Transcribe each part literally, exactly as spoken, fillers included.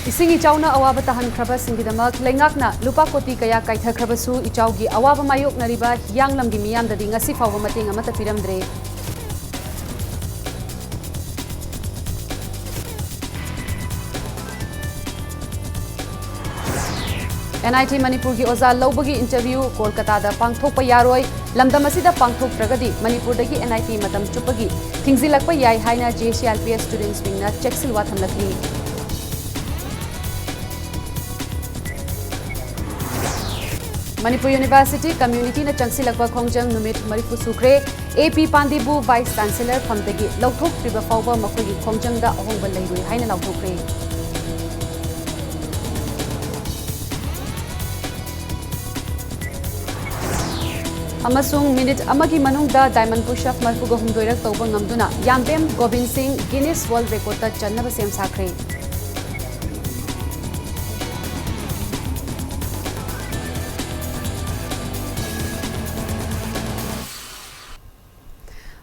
ꯏꯁꯤꯡ ꯏꯆꯥꯎꯅ ꯑꯋꯥꯕ ꯇꯥꯍꯟꯈ꯭ꯔꯕꯁꯤꯡꯒꯤꯗꯃꯛ ꯂꯩꯉꯥꯛꯅ ꯂꯨꯄꯥ ꯀꯣꯇꯤ ꯀꯌꯥ ꯀꯥꯏꯊꯈ꯭ꯔꯕꯁꯨ ꯏꯆꯥꯎꯒꯤ ꯑꯋꯥꯕ ꯃꯥꯌꯣꯛꯅꯔꯤꯕ ꯍꯤꯌꯥꯡꯂꯝꯒꯤ ꯃꯤꯌꯥꯝꯗꯗꯤ ꯉꯁꯤ ꯐꯥꯎꯕ ꯃꯇꯦꯡ ꯑꯃꯠꯇ ꯄꯤꯔꯝꯗ꯭ꯔꯦ꯫ ꯑꯦꯟ ꯑꯥꯏ ꯇꯤ ꯃꯅꯤꯄꯨꯔꯒꯤ ꯑꯣꯖꯥ ꯂꯧꯕꯒꯤ ꯏꯟꯇꯔꯚ꯭ꯌꯨ ꯀꯣꯜꯀꯇꯥꯗ ꯄꯥꯡꯊꯣꯛꯄ ꯌꯥꯔꯣꯏ꯫ ꯂꯝꯗꯝ ꯑꯁꯤꯗ ꯄꯥꯡꯊꯣꯛꯇ꯭ꯔꯒꯗꯤ ꯃꯅꯤꯄꯨꯔꯗꯒꯤ ꯑꯦꯟ ꯑꯥꯏ ꯇꯤ ꯃꯇꯝ ꯆꯨꯞꯄꯒꯤ ꯊꯤꯡꯖꯤꯜꯂꯛꯄ ꯌꯥꯏ ꯍꯥꯏꯅ J A C R P F students ꯋꯤꯡꯅ ꯆꯦꯛꯁꯤꯜꯋꯥ ꯊꯝꯂꯛꯂꯤ꯫ ꯃꯅꯤꯄꯨꯔ ꯌꯨꯅꯤꯚꯔꯁꯤꯇꯤ ꯀꯝꯃ꯭ꯌꯨꯅꯤꯇꯤꯅ ꯆꯪꯁꯤꯜꯂꯛꯄ ꯈꯣꯡꯖꯪ ꯅꯨꯃꯤꯠ ꯃꯔꯤꯐꯨ ꯁꯨꯈ꯭ꯔꯦ꯫ ꯑꯦ ꯄꯤ ꯄꯥꯟꯗꯦꯕꯨ ꯚꯥꯏꯁ ꯆꯥꯟꯁꯦꯂꯔ ꯐꯝꯗꯒꯤ ꯂꯧꯊꯣꯛꯇ꯭ꯔꯤꯕ ꯐꯥꯎꯕ ꯃꯈꯣꯏꯒꯤ ꯈꯣꯡꯖꯪꯗ ꯑꯍꯣꯡꯕ ꯂꯩꯔꯣꯏ ꯍꯥꯏꯅ ꯂꯥꯎꯊꯣꯛꯈ꯭ꯔꯦ꯫ ꯑꯃꯁꯨꯡ ꯃꯤꯅꯤꯠ ꯑꯃꯒꯤ ꯃꯅꯨꯡꯗ ꯗꯥꯏꯃꯟ ꯄꯨꯁ ꯑꯞ ꯃꯔꯤꯐꯨꯒ ꯍꯨꯝꯗꯣꯏꯔꯛ ꯇꯧꯕ ꯉꯝꯗꯨꯅ ꯌꯥꯝꯕꯦꯝ ꯒꯣꯕꯤꯟ ꯁꯤꯡ ꯒꯤꯅꯤꯁ ꯋꯥꯔꯜꯗ ꯔꯦꯀꯣꯔꯗꯇ ꯆꯟꯅꯕ ꯁꯦꯝ ꯁꯥꯈ꯭ꯔꯦ꯫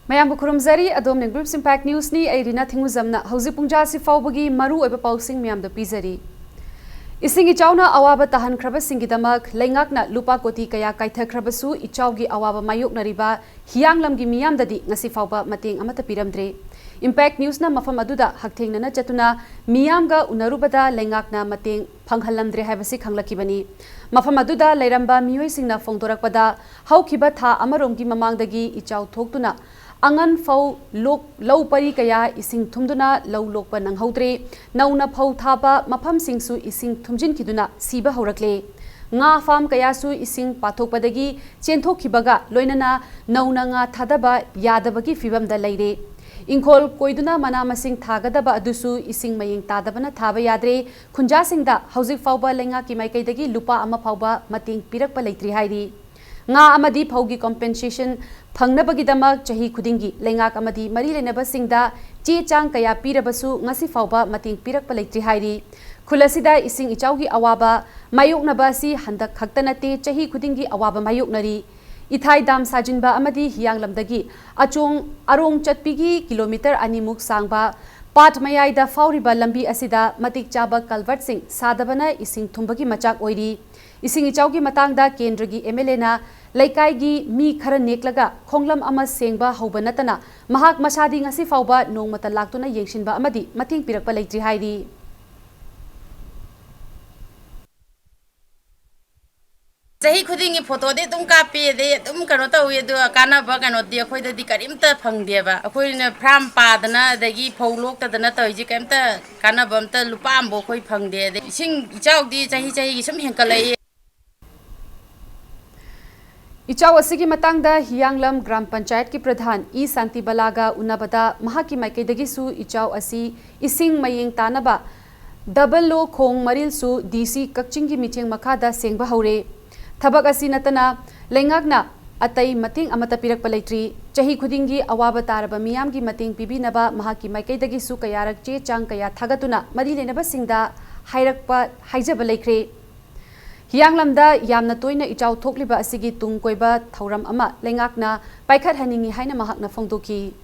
ꯃꯌꯥꯝꯕꯨ ꯈꯨꯔꯨꯝꯖꯔꯤ꯫ ꯑꯗꯣꯝꯅ ꯒ꯭ꯔꯨꯞꯁ ꯏꯝꯄꯦꯛ ꯅ꯭ꯌꯨꯁꯅꯤ꯫ ꯑꯩ ꯔꯤꯅꯥ ꯊꯤꯡꯉꯨꯖꯝꯅ ꯍꯧꯖꯤꯛ ꯄꯨꯡꯖꯥꯁꯤ ꯐꯥꯎꯕꯒꯤ ꯃꯔꯨ ꯑꯣꯏꯕ ꯄꯥꯎꯁꯤꯡ ꯃꯌꯥꯝꯗ ꯄꯤꯖꯔꯤ꯫ ꯏꯁꯤꯡ ꯏꯆꯥꯎꯅ ꯑꯋꯥꯕ ꯇꯥꯍꯟꯈ꯭ꯔꯕꯁꯤꯡꯒꯤꯗꯃꯛ ꯂꯩꯉꯥꯛꯅ ꯂꯨꯄꯥ ꯀꯣꯇꯤ ꯀꯌꯥ ꯀꯥꯏꯊꯈ꯭ꯔꯕꯁꯨ ꯏꯆꯥꯎꯒꯤ ꯑꯋꯥꯕ ꯃꯥꯌꯣꯛꯅꯔꯤꯕ ꯍꯤꯌꯥꯡꯂꯝꯒꯤ ꯃꯤꯌꯥꯝꯗꯗꯤ ꯉꯁꯤ ꯐꯥꯎꯕ ꯃꯇꯦꯡ ꯑꯃꯠꯇ ꯄꯤꯔꯝꯗ꯭ꯔꯦ꯫ ꯏꯝꯄꯦꯛ ꯅ꯭ꯌꯨꯁꯅ ꯃꯐꯝ ꯑꯗꯨꯗ ꯍꯛꯊꯦꯡꯅꯅ ꯆꯠꯇꯨꯅ ꯃꯤꯌꯥꯝꯒ ꯎꯅꯔꯨꯕꯗ ꯂꯩꯉꯥꯛꯅ ꯃꯇꯦꯡ ꯐꯪꯍꯜꯂꯝꯗ꯭ꯔꯦ ꯍꯥꯏꯕꯁꯤ ꯈꯪꯂꯛꯈꯤꯕꯅꯤ꯫ ꯃꯐꯝ ꯑꯗꯨꯗ ꯂꯩꯔꯝꯕ ꯃꯤꯑꯣꯏꯁꯤꯡꯅ ꯐꯣꯡꯗꯣꯔꯛꯄꯗ, ꯍꯧꯈꯤꯕ ꯊꯥ ꯑꯃꯔꯣꯝꯒꯤ ꯃꯃꯥꯡꯗꯒꯤ ꯏꯆꯥꯎ ꯊꯣꯛꯇꯨꯅ ꯑꯉꯟ ꯐꯧ ꯂꯣꯛ-, ꯂꯧ ꯄꯔꯤ ꯀꯌꯥ ꯏꯁꯤꯡ ꯊꯨꯝꯗꯨꯅ ꯂꯧ ꯂꯣꯛꯄ ꯅꯪꯍꯧꯗ꯭ꯔꯦ꯫ ꯅꯧꯅ ꯐꯧ ꯊꯥꯕ ꯃꯐꯝꯁꯤꯡꯁꯨ ꯏꯁꯤꯡ ꯊꯨꯝꯖꯤꯟꯈꯤꯗꯨꯅ ꯁꯤꯕ ꯍꯧꯔꯛꯂꯦ꯫ ꯉꯥ ꯐꯥꯝ ꯀꯌꯥꯁꯨ ꯏꯁꯤꯡ ꯄꯥꯊꯣꯛꯄꯗꯒꯤ ꯆꯦꯟꯊꯣꯛꯈꯤꯕꯒ ꯂꯣꯏꯅꯅ ꯅꯧꯅ ꯉꯥ ꯊꯥꯗꯕ ꯌꯥꯗꯕꯒꯤ ꯐꯤꯕꯝꯗ ꯂꯩꯔꯦ꯫ ꯏꯪꯈꯣꯜ ꯀꯣꯏꯗꯨꯅ ꯃꯅꯥ ꯃꯁꯤꯡ ꯊꯥꯒꯗꯕ ꯑꯗꯨꯁꯨ ꯏꯁꯤꯡ ꯃꯌꯦꯡ ꯇꯥꯗꯕꯅ ꯊꯥꯕ ꯌꯥꯗ꯭ꯔꯦ꯫ ꯈꯨꯟꯖꯥꯁꯤꯡꯗ ꯍꯧꯖꯤꯛ ꯐꯥꯎꯕ ꯂꯩꯉꯥꯛꯀꯤ ꯃꯥꯏꯀꯩꯗꯒꯤ ꯂꯨꯄꯥ ꯑꯃ ꯐꯥꯎꯕ ꯃꯇꯦꯡ ꯄꯤꯔꯛꯄ ꯂꯩꯇ꯭ꯔꯤ ꯍꯥꯏꯔꯤ꯫ ꯉꯥ ꯑꯃꯗꯤ ꯐꯧꯒꯤ ꯀꯣꯝꯄꯦꯟꯁꯦꯁꯟ ꯐꯪꯅꯕꯒꯤꯗꯃꯛ ꯆꯍꯤ ꯈꯨꯗꯤꯡꯒꯤ ꯂꯩꯉꯥꯛ ꯑꯃꯗꯤ ꯃꯔꯤ ꯂꯩꯅꯕꯁꯤꯡꯗ ꯆꯦ ꯆꯥꯡ ꯀꯌꯥ ꯄꯤꯔꯕꯁꯨ ꯉꯁꯤ ꯐꯥꯎꯕ ꯃꯇꯦꯡ ꯄꯤꯔꯛꯄ ꯂꯩꯇ꯭ꯔꯤ ꯍꯥꯏꯔꯤ꯫ ꯈꯨꯜ ꯑꯁꯤꯗ ꯏꯁꯤꯡ ꯏꯆꯥꯎꯒꯤ ꯑꯋꯥꯕ ꯃꯥꯌꯣꯛꯅꯕ ꯑꯁꯤ ꯍꯟꯗꯛ ꯈꯛꯇ ꯅꯠꯇꯦ, ꯆꯍꯤ ꯈꯨꯗꯤꯡꯒꯤ ꯑꯋꯥꯕ ꯃꯥꯌꯣꯛꯅꯔꯤ꯫ ꯏꯊꯥꯏ ꯗꯥꯝ ꯁꯥꯖꯤꯟꯕ ꯑꯃꯗꯤ ꯍꯤꯌꯥꯡꯂꯝꯗꯒꯤ ꯑꯆꯣꯡ ꯑꯔꯣꯡ ꯆꯠꯄꯤꯒꯤ ꯀꯤꯂꯣꯃꯤꯇꯔ ꯑꯅꯤꯃꯨꯛ ꯁꯥꯡꯕ ꯄꯥꯠ ꯃꯌꯥꯏꯗ ꯐꯥꯎꯔꯤꯕ ꯂꯝꯕꯤ ꯑꯁꯤꯗ ꯃꯇꯤꯛ ꯆꯥꯕ culvertꯁꯤꯡ ꯁꯥꯗꯕꯅ ꯏꯁꯤꯡ ꯊꯨꯝꯕꯒꯤ ꯃꯆꯥꯛ ꯑꯣꯏꯔꯤ꯫ ꯏꯁꯤꯡ ꯏꯆꯥꯎꯒꯤ ꯃꯇꯥꯡꯗ ꯀꯦꯟꯗ꯭ꯔꯒꯤ MLAꯅ ꯂꯩꯀꯥꯏꯒꯤ ꯃꯤ ꯈꯔ ꯅꯦꯛꯂꯒ ꯈꯣꯡꯂꯝ ꯑꯃ ꯁꯦꯡꯕ ꯍꯧꯕ ꯅꯠꯇꯅ ꯃꯍꯥꯛ ꯃꯁꯥꯗꯤ ꯉꯁꯤ ꯐꯥꯎꯕ ꯅꯣꯡꯃꯇ ꯂꯥꯛꯇꯨꯅ ꯌꯦꯡꯁꯤꯟꯕ ꯑꯃꯗꯤ ꯃꯇꯦꯡ ꯄꯤꯔꯛꯄ ꯂꯩꯇ꯭ꯔꯤ ꯍꯥꯏꯔꯤ꯫ ꯆꯍꯤ ꯈꯨꯗꯤꯡꯒꯤ ꯐꯣꯇꯣꯗꯤ ꯑꯗꯨꯝ ꯀꯥꯞꯄꯤ, ꯑꯗꯩ ꯑꯗꯨꯝ ꯀꯩꯅꯣ ꯇꯧꯏ, ꯑꯗꯨꯒ ꯀꯥꯟꯅꯕ ꯀꯩꯅꯣꯗꯤ ꯑꯩꯈꯣꯏꯗꯗꯤ ꯀꯔꯤꯝꯇ ꯐꯪꯗꯦꯕ꯫ ꯑꯩꯈꯣꯏꯅ ꯐꯥꯔꯝ ꯄꯥꯗꯅ ꯑꯗꯒꯤ ꯐꯧ ꯂꯣꯛꯇꯗꯅ ꯇꯧꯔꯤꯁꯦ ꯀꯔꯤꯝꯇ ꯀꯥꯟꯅꯕ ꯑꯝꯇ ꯂꯨꯄꯥ ꯑꯃꯐꯥꯎ ꯑꯩꯈꯣꯏ ꯐꯪꯗꯦ꯫ ꯑꯗꯩ ꯏꯁꯤꯡ ꯏꯆꯥꯎꯗꯤ ꯆꯍꯤ ꯆꯍꯤꯒꯤ ꯁꯨꯝ ꯍꯦꯟꯀꯠꯂꯛꯏ꯫ ꯏꯆꯥꯎ ꯑꯁꯤꯒꯤ ꯃꯇꯥꯡꯗ ꯍꯤꯌꯥꯡꯂꯝ ꯒ꯭ꯔꯥꯝ ꯄꯟꯆꯥꯌꯠꯀꯤ ꯄ꯭ꯔꯙꯥꯟ ꯏ ꯁꯥꯟꯇꯤꯕꯂꯥꯒ ꯎꯅꯕꯗ ꯃꯍꯥꯛꯀꯤ ꯃꯥꯏꯀꯩꯗꯒꯤꯁꯨ ꯏꯆꯥꯎ ꯑꯁꯤ ꯏꯁꯤꯡ ꯃꯌꯦꯡ ꯇꯥꯅꯕ ꯗꯕꯜ ꯂꯣ ꯈꯣꯡ ꯃꯔꯤꯜꯁꯨ DC ꯀꯛꯆꯤꯡꯒꯤ ꯃꯤꯠꯌꯦꯡ ꯃꯈꯥꯗ ꯁꯦꯡꯕ ꯍꯧꯔꯦ꯫ ꯊꯕꯛ ꯑꯁꯤ ꯅꯠꯇꯅ ꯂꯩꯉꯥꯛꯅ ꯑꯇꯩ ꯃꯇꯦꯡ ꯑꯃꯠꯇ ꯄꯤꯔꯛꯄ ꯂꯩꯇ꯭ꯔꯤ꯫ ꯆꯍꯤ ꯈꯨꯗꯤꯡꯒꯤ ꯑꯋꯥꯕ ꯇꯥꯔꯕ ꯃꯤꯌꯥꯝꯒꯤ ꯃꯇꯦꯡ ꯄꯤꯕꯤꯅꯕ ꯃꯍꯥꯛꯀꯤ ꯃꯥꯏꯀꯩꯗꯒꯤꯁꯨ ꯀꯌꯥꯔꯛ ꯆꯦ ꯆꯥꯡ ꯀꯌꯥ ꯊꯥꯒꯠꯇꯨꯅ ꯃꯔꯤ ꯂꯩꯅꯕꯁꯤꯡꯗ ꯍꯥꯏꯔꯛꯄ, ꯍꯥꯏꯖꯕ ꯂꯩꯈ꯭ꯔꯦ꯫ ꯍꯤꯌꯥꯡꯂꯝꯗ ꯌꯥꯝꯅ ꯇꯣꯏꯅ ꯏꯆꯥꯎ ꯊꯣꯛꯂꯤꯕ ꯑꯁꯤꯒꯤ ꯇꯨꯡ ꯀꯣꯏꯕ ꯊꯧꯔꯝ ꯑꯃ ꯂꯩꯉꯥꯛꯅ ꯄꯥꯏꯈꯠꯍꯟꯅꯤꯡꯏ ꯍꯥꯏꯅ ꯃꯍꯥꯛꯅ ꯐꯣꯡꯗꯣꯛꯈꯤ꯫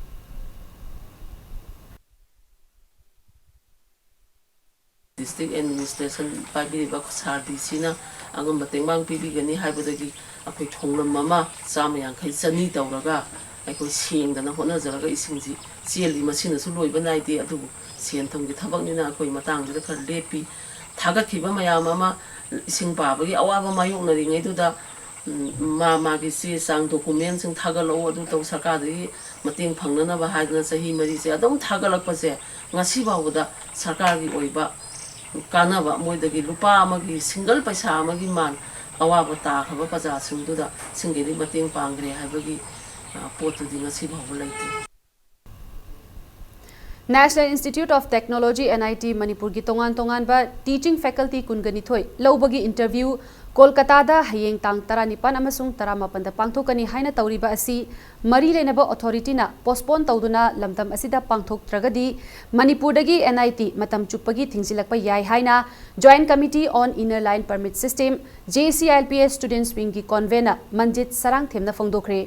District administration ꯄꯥꯏꯕꯤꯔꯤꯕ ꯁꯥꯔ DCꯅ ꯑꯉꯝꯕ ꯇꯦꯡꯕꯥꯡ ꯄꯤꯕꯤꯒꯅꯤ ꯍꯥꯏꯕꯗꯒꯤ ꯑꯩꯈꯣꯏ ꯈꯣꯡꯂꯝ ꯑꯃ ꯆꯥꯝꯃ ꯌꯥꯡꯈꯩ, ꯆꯅꯤ ꯇꯧꯔꯒ ꯑꯩꯈꯣꯏ ꯁꯦꯡꯗꯅ ꯍꯣꯠꯅꯖꯔꯒ ꯏꯁꯤꯡꯁꯤ ꯆꯦꯜꯂꯤ꯫ ꯃꯁꯤꯅꯁꯨ ꯂꯣꯏꯕ ꯅꯥꯏꯗꯦ, ꯑꯗꯨꯕꯨ ꯁꯦꯟ ꯊꯨꯝꯒꯤ ꯊꯕꯛꯅꯤꯅ ꯑꯩꯈꯣꯏ ꯃꯇꯥꯡꯁꯤꯗ ꯈꯔ ꯂꯦꯞꯄꯤ꯫ ꯊꯥꯒꯠꯈꯤꯕ ꯃꯌꯥꯝ ꯑꯃ ꯏꯁꯤꯡ ꯄꯥꯕꯒꯤ ꯑꯋꯥꯕ ꯃꯥꯌꯣꯛꯅꯔꯤꯉꯩꯗꯨꯗ, ꯎꯝ, ꯃꯥ ꯃꯥꯒꯤ ꯆꯦ ꯆꯥꯡ, documentꯁꯤꯡ ꯊꯥꯒꯠꯂꯛꯑꯣ, ꯑꯗꯨ ꯇꯧ, ꯁꯔꯀꯥꯔꯗꯒꯤ ꯃꯇꯦꯡ ꯐꯪꯅꯅꯕ ꯍꯥꯏꯗꯅ ꯆꯍꯤ ꯃꯔꯤꯁꯦ ꯑꯗꯨꯝ ꯊꯥꯒꯠꯂꯛꯄꯁꯦ ꯉꯁꯤ ꯐꯥꯎꯕꯗ ꯁꯔꯀꯥꯔꯒꯤ ꯑꯣꯏꯕ ꯀꯥꯟꯅꯕ, ꯃꯣꯏꯗꯒꯤ ꯂꯨꯄꯥ ꯑꯃꯒꯤ single ꯄꯩꯁꯥ ꯑꯃꯒꯤ ꯃꯥꯟ ꯑꯋꯥꯕ ꯇꯥꯈ꯭ꯔꯕ ꯄ꯭ꯔꯖꯥꯁꯤꯡꯗꯨꯗ ꯁꯤꯡꯒꯩꯗꯤ ꯃꯇꯦꯡ ꯄꯥꯡꯈ꯭ꯔꯦ ꯍꯥꯏꯕꯒꯤ, ꯑ, ꯄꯣꯠꯇꯨꯗꯤ ꯉꯁꯤ ꯐꯥꯎꯕ ꯂꯩꯇꯦ꯫ National Institute of Technology, NIT, ꯃꯅꯤꯄꯨꯔꯒꯤ ꯇꯣꯉꯥꯟ ꯇꯣꯉꯥꯟꯕ teaching faculty ꯀꯨꯟꯒ ꯅꯤꯊꯣꯏ ꯂꯧꯕꯒꯤ interview ꯀꯣꯜꯀꯇꯥꯗ ꯍꯌꯦꯡ ꯇꯥꯡ ꯇꯔꯥꯅꯤꯄꯥꯟ ꯑꯃꯁꯨꯡ ꯇꯔꯥꯃꯥꯄꯟꯗ ꯄꯥꯡꯊꯣꯛꯀꯅꯤ ꯍꯥꯏꯅ ꯇꯧꯔꯤꯕ ꯑꯁꯤ ꯃꯔꯤ ꯂꯩꯅꯕ authorityꯅ postpone ꯇꯧꯗꯨꯅ ꯂꯝꯗꯝ ꯑꯁꯤꯗ ꯄꯥꯡꯊꯣꯛꯇ꯭ꯔꯒꯗꯤ ꯃꯅꯤꯄꯨꯔꯗꯒꯤ NIT ꯃꯇꯝ ꯆꯨꯞꯄꯒꯤ ꯊꯤꯡꯖꯤꯜꯂꯛꯄ ꯌꯥꯏ ꯍꯥꯏꯅ Joint Committee on Inner Line Permit System, JCILPS Students Wingꯒꯤ convener ꯃꯟꯖꯤꯠ ꯁꯔꯥꯡꯊꯦꯝꯅ ꯐꯣꯡꯗꯣꯛꯈ꯭ꯔꯦ꯫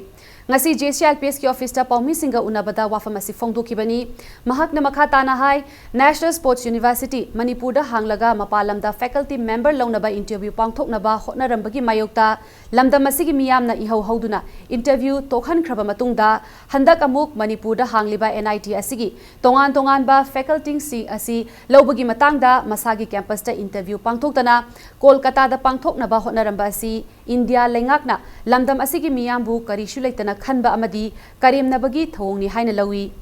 ꯉꯁꯤ ꯖꯦ ꯁꯤ ꯑꯥꯏ ꯑꯦꯜ ꯄꯤ ꯑꯦꯁꯀꯤ ꯑꯣꯐꯤꯁꯇ ꯄꯥꯎꯃꯤꯁꯤꯡꯒ ꯎꯅꯕꯗ ꯋꯥꯐꯝ ꯑꯁꯤ ꯐꯣꯡꯗꯣꯛꯈꯤꯕꯅꯤ꯫ ꯃꯍꯥꯛꯅ ꯃꯈꯥ ꯇꯥꯅ ꯍꯥꯏ, National Sports University ꯃꯅꯤꯄꯨꯔꯗ ꯍꯥꯡꯂꯒ ꯃꯄꯥꯟ ꯂꯝꯗ faculty member ꯂꯧꯅꯕ interview ꯄꯥꯡꯊꯣꯛꯅꯕ ꯍꯣꯠꯅꯔꯝꯕꯒꯤ ꯃꯥꯌꯣꯛꯇ ꯂꯝꯗꯝ ꯑꯁꯤꯒꯤ ꯃꯤꯌꯥꯝꯅ ꯏꯍꯧ ꯍꯧꯗꯨꯅ interview ꯇꯣꯛꯍꯟꯈ꯭ꯔꯕ ꯃꯇꯨꯡꯗ, ꯍꯟꯗꯛ ꯑꯃꯨꯛ ꯃꯅꯤꯄꯨꯔꯗ ꯍꯥꯡꯂꯤꯕ N I T ꯑꯁꯤꯒꯤ ꯇꯣꯉꯥꯟ ꯇꯣꯉꯥꯟꯕ facultyꯁꯤꯡ ꯑꯁꯤ ꯂꯧꯕꯒꯤ ꯃꯇꯥꯡꯗ ꯃꯁꯥꯒꯤ campusꯇ interview ꯄꯥꯡꯊꯣꯛꯇꯅ ꯀꯣꯜꯀꯇꯥꯗ ꯄꯥꯡꯊꯣꯛꯅꯕ ꯍꯣꯠꯅꯔꯝꯕ ꯑꯁꯤ ꯏꯟꯗꯤꯌꯥ ꯂꯩꯉꯥꯛꯅ ꯂꯝꯗꯝ ꯑꯁꯤꯒꯤ ꯃꯤꯌꯥꯝꯕꯨ ꯀꯔꯤꯁꯨ ꯂꯩꯇꯅ ꯈꯟꯕ ꯑꯃꯗꯤ ꯀꯔꯦꯝꯅꯕꯒꯤ ꯊꯧꯑꯣꯡꯅꯤ ꯍꯥꯏꯅ ꯂꯧꯏ꯫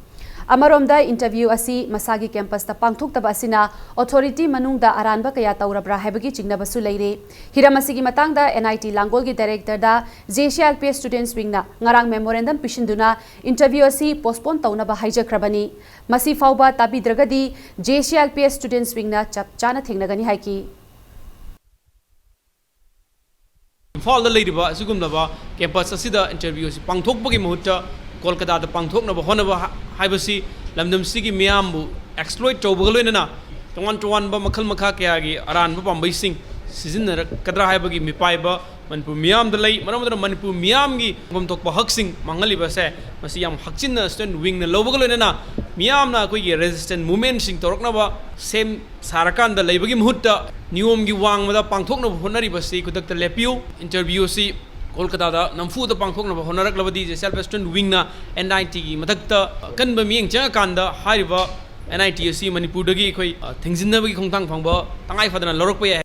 ꯑꯃꯔꯣꯝꯗ, interview ꯑꯁꯤ ꯃꯁꯥꯒꯤ campusꯇ ꯄꯥꯡꯊꯣꯛꯇꯕ ꯑꯁꯤꯅ authority ꯃꯅꯨꯡꯗ ꯑꯔꯥꯟꯕ ꯀꯌꯥ ꯇꯧꯔꯕ꯭ꯔꯥ ꯍꯥꯏꯕꯒꯤ ꯆꯤꯡꯅꯕꯁꯨ ꯂꯩꯔꯦ꯫ ꯍꯤꯔꯝ ꯑꯁꯤꯒꯤ ꯃꯇꯥꯡꯗ N I T ꯂꯥꯡꯒꯣꯜꯒꯤ directorꯗ J C I L P S students wingꯅ ꯉꯔꯥꯡ memorandum ꯄꯤꯁꯤꯟꯗꯨꯅ interview ꯑꯁꯤ postpone ꯇꯧꯅꯕ ꯍꯥꯏꯖꯈ꯭ꯔꯕꯅꯤ꯫ ꯃꯁꯤ ꯐꯥꯎꯕ ꯇꯥꯕꯤꯗ꯭ꯔꯒꯗꯤ J C I L P S students wingꯅ ꯆꯞ ꯆꯥꯅ ꯊꯦꯡꯅꯒꯅꯤ ꯍꯥꯏꯈꯤ꯫ ꯏꯝꯐꯥꯜꯗ ꯂꯩꯔꯤꯕ ꯑꯁꯤꯒꯨꯝꯂꯕ campus ꯑꯁꯤꯗ interview ꯑꯁꯤ ꯄꯥꯡꯊꯣꯛꯄꯒꯤ ꯃꯍꯨꯠꯇ ꯀꯣꯜꯀꯇꯥꯗ ꯄꯥꯡꯊꯣꯛꯅꯕ ꯍꯣꯠꯅꯕ ꯍꯥ-, ꯍꯥꯏꯕꯁꯤ ꯂꯝꯗꯝꯁꯤꯒꯤ ꯃꯤꯌꯥꯝꯕꯨ exploit ꯇꯧꯕꯒ ꯂꯣꯏꯅꯅ ꯇꯣꯉꯥꯟ ꯇꯣꯉꯥꯟꯕ ꯃꯈꯜ ꯃꯈꯥ ꯀꯌꯥꯒꯤ ꯑꯔꯥꯟꯕ ꯄꯥꯝꯕꯩꯁꯤꯡ ꯁꯤꯖꯤꯟꯅꯔꯛꯀꯗ꯭ꯔꯥ ꯍꯥꯏꯕꯒꯤ ꯃꯤꯄꯥꯏꯕ ꯃꯅꯤꯄꯨꯔ ꯃꯤꯌꯥꯝꯗ ꯂꯩ꯫ ꯃꯔꯝ ꯑꯗꯨꯅ ꯃꯅꯤꯄꯨꯔ ꯃꯤꯌꯥꯝꯒꯤ ꯐꯪꯐꯝ ꯊꯣꯛꯄ ꯍꯛꯁꯤꯡ ꯃꯥꯡꯍꯜꯂꯤꯕ ꯑꯁꯦ ꯃꯁꯤ ꯌꯥꯝ ꯍꯛꯆꯤꯟꯅ student wingꯅ ꯂꯧꯕꯒ ꯂꯣꯏꯅꯅ ꯃꯤꯌꯥꯝꯅ ꯑꯩꯈꯣꯏꯒꯤ resistance movementꯁꯤꯡ ꯇꯧꯔꯛꯅꯕ ꯁꯦꯝ ꯁꯥꯔꯀꯥꯟꯗ ꯂꯩꯕꯒꯤ ꯃꯍꯨꯠꯇ ꯅꯤꯌꯣꯝꯒꯤ ꯋꯥꯡꯃꯗ ꯄꯥꯡꯊꯣꯛꯅꯕ ꯍꯣꯠꯅꯔꯤꯕꯁꯤ ꯈꯨꯗꯛꯇ ꯂꯦꯞꯄꯤꯌꯨ꯫ Interview ꯑꯁꯤ ꯀꯣꯜꯀꯇꯥꯗ ꯅꯝꯐꯨꯗ ꯄꯥꯡꯊꯣꯛꯅꯕ ꯍꯣꯠꯅꯔꯛꯂꯕꯗꯤ J C I L P S student wingꯅ N I Tꯒꯤ ꯃꯊꯛꯇ ꯑꯀꯟꯕ ꯃꯤꯠꯌꯦꯡ ꯆꯪꯉꯀꯥꯟꯗ ꯍꯥꯏꯔꯤꯕ N I T ꯑꯁꯤ ꯃꯅꯤꯄꯨꯔꯗꯒꯤ ꯑꯩꯈꯣꯏ, ꯑ, ꯊꯤꯡꯖꯤꯟꯅꯕꯒꯤ ꯈꯣꯡꯊꯥꯡ ꯐꯪꯕ ꯇꯉꯥꯏ ꯐꯗꯅ ꯂꯧꯔꯛꯄ ꯌꯥꯏ꯫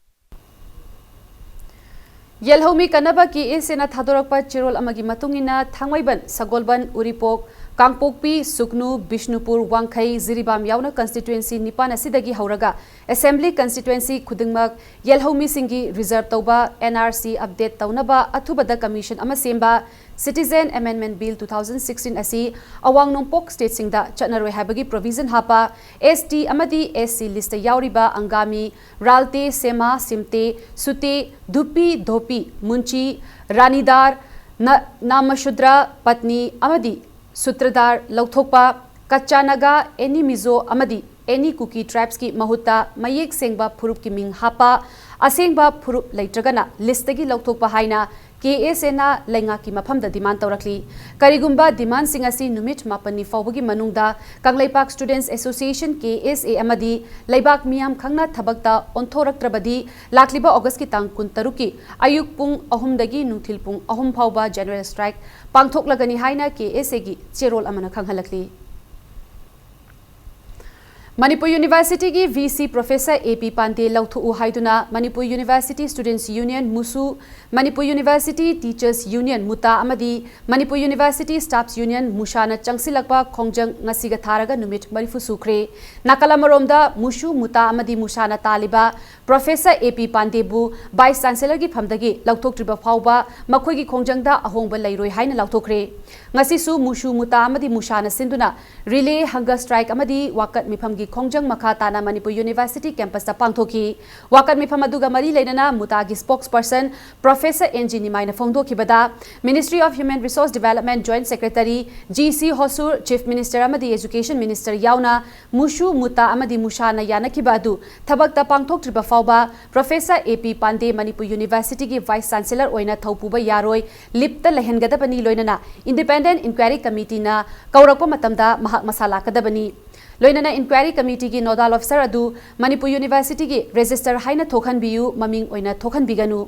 ꯌꯦꯜꯍꯧꯃꯤ ꯀꯟꯅꯕ K A Cꯅ ꯊꯥꯗꯣꯔꯛꯄ ꯆꯦꯔꯣꯜ ꯑꯃꯒꯤ ꯃꯇꯨꯡ ꯏꯟꯅ, ꯊꯥꯡꯃꯩꯕꯟ, ꯁꯒꯣꯜꯕꯟ, ꯎꯔꯤꯄꯣꯛ, ꯀꯥꯡꯄꯣꯛꯄꯤ, ꯁꯨꯒꯅꯨ, ꯕꯤꯁꯅꯨꯄꯨꯔ, ꯋꯥꯡꯈꯩ, ꯖꯤꯔꯤꯕꯥꯝ ꯌꯥꯎꯅ constituency ꯅꯤꯄꯥꯟ ꯑꯁꯤꯗꯒꯤ ꯍꯧꯔꯒ assembly constituency ꯈꯨꯗꯤꯡꯃꯛ ꯌꯦꯜꯍꯧꯃꯤꯁꯤꯡꯒꯤ reserve ꯇꯧꯕ N R C update ꯇꯧꯅꯕ ꯑꯊꯨꯕꯗ commission ꯑꯃ ꯁꯦꯝꯕ, Citizen Amendment Bill two thousand sixteen ꯑꯁꯤ ꯑꯋꯥꯡ ꯅꯣꯡꯄꯣꯛ stateꯁꯤꯡꯗ ꯆꯠꯅꯔꯣꯏ ꯍꯥꯏꯕꯒꯤ provision ꯍꯥꯞꯄ, S T ꯑꯃꯗꯤ S C listꯇ ꯌꯥꯎꯔꯤꯕ ꯑꯪꯒꯥꯃꯤ, ꯔꯥꯜꯇꯦ, ꯁꯦꯃꯥ, ꯁꯤꯝꯇꯦ, ꯁꯨꯇꯦ, ꯙꯨꯞꯄꯤ, ꯙꯣꯄꯤ, ꯃꯨꯟꯆꯤ, ꯔꯥꯅꯤꯗꯥꯔ, ꯅ-, ꯅꯥꯃꯁꯨꯗ꯭ꯔ, ꯄꯠꯅꯤ ꯑꯃꯗꯤ ꯁꯨꯇ꯭ꯔꯗꯥꯔ ꯂꯧꯊꯣꯛꯄ, ꯀꯆꯥ ꯅꯥꯒꯥ, ꯑꯦꯅꯤ ꯃꯤꯖꯣ ꯑꯃꯗꯤ ꯑꯦꯅꯤ ꯀꯨꯀꯤ tribesꯀꯤ ꯃꯍꯨꯠꯇ ꯃꯌꯦꯛ ꯁꯦꯡꯕ ꯐꯨꯔꯨꯞꯀꯤ ꯃꯤꯡ ꯍꯥꯞꯄ, ꯑꯁꯦꯡꯕ ꯐꯨꯔꯨꯞ ꯂꯩꯇ꯭ꯔꯒꯅ listꯇꯒꯤ ꯂꯧꯊꯣꯛꯄ ꯍꯥꯏꯅ ꯀꯦ ꯑꯦꯁ ꯑꯦꯅ ꯂꯩꯉꯥꯛꯀꯤ ꯃꯐꯝꯗ ꯗꯤꯃꯥꯟ ꯇꯧꯔꯛꯂꯤ꯫ ꯀꯔꯤꯒꯨꯝꯕ ꯗꯤꯃꯥꯟꯁꯤꯡ ꯑꯁꯤ ꯅꯨꯃꯤꯠ ꯃꯥꯄꯟꯅꯤ ꯐꯥꯎꯕꯒꯤ ꯃꯅꯨꯡꯗ ꯀꯪꯂꯩꯄꯥꯛ ꯁ꯭ꯇꯨꯗꯦꯟꯠꯁ ꯑꯦꯁꯣꯁꯤꯌꯦꯁꯟ, ꯀꯦ ꯑꯦꯁ ꯑꯦ, ꯑꯃꯗꯤ ꯂꯩꯕꯥꯛ ꯃꯤꯌꯥꯝ ꯈꯪꯅ ꯊꯕꯛꯇ ꯑꯣꯟꯊꯣꯔꯛꯇ꯭ꯔꯕꯗꯤ ꯂꯥꯛꯂꯤꯕ ꯑꯣꯒꯁꯀꯤ ꯇꯥꯡ ꯀꯨꯟꯇꯔꯨꯛꯀꯤ ꯑꯌꯨꯛ ꯄꯨꯡ ꯑꯍꯨꯝꯗꯒꯤ ꯅꯨꯡꯊꯤꯜ ꯄꯨꯡ ꯑꯍꯨꯝ ꯐꯥꯎꯕ ꯖꯦꯅꯔꯦꯜ ꯁ꯭ꯇ꯭ꯔꯥꯏꯛ ꯄꯥꯡꯊꯣꯛꯂꯒꯅꯤ ꯍꯥꯏꯅ ꯀꯦ ꯑꯦꯁ ꯑꯦꯒꯤ ꯆꯦꯔꯣꯜ ꯑꯃꯅ ꯈꯪꯍꯜꯂꯛꯂꯤ꯫ ꯃꯅꯤꯄꯨꯔ ꯌꯨꯅꯤꯚꯔꯁꯤꯇꯤꯒꯤ ꯚꯤ ꯁꯤ ꯄ꯭ꯔꯣꯐꯦꯁꯔ ꯑꯦ ꯄꯤ ꯄꯥꯟꯗꯦ ꯂꯧꯊꯣꯛꯎ ꯍꯥꯏꯗꯨꯅ ꯃꯅꯤꯄꯨꯔ ꯌꯨꯅꯤꯚꯔꯁꯤꯇꯤ ꯁ꯭ꯇꯨꯗꯦꯟꯠꯁ ꯌꯨꯅꯤꯌꯟ, ꯃꯨꯁꯨ, ꯃꯅꯤꯄꯨꯔ ꯌꯨꯅꯤꯚꯔꯁꯤꯇꯤ ꯇꯤꯆꯔꯁ ꯌꯨꯅꯤꯌꯟ, ꯃꯨꯇꯥ, ꯑꯃꯗꯤ ꯃꯅꯤꯄꯨꯔ ꯌꯨꯅꯤꯚꯔꯁꯤꯇꯤ ꯁ꯭ꯇꯥꯐꯁ ꯌꯨꯅꯤꯌꯟ, ꯃꯨꯁꯥꯅ ꯆꯪꯁꯤꯜꯂꯛꯄ ꯈꯣꯡꯖꯪ ꯉꯁꯤꯒ ꯊꯥꯔꯒ ꯅꯨꯃꯤꯠ ꯃꯔꯤꯐꯨ ꯁꯨꯈ꯭ꯔꯦ꯫ ꯅꯥꯀꯜ ꯑꯃꯔꯣꯝꯗ ꯃꯨꯁꯨ, ꯃꯨꯇꯥ ꯑꯃꯗꯤ ꯃꯨꯁꯥꯅ ꯇꯥꯜꯂꯤꯕ ꯄ꯭ꯔꯣꯐꯦꯁꯔ ꯑꯦ ꯄꯤ ꯄꯥꯟꯗꯦꯕꯨ ꯚꯥꯏꯁ ꯆꯥꯟꯁꯦꯂꯔꯒꯤ ꯐꯝꯗꯒꯤ ꯂꯧꯊꯣꯛꯇ꯭ꯔꯤꯕ ꯐꯥꯎꯕ ꯃꯈꯣꯏꯒꯤ ꯈꯣꯡꯖꯪꯗ ꯑꯍꯣꯡꯕ ꯂꯩꯔꯣꯏ ꯍꯥꯏꯅ ꯂꯥꯎꯊꯣꯛꯈ꯭ꯔꯦ꯫ ꯉꯁꯤꯁꯨ ꯃꯨꯁꯨ, ꯃꯨꯇꯥ ꯑꯃꯗꯤ ꯃꯨꯁꯥꯅ ꯁꯤꯟꯗꯨꯅ ꯔꯤꯂꯦ, ꯍꯪꯒꯔ ꯁ꯭ꯇ꯭ꯔꯥꯏꯛ ꯑꯃꯗꯤ ꯋꯥꯀꯠ ꯃꯤꯐꯝꯒꯤ ꯈꯣꯡꯖꯪ ꯃꯈꯥ ꯇꯥꯅ ꯃꯅꯤꯄꯨꯔ ꯌꯨꯅꯤꯚꯔꯁꯤꯇꯤ ꯀꯦꯝꯄꯁꯇ ꯄꯥꯡꯊꯣꯛꯈꯤ꯫ ꯋꯥꯀꯠ ꯃꯤꯐꯝ ꯑꯗꯨꯒ ꯃꯔꯤ ꯂꯩꯅꯅ ꯃꯨꯇꯥꯒꯤ spokesperson professor N G ꯅꯤꯃꯥꯏꯅ ꯐꯣꯡꯗꯣꯛꯈꯤꯕꯗ, Ministry of Human Resource Development Joint Secretary G C Hosur, chief minister ꯑꯃꯗꯤ ꯑꯦꯖꯨꯀꯦꯁꯟ ꯃꯤꯅꯤꯁꯇꯔ ꯌꯥꯎꯅ ꯃꯨꯁꯨ, ꯃꯨꯇꯥ ꯑꯃꯗꯤ ꯃꯨꯁꯥꯅ ꯌꯥꯅꯈꯤꯕ ꯑꯗꯨ ꯊꯕꯛꯇ ꯄꯥꯡꯊꯣꯛꯇ꯭ꯔꯤꯕ ꯐꯥꯎꯕ ꯄ꯭ꯔꯣꯐꯦꯁꯔ ꯑꯦ ꯄꯤ ꯄꯥꯟꯗꯦ ꯃꯅꯤꯄꯨꯔ ꯌꯨꯅꯤꯚꯔꯁꯤꯇꯤꯒꯤ ꯚꯥꯏꯁ ꯆꯥꯟꯁꯦꯂꯔ ꯑꯣꯏꯅ ꯊꯧ ꯄꯨꯕ ꯌꯥꯔꯣꯏ, ꯂꯤꯞꯇ ꯂꯩꯍꯟꯒꯗꯕꯅꯤ, ꯂꯣꯏꯅꯅ ꯏꯟꯗꯤꯄꯦꯟꯗꯦꯟꯠ ꯏꯟꯀ꯭ꯋꯥꯏꯔꯤ ꯀꯃꯤꯇꯤꯅ ꯀꯧꯔꯛꯄ ꯃꯇꯝꯗ ꯃꯍꯥꯛ ꯃꯁꯥ ꯂꯥꯛꯀꯗꯕꯅꯤ꯫ ꯂꯣꯏꯅꯅ ꯏꯟꯀ꯭ꯋꯥꯏꯔꯤ ꯀꯃꯤꯇꯤꯒꯤ ꯅꯣꯗꯥꯜ ꯑꯣꯐꯤꯁꯔ ꯑꯗꯨ ꯃꯅꯤꯄꯨꯔ ꯌꯨꯅꯤꯚꯔꯁꯤꯇꯤꯒꯤ ꯔꯦꯖꯤꯁꯇꯔ ꯍꯥꯏꯅ ꯊꯣꯛꯍꯟꯕꯤꯌꯨ, ꯃꯃꯤꯡ ꯑꯣꯏꯅ ꯊꯣꯛꯍꯟꯕꯤꯒꯅꯨ꯫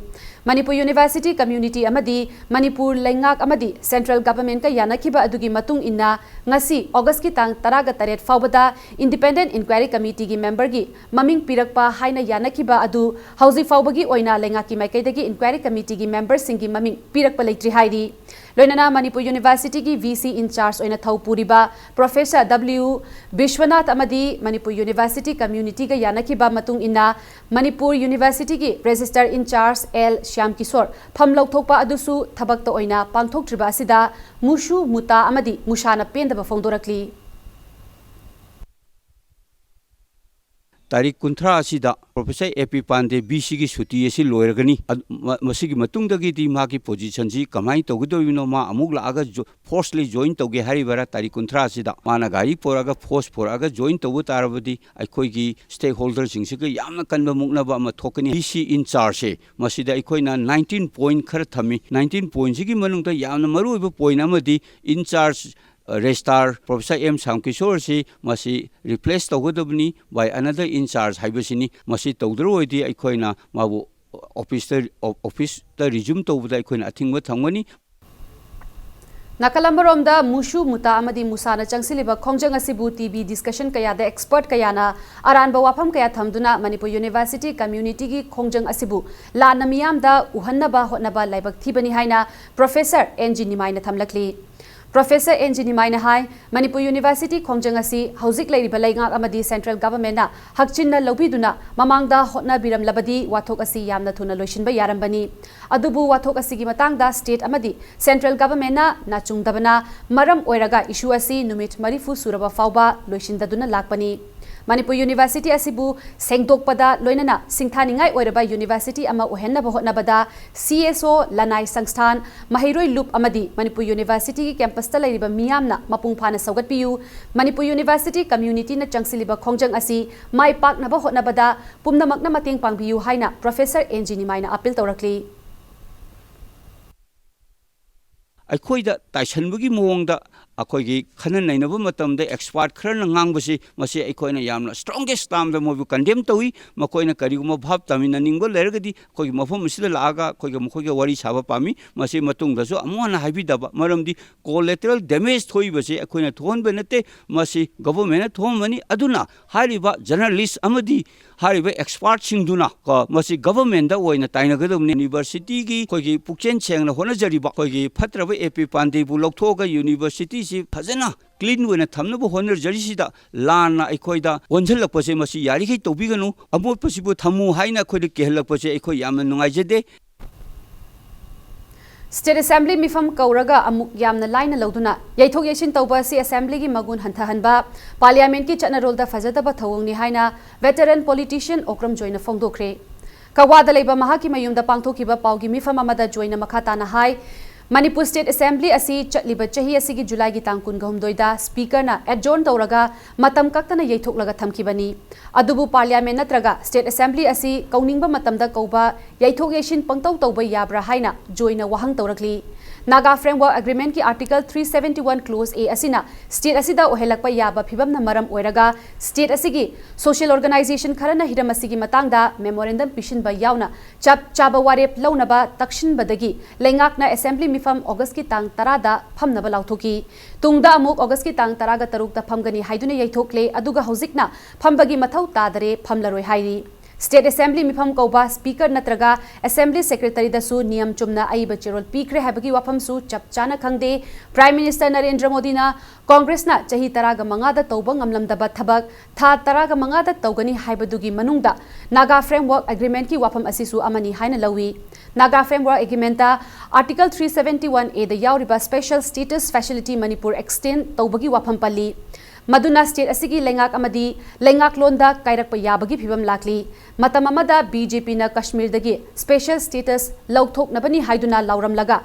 ꯃꯅꯤꯄꯨꯔ ꯌꯨꯅꯤꯚꯔꯁꯤꯇꯤ ꯀꯝꯃ꯭ꯌꯨꯅꯤꯇꯤ ꯑꯃꯗꯤ ꯃꯅꯤꯄꯨꯔ ꯂꯩꯉꯥꯛ ꯑꯃꯗꯤ ꯁꯦꯟꯇ꯭ꯔꯦꯜ ꯒꯚꯔꯟꯃꯦꯟꯠꯀ ꯌꯥꯅꯈꯤꯕ ꯑꯗꯨꯒꯤ ꯃꯇꯨꯡ ꯏꯟꯅ ꯉꯁꯤ ꯑꯣꯒꯁꯀꯤ ꯇꯥꯡ ꯇꯔꯥꯒ ꯇꯔꯦꯠ ꯐꯥꯎꯕꯗ ꯏꯟꯗꯤꯄꯦꯟꯗꯦꯟꯠ ꯏꯟꯀ꯭ꯋꯥꯏꯔꯤ ꯀꯃꯤꯇꯤꯒꯤ ꯃꯦꯝꯕꯔꯒꯤ ꯃꯃꯤꯡ ꯄꯤꯔꯛꯄ ꯍꯥꯏꯅ ꯌꯥꯅꯈꯤꯕ ꯑꯗꯨ ꯍꯧꯖꯤꯛ ꯐꯥꯎꯕꯒꯤ ꯑꯣꯏꯅ ꯂꯩꯉꯥꯛꯀꯤ ꯃꯥꯏꯀꯩꯗꯒꯤ ꯏꯟꯀ꯭ꯋꯥꯏꯔꯤ ꯀꯃꯤꯇꯤꯒꯤ ꯃꯦꯝꯕꯔꯁꯤꯡꯒꯤ ꯃꯃꯤꯡ ꯄꯤꯔꯛꯄ ꯂꯩꯇ꯭ꯔꯤ ꯍꯥꯏꯔꯤ꯫ ꯂꯣꯏꯅꯅ ꯃꯅꯤꯄꯨꯔ ꯌꯨꯅꯤꯚꯔꯁꯤꯇꯤꯒꯤ ꯚꯤ ꯁꯤ ꯏꯟꯆꯥꯔꯖ ꯑꯣꯏꯅ ꯊꯧ ꯄꯨꯔꯤꯕ ꯄ꯭ꯔꯣꯐꯦꯁꯔ ꯗꯕ꯭ꯂꯤꯎ ꯕꯤꯁ꯭ꯋꯅꯥꯊ ꯑꯃꯗꯤ ꯃꯅꯤꯄꯨꯔ ꯌꯨꯅꯤꯚꯔꯁꯤꯇꯤ ꯀꯝꯃ꯭ꯌꯨꯅꯤꯇꯤꯒ ꯌꯥꯅꯈꯤꯕ ꯃꯇꯨꯡ ꯏꯟꯅ ꯃꯅꯤꯄꯨꯔ ꯌꯨꯅꯤꯚꯔꯁꯤꯇꯤꯒꯤ registrar in charge L Shyam Kishore ꯐꯝ ꯂꯧꯊꯣꯛꯄ ꯑꯗꯨꯁꯨ ꯊꯕꯛꯇ ꯑꯣꯏꯅ ꯄꯥꯡꯊꯣꯛꯇ꯭ꯔꯤꯕ ꯑꯁꯤꯗ ꯃꯨꯁꯨ, ꯃꯨꯇꯥ ꯑꯃꯗꯤ ꯃꯨꯁꯥꯅ ꯄꯦꯟꯗꯕ ꯐꯣꯡꯗꯣꯔꯛꯂꯤ꯫ ꯇꯥꯔꯤꯛ ꯀꯨꯟꯊ꯭ꯔꯥ ꯑꯁꯤꯗ ꯄ꯭ꯔꯣꯐꯦꯁꯔ ꯑꯦ ꯄꯤ ꯄꯥꯟꯗꯦ ꯕꯤ ꯁꯤꯒꯤ ꯁꯨꯇꯤ ꯑꯁꯤ ꯂꯣꯏꯔꯒꯅꯤ꯫ ꯑꯗꯨ, ꯃ-, ꯃꯁꯤꯒꯤ ꯃꯇꯨꯡꯗꯒꯤꯗꯤ ꯃꯍꯥꯛꯀꯤ ꯄꯣꯖꯤꯁꯟꯁꯤ ꯀꯃꯥꯏꯅ ꯇꯧꯒꯗꯧꯔꯤꯕꯅꯣ? ꯃꯥ ꯑꯃꯨꯛ ꯂꯥꯛꯑꯒ ꯖꯣ-, ꯐꯣꯔꯁꯂꯤ ꯖꯣꯏꯟ ꯇꯧꯒꯦ ꯍꯥꯏꯔꯤꯕꯔꯥ? ꯇꯥꯔꯤꯛ ꯀꯨꯟꯊ꯭ꯔꯥ ꯑꯁꯤꯗ ꯃꯥꯅ ꯒꯥꯔꯤ ꯄꯨꯔꯛꯑꯒ, ꯐꯣꯔꯁ ꯄꯨꯔꯛꯑꯒ ꯖꯣꯏꯟ ꯇꯧꯕ ꯇꯥꯔꯕꯗꯤ ꯑꯩꯈꯣꯏꯒꯤ ꯁ꯭ꯇꯦꯛ ꯍꯣꯜꯗꯔꯁꯤꯡꯁꯤꯒ ꯌꯥꯝꯅ ꯀꯟꯕ ꯃꯨꯛꯅꯕ ꯑꯃ ꯊꯣꯛꯀꯅꯤ꯫ ꯕꯤ ꯁꯤ ꯏꯟꯆꯥꯔꯖꯁꯦ ꯃꯁꯤꯗ ꯑꯩꯈꯣꯏꯅ ꯅꯥꯏꯟꯇꯤꯟ ꯄꯣꯏꯟ ꯈꯔ ꯊꯝꯃꯤ꯫ ꯅꯥꯏꯟꯇꯤꯟ ꯄꯣꯏꯟꯁꯤꯒꯤ ꯃꯅꯨꯡꯗ ꯌꯥꯝꯅ ꯃꯔꯨꯑꯣꯏꯕ ꯄꯣꯏꯟ ꯑꯃꯗꯤ ꯏꯟꯆꯥꯔꯖ ꯔꯦꯖꯤꯁꯇ꯭ꯔꯥꯔ ꯄ꯭ꯔꯣꯐꯦꯁꯔ ꯑꯦꯝ ꯁ꯭ꯌꯥꯝ ꯀꯤꯁꯣꯔꯁꯤ ꯃꯁꯤ ꯔꯤꯄ꯭ꯂꯦꯁ ꯇꯧꯒꯗꯕꯅꯤ by another in charge ꯍꯥꯏꯕꯁꯤꯅꯤ꯫ ꯃꯁꯤ ꯇꯧꯗ꯭ꯔꯕ ꯑꯣꯏꯔꯗꯤ ꯑꯩꯈꯣꯏꯅ ꯃꯥꯕꯨ ꯑꯣꯐꯤꯁꯇ, ꯑꯣꯐꯤꯁꯇ ꯔꯤꯖ꯭ꯌꯨꯝ ꯇꯧꯕꯗ ꯑꯩꯈꯣꯏꯅ ꯑꯊꯤꯡꯕ ꯊꯝꯒꯅꯤ꯫ ꯅꯥꯀꯜ ꯑꯃꯔꯣꯝꯗ ꯃꯨꯁꯨ ꯃꯨꯇꯥ ꯑꯃꯗꯤ ꯃꯨꯁꯥꯅ ꯆꯪꯁꯤꯜꯂꯤꯕ ꯈꯣꯡꯖꯪ ꯑꯁꯤꯕꯨ ꯇꯤ ꯚꯤ ꯗꯤꯁꯀꯁꯟ ꯀꯌꯥꯗ ꯑꯦꯛꯁꯄꯔꯠ ꯀꯌꯥꯅ ꯑꯔꯥꯟꯕ ꯋꯥꯐꯝ ꯀꯌꯥ ꯊꯝꯗꯨꯅ ꯃꯅꯤꯄꯨꯔ ꯌꯨꯅꯤꯚꯔꯁꯤꯇꯤ ꯀꯝꯃ꯭ꯌꯨꯅꯤꯇꯤꯒꯤ ꯈꯣꯡꯖꯪ ꯑꯁꯤꯕꯨ ꯂꯥꯟꯅ ꯃꯤꯌꯥꯝꯗ ꯎꯍꯟꯅꯕ ꯍꯣꯠꯅꯕ ꯂꯥꯏꯕꯛ ꯊꯤꯕꯅꯤ ꯍꯥꯏꯅ ꯄ꯭ꯔꯣꯐꯦꯁꯔ ꯑꯦꯟ ꯖꯤ ꯅꯤꯃꯥꯏꯅ ꯊꯝꯂꯛꯂꯤ꯫ ꯄ꯭ꯔꯣꯐꯦꯁꯔ ꯑꯦꯟ ꯖꯤ ꯅꯤꯃꯥꯏꯅ ꯍꯥꯏ, ꯃꯅꯤꯄꯨꯔ ꯌꯨꯅꯤꯚꯔꯁꯤꯇꯤ ꯈꯣꯡꯖꯪ ꯑꯁꯤ ꯍꯧꯖꯤꯛ ꯂꯩꯔꯤꯕ ꯂꯩꯉꯥꯛ ꯑꯃꯗꯤ ꯁꯦꯟꯇ꯭ꯔꯦꯜ ꯒꯚꯔꯟꯃꯦꯟꯠꯅ ꯍꯛꯆꯤꯟꯅ ꯂꯧꯕꯤꯗꯨꯅ ꯃꯃꯥꯡꯗ ꯍꯣꯠꯅꯕꯤꯔꯝꯂꯕꯗꯤ ꯋꯥꯊꯣꯛ ꯑꯁꯤ ꯌꯥꯝꯅ ꯊꯨꯅ ꯂꯣꯏꯁꯤꯟꯕ ꯌꯥꯔꯝꯕꯅꯤ꯫ ꯑꯗꯨꯕꯨ ꯋꯥꯊꯣꯛ ꯑꯁꯤꯒꯤ ꯃꯇꯥꯡꯗ ꯁ꯭ꯇꯦꯠ ꯑꯃꯗꯤ ꯁꯦꯟꯇ꯭ꯔꯦꯜ ꯒꯚꯔꯟꯃꯦꯟꯠꯅ ꯅꯥꯆꯨꯡꯗꯕꯅ ꯃꯔꯝ ꯑꯣꯏꯔꯒ ꯏꯁꯨ ꯑꯁꯤ ꯅꯨꯃꯤꯠ ꯃꯔꯤꯐꯨ ꯁꯨꯔꯕ ꯐꯥꯎꯕ ꯂꯣꯏꯁꯤꯟꯗꯗꯨꯅ ꯂꯥꯛꯄꯅꯤ꯫ ꯃꯅꯤꯄꯨꯔ ꯌꯨꯅꯤꯚꯔꯁꯤꯇꯤ ꯑꯁꯤꯕꯨ ꯁꯦꯡꯗꯣꯛꯄꯗ ꯂꯣꯏꯅꯅ ꯁꯤꯡꯊꯥꯅꯤꯡꯉꯥꯏ ꯑꯣꯏꯔꯕ ꯌꯨꯅꯤꯚꯔꯁꯤꯇꯤ ꯑꯃ ꯑꯣꯏꯍꯟꯅꯕ ꯍꯣꯠꯅꯕꯗ ꯁꯤ ꯑꯦꯁ ꯑꯣ, ꯂꯅꯥꯏ ꯁꯪꯁꯊꯥꯟ, ꯃꯍꯩꯔꯣꯏ ꯂꯨꯞ ꯑꯃꯗꯤ ꯃꯅꯤꯄꯨꯔ ꯌꯨꯅꯤꯚꯔꯁꯤꯇꯤꯒꯤ ꯀꯦꯝꯄꯁꯇ ꯂꯩꯔꯤꯕ ꯃꯤꯌꯥꯝꯅ ꯃꯄꯨꯡ ꯐꯥꯅ ꯁꯧꯒꯠꯄꯤꯌꯨ꯫ ꯃꯅꯤꯄꯨꯔ ꯌꯨꯅꯤꯚꯔꯁꯤꯇꯤ ꯀꯝꯃ꯭ꯌꯨꯅꯤꯇꯤꯅ ꯆꯪꯁꯤꯜꯂꯤꯕ ꯈꯣꯡꯖꯪ ꯑꯁꯤ ꯃꯥꯏ ꯄꯥꯛꯅꯕ ꯍꯣꯠꯅꯕꯗ ꯄꯨꯝꯅꯃꯛꯅ ꯃꯇꯦꯡ ꯄꯥꯡꯕꯤꯌꯨ ꯍꯥꯏꯅ ꯄ꯭ꯔꯣꯐꯦꯁꯔ ꯑꯦꯟ ꯖꯤ ꯅꯤꯃꯥꯏꯅ ꯑꯄꯤꯜ ꯇꯧꯔꯛꯂꯤ꯫ ꯑꯩꯈꯣꯏꯗ ꯇꯥꯏꯁꯟꯕꯒꯤ ꯃꯑꯣꯡꯗ ꯑꯩꯈꯣꯏꯒꯤ ꯈꯟꯅ ꯅꯩꯅꯕ ꯃꯇꯝꯗ ꯑꯦꯛꯁꯄꯥꯔꯠ ꯈꯔꯅ ꯉꯥꯡꯕꯁꯤ, ꯃꯁꯤ ꯑꯩꯈꯣꯏꯅ ꯌꯥꯝꯅ ꯁ꯭ꯇꯔꯣꯡꯒꯦꯁ ꯇꯥꯝꯗ ꯃꯣꯏꯕꯨ ꯀꯟꯗꯦꯝ ꯇꯧꯏ꯫ ꯃꯈꯣꯏꯅ ꯀꯔꯤꯒꯨꯝꯕ ꯚꯥꯞ ꯇꯥꯃꯤꯟꯅꯅꯤꯡꯕ ꯂꯩꯔꯒꯗꯤ ꯑꯩꯈꯣꯏꯒꯤ ꯃꯐꯝ ꯑꯁꯤꯗ ꯂꯥꯛꯑꯒ ꯑꯩꯈꯣꯏꯒ ꯃꯈꯣꯏꯒ ꯋꯥꯔꯤ ꯁꯥꯕ ꯄꯥꯝꯃꯤ꯫ ꯃꯁꯤ ꯃꯇꯨꯡꯗꯁꯨ ꯑꯃꯨꯛ ꯍꯟꯅ ꯍꯥꯏꯕꯤꯗꯕ, ꯃꯔꯝꯗꯤ ꯀꯣꯂꯦꯇꯔꯦꯜ ꯗꯦꯃꯦꯖ ꯊꯣꯛꯏꯕꯁꯤ ꯑꯩꯈꯣꯏꯅ ꯊꯣꯛꯍꯟꯕ ꯅꯠꯇꯦ, ꯃꯁꯤ ꯒꯚꯔꯟꯃꯦꯟꯠꯅ ꯊꯣꯛꯍꯟꯕꯅꯤ꯫ ꯑꯗꯨꯅ ꯍꯥꯏꯔꯤꯕ ꯖꯔꯅꯦꯂꯤꯁ ꯑꯃꯗꯤ ꯍꯥꯏꯔꯤꯕ ꯑꯦꯛꯁꯄꯥꯔꯠꯁꯤꯡꯗꯨꯅ ꯀꯣ, ꯃꯁꯤ ꯒꯚꯔꯟꯃꯦꯟꯠꯇ ꯑꯣꯏꯅ ꯇꯥꯏꯅꯒꯗꯕꯅꯤ꯫ ꯌꯨꯅꯤꯚꯔꯁꯤꯇꯤꯒꯤ ꯑꯩꯈꯣꯏꯒꯤ ꯄꯨꯛꯆꯦꯜ ꯁꯦꯡꯅ ꯍꯣꯠꯅꯖꯔꯤꯕ ꯑꯩꯈꯣꯏꯒꯤ ꯐꯠꯇ꯭ꯔꯕ ꯑꯦ ꯄꯤ ꯄꯥꯟꯗꯦꯕꯨ ꯂꯧꯊꯣꯛꯑꯒ ꯌꯨꯅꯤꯚꯔꯁꯤꯇꯤꯁꯤ ꯐꯖꯅ ꯀ꯭ꯂꯤꯟ ꯑꯣꯏꯅ ꯊꯝꯅꯕ ꯍꯣꯠꯅꯖꯔꯤꯁꯤꯗ ꯂꯥꯟꯅ ꯑꯩꯈꯣꯏꯗ ꯑꯣꯟꯁꯤꯜꯂꯛꯄꯁꯦ ꯃꯁꯤ ꯌꯥꯔꯤꯈꯩ ꯇꯧꯕꯤꯒꯅꯨ꯫ ꯑꯃꯣꯠꯄꯁꯤꯕꯨ ꯊꯝꯃꯨ ꯍꯥꯏꯅ ꯑꯩꯈꯣꯏꯗ ꯀꯤꯍꯜꯂꯛꯄꯁꯦ ꯑꯩꯈꯣꯏ ꯌꯥꯝꯅ ꯅꯨꯡꯉꯥꯏꯖꯗꯦ꯫ State Assembly ꯃꯤꯐꯝ ꯀꯧꯔꯒ ꯑꯃꯨꯛ ꯌꯥꯝꯅ ꯂꯥꯏꯅ ꯂꯧꯗꯨꯅ ꯌꯩꯊꯣꯛ ꯌꯩꯁꯤꯟ ꯇꯧꯕ ꯑꯁꯤ Assemblyꯒꯤ ꯃꯒꯨꯟ ꯍꯟꯊꯍꯟꯕ, Parliamentꯀꯤ ꯆꯠꯅꯔꯣꯜꯗ ꯐꯖꯗꯕ ꯊꯧꯑꯣꯡꯅꯤ ꯍꯥꯏꯅ veteran politician ꯑꯣꯀ꯭ꯔꯝ ꯖꯣꯏꯅ ꯐꯣꯡꯗꯣꯛꯈ꯭ꯔꯦ꯫ ꯀꯛꯋꯥꯗ ꯂꯩꯕ ꯃꯍꯥꯛꯀꯤ ꯃꯌꯨꯝꯗ ꯄꯥꯡꯊꯣꯛꯈꯤꯕ ꯄꯥꯎꯒꯤ ꯃꯤꯐꯝ ꯑꯃꯗ ꯖꯣꯏꯅ ꯃꯈꯥ ꯇꯥꯅ ꯍꯥꯏ, ꯃꯅꯤꯄꯨꯔ State Assembly ꯑꯁꯤ ꯆꯠꯂꯤꯕ ꯆꯍꯤ ꯑꯁꯤꯒꯤ Julyꯒꯤ ꯇꯥꯡ ꯀꯨꯟꯒ ꯍꯨꯝꯗꯣꯏꯗ Speakerꯅ adjourn ꯇꯧꯔꯒ ꯃꯇꯝ ꯀꯛꯇꯅ ꯌꯩꯊꯣꯛꯂꯒ ꯊꯝꯈꯤꯕꯅꯤ꯫ ꯑꯗꯨꯕꯨ Parliament ꯅꯠꯇ꯭ꯔꯒ State Assembly ꯑꯁꯤ ꯀꯧꯅꯤꯡꯕ ꯃꯇꯝꯗ ꯀꯧꯕ, ꯌꯩꯊꯣꯛ ꯌꯩꯁꯤꯟ ꯄꯪꯇꯧ ꯇꯧꯕ ꯌꯥꯕ꯭ꯔꯥ ꯍꯥꯏꯅ ꯖꯣꯏꯅ ꯋꯥꯍꯪ ꯇꯧꯔꯛꯂꯤ꯫ Naga Framework Agreementꯀꯤ Article three seventy one Clause A ꯑꯁꯤꯅ state ꯑꯁꯤꯗ ꯑꯣꯏꯍꯜꯂꯛꯄ ꯌꯥꯕ ꯐꯤꯚꯝꯅ ꯃꯔꯝ ꯑꯣꯏꯔꯒ state ꯑꯁꯤꯒꯤ social organisation ꯈꯔꯅ ꯍꯤꯔꯝ ꯑꯁꯤꯒꯤ ꯃꯇꯥꯡꯗ memorandum ꯄꯤꯁꯤꯟꯕ ꯌꯥꯎꯅ ꯆꯞ ꯆꯥꯕ ꯋꯥꯔꯦꯞ ꯂꯧꯅꯕ ꯇꯛꯁꯤꯟꯕꯗꯒꯤ ꯂꯩꯉꯥꯛꯅ Assembly ꯃꯤꯐꯝ Augustꯀꯤ ꯇꯥꯡ ꯇꯔꯥꯗ ꯐꯝꯅꯕ ꯂꯥꯎꯊꯣꯛꯈꯤ꯫ ꯇꯨꯡꯗ ꯑꯃꯨꯛ Augustꯀꯤ ꯇꯥꯡ ꯇꯔꯥꯒ ꯇꯔꯨꯛꯇ ꯐꯝꯒꯅꯤ ꯍꯥꯏꯗꯨꯅ ꯌꯩꯊꯣꯛꯂꯦ, ꯑꯗꯨꯒ ꯍꯧꯖꯤꯛꯅ ꯐꯝꯕꯒꯤ ꯃꯊꯧ ꯇꯥꯗꯔꯦ, ꯐꯝꯂꯔꯣꯏ ꯍꯥꯏꯔꯤ꯫ State Assembly ꯃꯤꯐꯝ ꯀꯧꯕ Speaker ꯅꯠꯇ꯭ꯔꯒ Assembly Secretaryꯗꯁꯨ ꯅꯤꯌꯝ ꯆꯨꯝꯅ ꯑꯏꯕ ꯆꯦꯔꯣꯜ ꯄꯤꯈ꯭ꯔꯦ ꯍꯥꯏꯕꯒꯤ ꯋꯥꯐꯝꯁꯨ ꯆꯞ ꯆꯥꯅ ꯈꯪꯗꯦ꯫ Prime Minister ꯅꯔꯦꯟꯗ꯭ꯔ ꯃꯣꯗꯤꯅ Congressꯅ ꯆꯍꯤ ꯇꯔꯥꯒ ꯃꯉꯥꯗ ꯇꯧꯕ ꯉꯝꯂꯝꯗꯕ ꯊꯕꯛ ꯊꯥ ꯇꯔꯥꯒ ꯃꯉꯥꯗ ꯇꯧꯒꯅꯤ ꯍꯥꯏꯕꯗꯨꯒꯤ ꯃꯅꯨꯡꯗ Naga Framework Agreementꯀꯤ ꯋꯥꯐꯝ ꯑꯁꯤꯁꯨ ꯑꯃꯅꯤ ꯍꯥꯏꯅ ꯂꯧꯏ꯫ Naga Framework Agreementꯇ Article three seventy one Aꯗ ꯌꯥꯎꯔꯤꯕ Special Status Facility Manipur extend ꯇꯧꯕꯒꯤ ꯋꯥꯐꯝ ꯄꯜꯂꯤ꯫ ꯃꯗꯨꯅ state ꯑꯁꯤꯒꯤ ꯂꯩꯉꯥꯛ ꯑꯃꯗꯤ ꯂꯩꯉꯥꯛꯂꯣꯟꯗ ꯀꯥꯏꯔꯛꯄ ꯌꯥꯕꯒꯤ ꯐꯤꯚꯝ ꯂꯥꯛꯂꯤ꯫ ꯃꯇꯝ ꯑꯃꯗ BJPꯅ ꯀꯥꯁꯃꯤꯔꯗꯒꯤ special status ꯂꯧꯊꯣꯛꯅꯕꯅꯤ ꯍꯥꯏꯗꯨꯅ ꯂꯥꯎꯔꯝꯂꯒ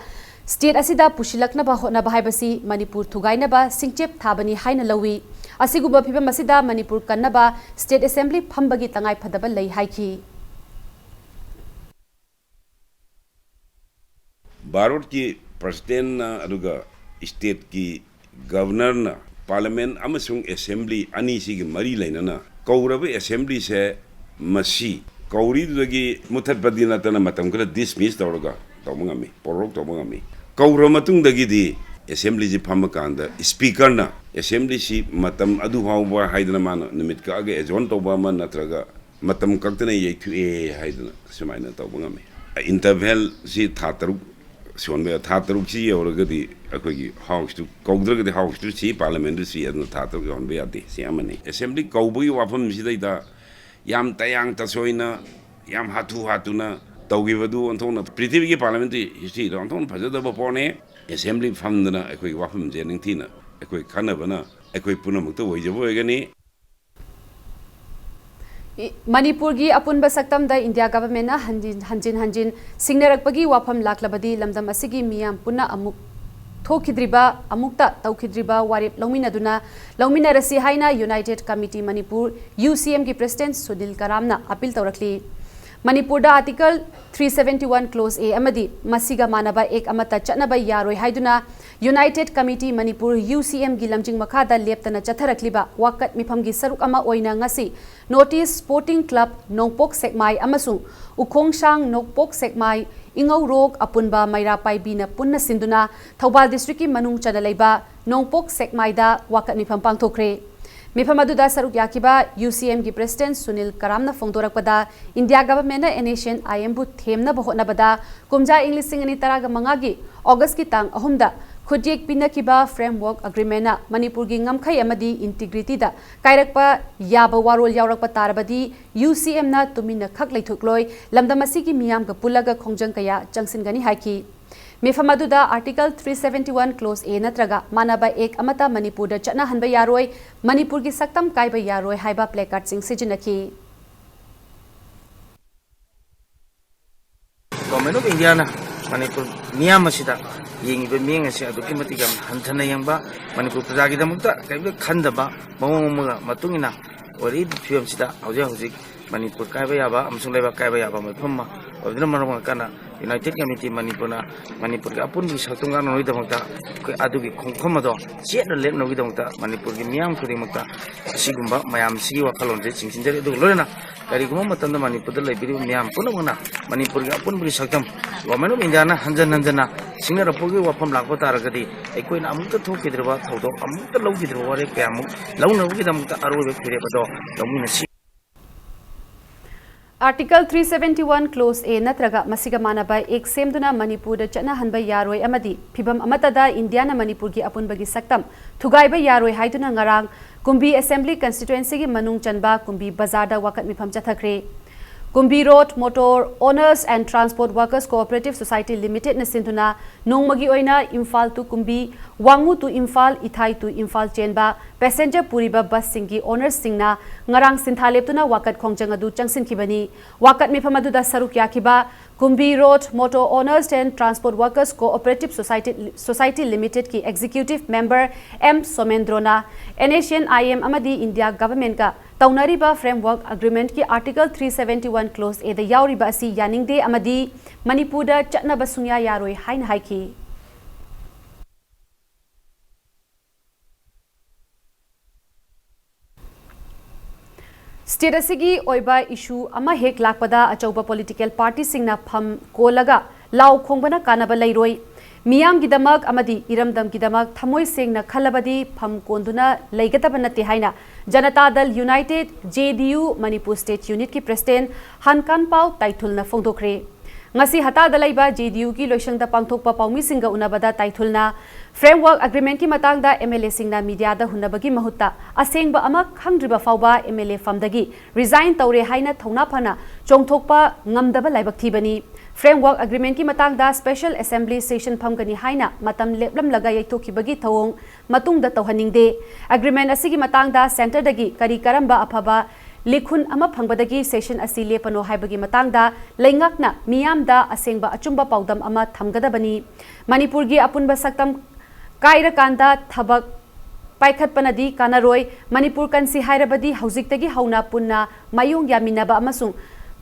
state ꯑꯁꯤꯗ ꯄꯨꯁꯤꯜꯂꯛꯅꯕ ꯍꯣꯠꯅꯕ ꯍꯥꯏꯕꯁꯤ ꯃꯅꯤꯄꯨꯔ ꯊꯨꯒꯥꯏꯅꯕ ꯁꯤꯡꯆꯦꯞ ꯊꯥꯕꯅꯤ ꯍꯥꯏꯅ ꯂꯧꯏ꯫ ꯑꯁꯤꯒꯨꯝꯕ ꯐꯤꯚꯝ ꯑꯁꯤꯗ ꯃꯅꯤꯄꯨꯔ ꯀꯟꯅꯕ State Assembly ꯐꯝꯕꯒꯤ ꯇꯉꯥꯏ ꯐꯗꯕ ꯂꯩ ꯍꯥꯏꯈꯤ꯫ ꯚꯥꯔꯠꯀꯤ Presidentꯅ ꯑꯗꯨꯒ stateꯀꯤ Governorꯅ Parliament ꯑꯃꯁꯨꯡ Assembly ꯑꯅꯤꯁꯤꯒꯤ ꯃꯔꯤ ꯂꯩꯅꯅ ꯀꯧꯔꯕ Assemblyꯁꯦ ꯃꯁꯤ ꯀꯧꯔꯤꯗꯨꯗꯒꯤ ꯃꯨꯊꯠꯄꯗꯤ ꯅꯠꯇꯅ ꯃꯇꯝ ꯈꯔ dismiss ꯇꯧꯔꯒ ꯇꯧꯕ ꯉꯝꯃꯤ, ꯄꯣꯔꯣꯔꯣꯛ ꯇꯧꯕ ꯉꯝꯃꯤ꯫ ꯀꯧꯔ ꯃꯇꯨꯡꯗꯒꯤꯗꯤ Assemblyꯁꯤ ꯐꯝꯃꯀꯥꯟꯗ Speakerꯅ Assemblyꯁꯤ ꯃꯇꯝ ꯑꯗꯨ ꯐꯥꯎꯕ ꯍꯥꯏꯗꯅ ꯃꯥꯅ ꯅꯨꯃꯤꯠ ꯀꯛꯑꯒ adjourn ꯇꯧꯕ ꯑꯃ ꯅꯠꯇ꯭ꯔꯒ ꯃꯇꯝ ꯀꯛꯇꯅ ꯌꯩꯊꯣꯛꯑꯦ ꯍꯥꯏꯗꯅ ꯁꯨꯃꯥꯏꯅ ꯇꯧꯕ ꯉꯝꯃꯤ꯫ Intervalꯁꯤ ꯊꯥ ꯇꯔꯨꯛ ꯁꯤꯍꯣꯟꯕ ꯌꯥꯏ꯫ ꯊꯥ ꯇꯔꯨꯛꯁꯤ ꯌꯧꯔꯒꯗꯤ ꯑꯩꯈꯣꯏꯒꯤ Houseꯇꯨ ꯀꯧꯗ꯭ꯔꯒꯗꯤ Houseꯇꯨ ꯁꯤ, Parliamentꯇꯨ ꯁꯤ, ꯑꯗꯨꯅ ꯊꯥ ꯇꯔꯨꯛ ꯌꯧꯍꯟꯕ ꯌꯥꯗꯦ꯫ ꯁꯤ ꯑꯃꯅꯤ꯫ Assembly ꯀꯧꯕꯒꯤ ꯋꯥꯐꯝꯁꯤꯗꯩꯗ ꯌꯥꯝ ꯇꯌꯥꯡ ꯇꯁꯣꯏꯅ, ꯌꯥꯝ ꯍꯥꯊꯨ ꯍꯥꯊꯨꯅ ꯇꯧꯈꯤꯕꯗꯨ ꯑꯣꯟꯊꯣꯛꯅ ꯄ꯭ꯔꯤꯊꯤꯕꯤꯒꯤ ꯄꯥꯔꯂꯤꯌꯥꯃꯦꯟꯇꯔꯤ ꯍꯤꯁꯇ꯭ꯔꯤꯗ ꯑꯣꯟꯊꯣꯛꯅ ꯐꯖꯗꯕ ꯄꯣꯠꯅꯤ꯫ ꯑꯦꯁꯦꯝꯕ꯭ꯂꯤ ꯐꯝꯗꯅ ꯑꯩꯈꯣꯏꯒꯤ ꯋꯥꯐꯝꯁꯦ ꯅꯤꯡꯊꯤꯅ ꯑꯩꯈꯣꯏ ꯈꯟꯅꯕꯅ ꯑꯩꯈꯣꯏ ꯄꯨꯝꯅꯃꯛꯇ ꯑꯣꯏꯖꯕ ꯑꯣꯏꯒꯅꯤ꯫ ꯏ-, ꯃꯅꯤꯄꯨꯔꯒꯤ ꯑꯄꯨꯟꯕ ꯁꯛꯇꯝꯗ ꯏꯟꯗꯤꯌꯥ ꯒꯚꯔꯟꯃꯦꯟꯠꯅ ꯍꯟꯖꯤꯟ, ꯍꯟꯖꯤꯟ ꯍꯟꯖꯤꯟ ꯁꯤꯡꯅꯔꯛꯄꯒꯤ ꯋꯥꯐꯝ ꯂꯥꯛꯂꯕꯗꯤ ꯂꯝꯗꯝ ꯑꯁꯤꯒꯤ ꯃꯤꯌꯥꯝ ꯄꯨꯟꯅ ꯑꯃꯨꯛ ꯊꯣꯛꯈꯤꯗ꯭ꯔꯤꯕ, ꯑꯃꯨꯛꯇ ꯇꯧꯈꯤꯗ꯭ꯔꯤꯕ ꯋꯥꯔꯦꯞ ꯂꯧꯃꯤꯟꯅꯗꯨꯅ ꯂꯧꯃꯤꯟꯅꯔꯁꯤ ꯍꯥꯏꯅ United committee Manipur, U C ꯑꯦꯝꯒꯤ ꯄ꯭ꯔꯁꯤꯗꯦꯟꯠ ꯁꯨꯅꯤꯜ ꯀꯔꯥꯝꯅ ꯑꯄꯤꯜ ꯇꯧꯔꯛꯂꯤ꯫ ꯃꯅꯤꯄꯨꯔꯗ article three seventy one clause A ꯑꯃꯗꯤ ꯃꯁꯤꯒ ꯃꯥꯟꯅꯕ ꯑꯦꯛ ꯑꯃꯠꯇ ꯆꯠꯅꯕ ꯌꯥꯔꯣꯏ ꯍꯥꯏꯗꯨꯅ United committee Manipur, U C ꯑꯦꯝꯒꯤ ꯂꯝꯖꯤꯡ ꯃꯈꯥꯗ ꯂꯦꯞꯇꯅ ꯆꯠꯊꯔꯛꯂꯤꯕ ꯋꯥꯀꯠ ꯃꯤꯐꯝꯒꯤ ꯁꯔꯨꯛ ꯑꯃ ꯑꯣꯏꯅ ꯉꯁꯤ ꯅꯣꯔꯠ ꯏꯁ ꯁ꯭ꯄꯣꯔꯇꯤꯡ ꯀ꯭ꯂꯕ ꯅꯣꯡꯄꯣꯛ ꯁꯦꯛꯃꯥꯏ ꯑꯃꯁꯨꯡ ꯎꯈꯣꯡꯁꯥꯡ ꯅꯣꯡꯄꯣꯛ ꯁꯦꯛꯃꯥꯏ ꯏꯉꯧꯔꯣꯛ ꯑꯄꯨꯟꯕ ꯃꯩꯔꯥ ꯄꯥꯏꯕꯤꯅ ꯄꯨꯟꯅ ꯁꯤꯟꯗꯨꯅ ꯊꯧꯕꯥꯜ ꯗꯤꯁꯇ꯭ꯔꯤꯛꯀꯤ ꯃꯅꯨꯡ ꯆꯟꯅ ꯂꯩꯕ ꯅꯣꯡꯄꯣꯛ ꯁꯦꯛꯃꯥꯏꯗ ꯋꯥꯀꯠ ꯃꯤꯐꯝ ꯄꯥꯡꯊꯣꯛꯈ꯭ꯔꯦ꯫ ꯃꯤꯐꯝ ꯑꯗꯨꯗ ꯁꯔꯨꯛ ꯌꯥꯈꯤꯕ ꯌꯨ ꯁꯤ ꯑꯦꯝꯒꯤ ꯄ꯭ꯔꯁꯤꯗꯦꯟꯠ ꯁꯨꯅꯤꯜ ꯀꯔꯥꯝꯅ ꯐꯣꯡꯗꯣꯔꯛꯄꯗ, ꯏꯟꯗꯤꯌꯥ ꯒꯚꯔꯟꯃꯦꯟꯠꯅ ꯑꯦꯟ ꯑꯦꯁ ꯑꯦꯟ ꯑꯥꯏ ꯑꯦꯝꯕꯨ ꯊꯦꯝꯅꯕ ꯍꯣꯠꯅꯕꯗ ꯀꯨꯝꯖꯥ ꯏꯪ ꯂꯤꯁꯤꯡ ꯑꯅꯤ ꯇꯔꯥꯃꯉꯥꯒꯤ ꯑꯣꯒꯁꯀꯤ ꯇꯥꯡ ꯑꯍꯨꯝꯗ ꯈꯨꯠꯌꯦꯛ ꯄꯤꯅꯈꯤꯕ ꯐ꯭ꯔꯦꯝꯋꯔꯛ ꯑꯦꯒ꯭ꯔꯤꯃꯦꯟꯠꯅ ꯃꯅꯤꯄꯨꯔꯒꯤ ꯉꯝꯈꯩ ꯑꯃꯗꯤ ꯏꯟꯇꯤꯒ꯭ꯔꯤꯇꯤꯗ ꯀꯥꯏꯔꯛꯄ ꯌꯥꯕ ꯋꯥꯔꯣꯜ ꯌꯥꯎꯔꯛꯄ ꯇꯥꯔꯕꯗꯤ ꯌꯨ ꯁꯤ ꯑꯦꯝꯅ ꯇꯨꯃꯤꯟꯅ ꯈꯛ ꯂꯩꯊꯣꯛꯂꯣꯏ, ꯂꯝꯗꯝ ꯑꯁꯤꯒꯤ ꯃꯤꯌꯥꯝꯒ ꯄꯨꯜꯂꯒ ꯈꯣꯡꯖꯪ ꯀꯌꯥ ꯆꯪꯁꯤꯟꯒꯅꯤ ꯍꯥꯏꯈꯤ꯫ ꯃꯤꯐꯝ ꯑꯗꯨꯗ article three seventy one clause A ꯅꯠꯇ꯭ꯔꯒ ꯃꯥꯟꯅꯕ ꯑꯦꯛ ꯑꯃꯠꯇ ꯃꯅꯤꯄꯨꯔꯗ ꯆꯠꯅꯍꯟꯕ ꯌꯥꯔꯣꯏ, ꯃꯅꯤꯄꯨꯔꯒꯤ ꯁꯛꯇꯝ ꯀꯥꯏꯕ ꯌꯥꯔꯣꯏ ꯍꯥꯏꯕ ꯄ꯭ꯂꯦꯀꯥꯔꯗꯁꯤꯡ ꯁꯤꯖꯤꯟꯅꯈꯤ꯫ ꯒꯣꯔꯃꯦꯟ ꯑꯣꯐ ꯏꯟꯗꯤꯌꯥꯅ ꯃꯅꯤꯄꯨꯔ ꯃꯤꯌꯥꯝ ꯑꯁꯤꯗ ꯌꯦꯡꯉꯤꯕ ꯃꯤꯠꯌꯦꯡ ꯑꯁꯤ ꯑꯗꯨꯛꯀꯤ ꯃꯇꯤꯛ ꯌꯥꯝ ꯍꯟꯊꯅ ꯌꯦꯡꯕ, ꯃꯅꯤꯄꯨꯔ ꯄ꯭ꯔꯖꯥꯒꯤꯗꯃꯛꯇ ꯀꯔꯤꯝꯇ ꯈꯟꯗꯕ ꯃꯑꯣꯡ ꯑꯃꯒ ꯃꯇꯨꯡ ꯏꯟꯅ ꯑꯣꯏꯔꯛꯏꯕ ꯐꯤꯕꯝꯁꯤꯗ ꯍꯧꯖꯤꯛ ꯍꯧꯖꯤꯛ ꯃꯅꯤꯄꯨꯔ ꯀꯥꯏꯕ ꯌꯥꯕ ꯑꯃꯁꯨꯡ ꯂꯩꯕꯥꯛ ꯀꯥꯏꯕ ꯌꯥꯕ ꯃꯐꯝ ꯑꯃ ꯑꯣꯏꯕꯅ ꯃꯔꯝ ꯑꯣꯏꯔꯀꯥꯟꯗ ꯌꯨꯅꯥꯏꯇꯦꯗ ꯀꯃꯤꯇꯤ ꯃꯅꯤꯄꯨꯔꯅ ꯃꯅꯤꯄꯨꯔꯒꯤ ꯑꯄꯨꯟꯕꯒꯤ ꯁꯛꯇꯝ ꯉꯥꯛꯅꯕꯒꯤꯗꯃꯛꯇ ꯑꯩꯈꯣꯏ ꯑꯗꯨꯒꯤ ꯈꯣꯡꯐꯝ ꯑꯗꯣ ꯆꯦꯠꯅ ꯂꯦꯞꯅꯕꯒꯤꯗꯃꯛꯇ ꯃꯅꯤꯄꯨꯔꯒꯤ ꯃꯤꯌꯥꯝ ꯈꯨꯗꯤꯡꯃꯛꯇ ꯑꯁꯤꯒꯨꯝꯕ ꯃꯌꯥꯝꯁꯤꯒꯤ ꯋꯥꯈꯜꯂꯣꯟꯁꯦ ꯆꯤꯡꯁꯤꯟꯖꯔꯤ꯫ ꯑꯗꯨꯒ ꯂꯣꯏꯅꯅ ꯀꯔꯤꯒꯨꯝꯕ ꯃꯇꯝꯗ ꯃꯅꯤꯄꯨꯔꯗ ꯂꯩꯕꯤꯔꯤꯕ ꯃꯤꯌꯥꯝ ꯄꯨꯝꯅꯃꯛꯅ ꯃꯅꯤꯄꯨꯔꯒꯤ ꯑꯄꯨꯟꯕꯒꯤ ꯁꯛꯇꯝ ꯒꯣꯔꯃꯦꯟ ꯑꯣꯐ ꯏꯟꯗꯤꯌꯥꯅ ꯍꯟꯖꯟ ꯍꯟꯖꯟꯅ ꯁꯤꯡꯅꯔꯛꯄꯒꯤ ꯋꯥꯐꯝ ꯂꯥꯛꯄ ꯇꯥꯔꯒꯗꯤ ꯑꯩꯈꯣꯏꯅ ꯑꯃꯨꯛꯇ ꯊꯣꯛꯈꯤꯗ꯭ꯔꯤꯕ ꯊꯧꯗꯣꯛ, ꯑꯃꯨꯛꯇ ꯂꯧꯈꯤꯗ꯭ꯔꯤꯕ ꯋꯥꯔꯦꯞ ꯀꯌꯥꯃꯨꯛ ꯂꯧꯅꯕꯒꯤꯗꯃꯛꯇ ꯑꯔꯣꯏꯕ ꯐꯤꯔꯦꯞ ꯑꯗꯣ ꯂꯧꯃꯤꯟꯅꯁꯤ꯫ Article three seventy one clause A ꯅꯠꯇ꯭ꯔꯒ ꯃꯁꯤꯒ ꯃꯥꯟꯅꯕ ꯑꯦꯛ ꯁꯦꯝꯗꯨꯅ ꯃꯅꯤꯄꯨꯔꯗ ꯆꯠꯅꯍꯟꯕ ꯌꯥꯔꯣꯏ ꯑꯃꯗꯤ ꯐꯤꯚꯝ ꯑꯃꯠꯇꯗ ꯏꯟꯗꯤꯌꯥꯅ ꯃꯅꯤꯄꯨꯔꯒꯤ ꯑꯄꯨꯟꯕꯒꯤ ꯁꯛꯇꯝ ꯊꯨꯒꯥꯏꯕ ꯌꯥꯔꯣꯏ ꯍꯥꯏꯗꯨꯅ ꯉꯔꯥꯡ ꯀꯨꯝꯕꯤ ꯑꯦꯁꯦꯝꯕ꯭ꯂꯤ ꯀꯟꯁꯇꯤꯇ꯭ꯋꯦꯟꯁꯤꯒꯤ ꯃꯅꯨꯡ ꯆꯟꯕ ꯀꯨꯝꯕꯤ ꯕꯖꯥꯔꯗ ꯋꯥꯀꯠ ꯃꯤꯐꯝ ꯆꯠꯊꯈ꯭ꯔꯦ꯫ Kumbi Road Motor Owners and Transport Workers Cooperative Society Limited ꯅ ꯁꯤꯟꯗꯨꯅ ꯅꯣꯡꯃꯒꯤ ꯑꯣꯏꯅ Imphal to ꯀꯨꯝꯕꯤ, ꯋꯥꯉꯨ to Imphal, ꯏꯊꯥꯏ to Imphal ꯆꯦꯟꯕ passenger ꯄꯨꯔꯤꯕ ꯕꯁꯁꯤꯡꯒꯤ ownersꯁꯤꯡꯅ ꯉꯔꯥꯡ ꯁꯤꯟꯊꯥ ꯂꯦꯞꯇꯨꯅ ꯋꯥꯀꯠ ꯈꯣꯡꯖꯪ ꯑꯗꯨ ꯆꯪꯁꯤꯟꯈꯤꯕꯅꯤ꯫ ꯋꯥꯀꯠ ꯃꯤꯐꯝ ꯑꯗꯨꯗ ꯁꯔꯨꯛ ꯌꯥꯈꯤꯕ Kumbi Road Motor Owners and Transport Workers Cooperative Society, Society Limitedꯀꯤ executive member ꯑꯦꯝ ꯁꯣꯃꯦꯟꯗ꯭ꯔꯣꯅ NSCN-IM ꯑꯃꯗꯤ India governmentꯀ ꯇꯧꯅꯔꯤꯕ framework agreementꯀꯤ Article three seventy one clause Aꯗ ꯌꯥꯎꯔꯤꯕ ꯑꯁꯤ ꯌꯥꯅꯤꯡꯗꯦ ꯑꯃꯗꯤ ꯃꯅꯤꯄꯨꯔꯗ ꯆꯠꯅꯕ ꯁꯨꯡꯌꯥ ꯌꯥꯔꯣꯏ ꯍꯥꯏꯅ ꯍꯥꯏꯈꯤ꯫ State ꯑꯁꯤꯒꯤ ꯑꯣꯏꯕ issue ꯑꯃ ꯍꯦꯛ ꯂꯥꯛꯄꯗ ꯑꯆꯧꯕ political partyꯁꯤꯡꯅ ꯐꯝ ꯀꯣꯜꯂꯒ ꯂꯥꯎ ꯈꯣꯡꯕꯅ ꯀꯥꯟꯅꯕ ꯂꯩꯔꯣꯏ꯫ ꯃꯤꯌꯥꯝꯒꯤꯗꯃꯛ ꯑꯃꯗꯤ ꯏꯔꯝꯗꯝꯒꯤꯗꯃꯛ ꯊꯃꯣꯏ ꯁꯦꯡꯅ ꯈꯜꯂꯕꯗꯤ ꯐꯝ ꯀꯣꯟꯗꯨꯅ ꯂꯩꯒꯗꯕ ꯅꯠꯇꯦ ꯍꯥꯏꯅ ꯖꯅꯇꯥ ꯗꯜ United, JDU, Manipur state unitꯀꯤ president ꯍꯟꯀꯥꯟꯄꯥꯎ ꯇꯥꯏꯊꯨꯜꯅ ꯐꯣꯡꯗꯣꯛꯈ꯭ꯔꯦ꯫ ꯉꯁꯤ ꯍꯇꯥꯗ ꯂꯩꯕ JDUꯒꯤ ꯂꯣꯏꯁꯪꯗ ꯄꯥꯡꯊꯣꯛꯄ ꯄꯥꯎꯃꯤꯁꯤꯡꯒ ꯎꯅꯕꯗ ꯇꯥꯏꯊꯨꯜꯅ framework agreementꯀꯤ ꯃꯇꯥꯡꯗ MLAꯁꯤꯡꯅ mediaꯗ ꯍꯨꯟꯅꯕꯒꯤ ꯃꯍꯨꯠꯇ ꯑꯁꯦꯡꯕ ꯑꯃ ꯈꯪꯗ꯭ꯔꯤꯕ ꯐꯥꯎꯕ MLA ꯐꯝꯗꯒꯤ resign ꯇꯧꯔꯦ ꯍꯥꯏꯅ ꯊꯧꯅꯥ ꯐꯅ ꯆꯣꯡꯊꯣꯛꯄ ꯉꯝꯗꯕ ꯂꯥꯏꯕꯛ ꯊꯤꯕꯅꯤ꯫ Framework agreementꯀꯤ ꯃꯇꯥꯡꯗ special assembly session ꯐꯝꯒꯅꯤ ꯍꯥꯏꯅ ꯃꯇꯝ ꯂꯦꯞꯂꯝꯂꯒ ꯌꯩꯊꯣꯛꯈꯤꯕꯒꯤ ꯊꯧꯑꯣꯡ ꯃꯇꯨꯡꯗ ꯇꯧꯍꯟꯅꯤꯡꯗꯦ꯫ Agreement ꯑꯁꯤꯒꯤ ꯃꯇꯥꯡꯗ centreꯗꯒꯤ ꯀꯔꯤ ꯀꯔꯝꯕ ꯑꯐꯕ ꯂꯤꯈꯨꯟ ꯑꯃ ꯐꯪꯕꯗꯒꯤ session ꯑꯁꯤ ꯂꯦꯞꯄꯅꯣ ꯍꯥꯏꯕꯒꯤ ꯃꯇꯥꯡꯗ ꯂꯩꯉꯥꯛꯅ ꯃꯤꯌꯥꯝꯗ ꯑꯁꯦꯡꯕ ꯑꯆꯨꯝꯕ ꯄꯥꯎꯗꯝ ꯑꯃ ꯊꯝꯒꯗꯕꯅꯤ꯫ ꯃꯅꯤꯄꯨꯔꯒꯤ ꯑꯄꯨꯟꯕ ꯁꯛꯇꯝ ꯀꯥꯏꯔꯀꯥꯟꯗ ꯊꯕꯛ ꯄꯥꯏꯈꯠꯄꯅꯗꯤ ꯀꯥꯟꯅꯔꯣꯏ꯫ ꯃꯅꯤꯄꯨꯔ ꯀꯟꯁꯤ ꯍꯥꯏꯔꯕꯗꯤ ꯍꯧꯖꯤꯛꯇꯒꯤ ꯍꯧꯅ ꯄꯨꯟꯅ ꯃꯥꯌꯣꯡ ꯌꯥꯃꯤꯟꯅꯕ ꯑꯃꯁꯨꯡ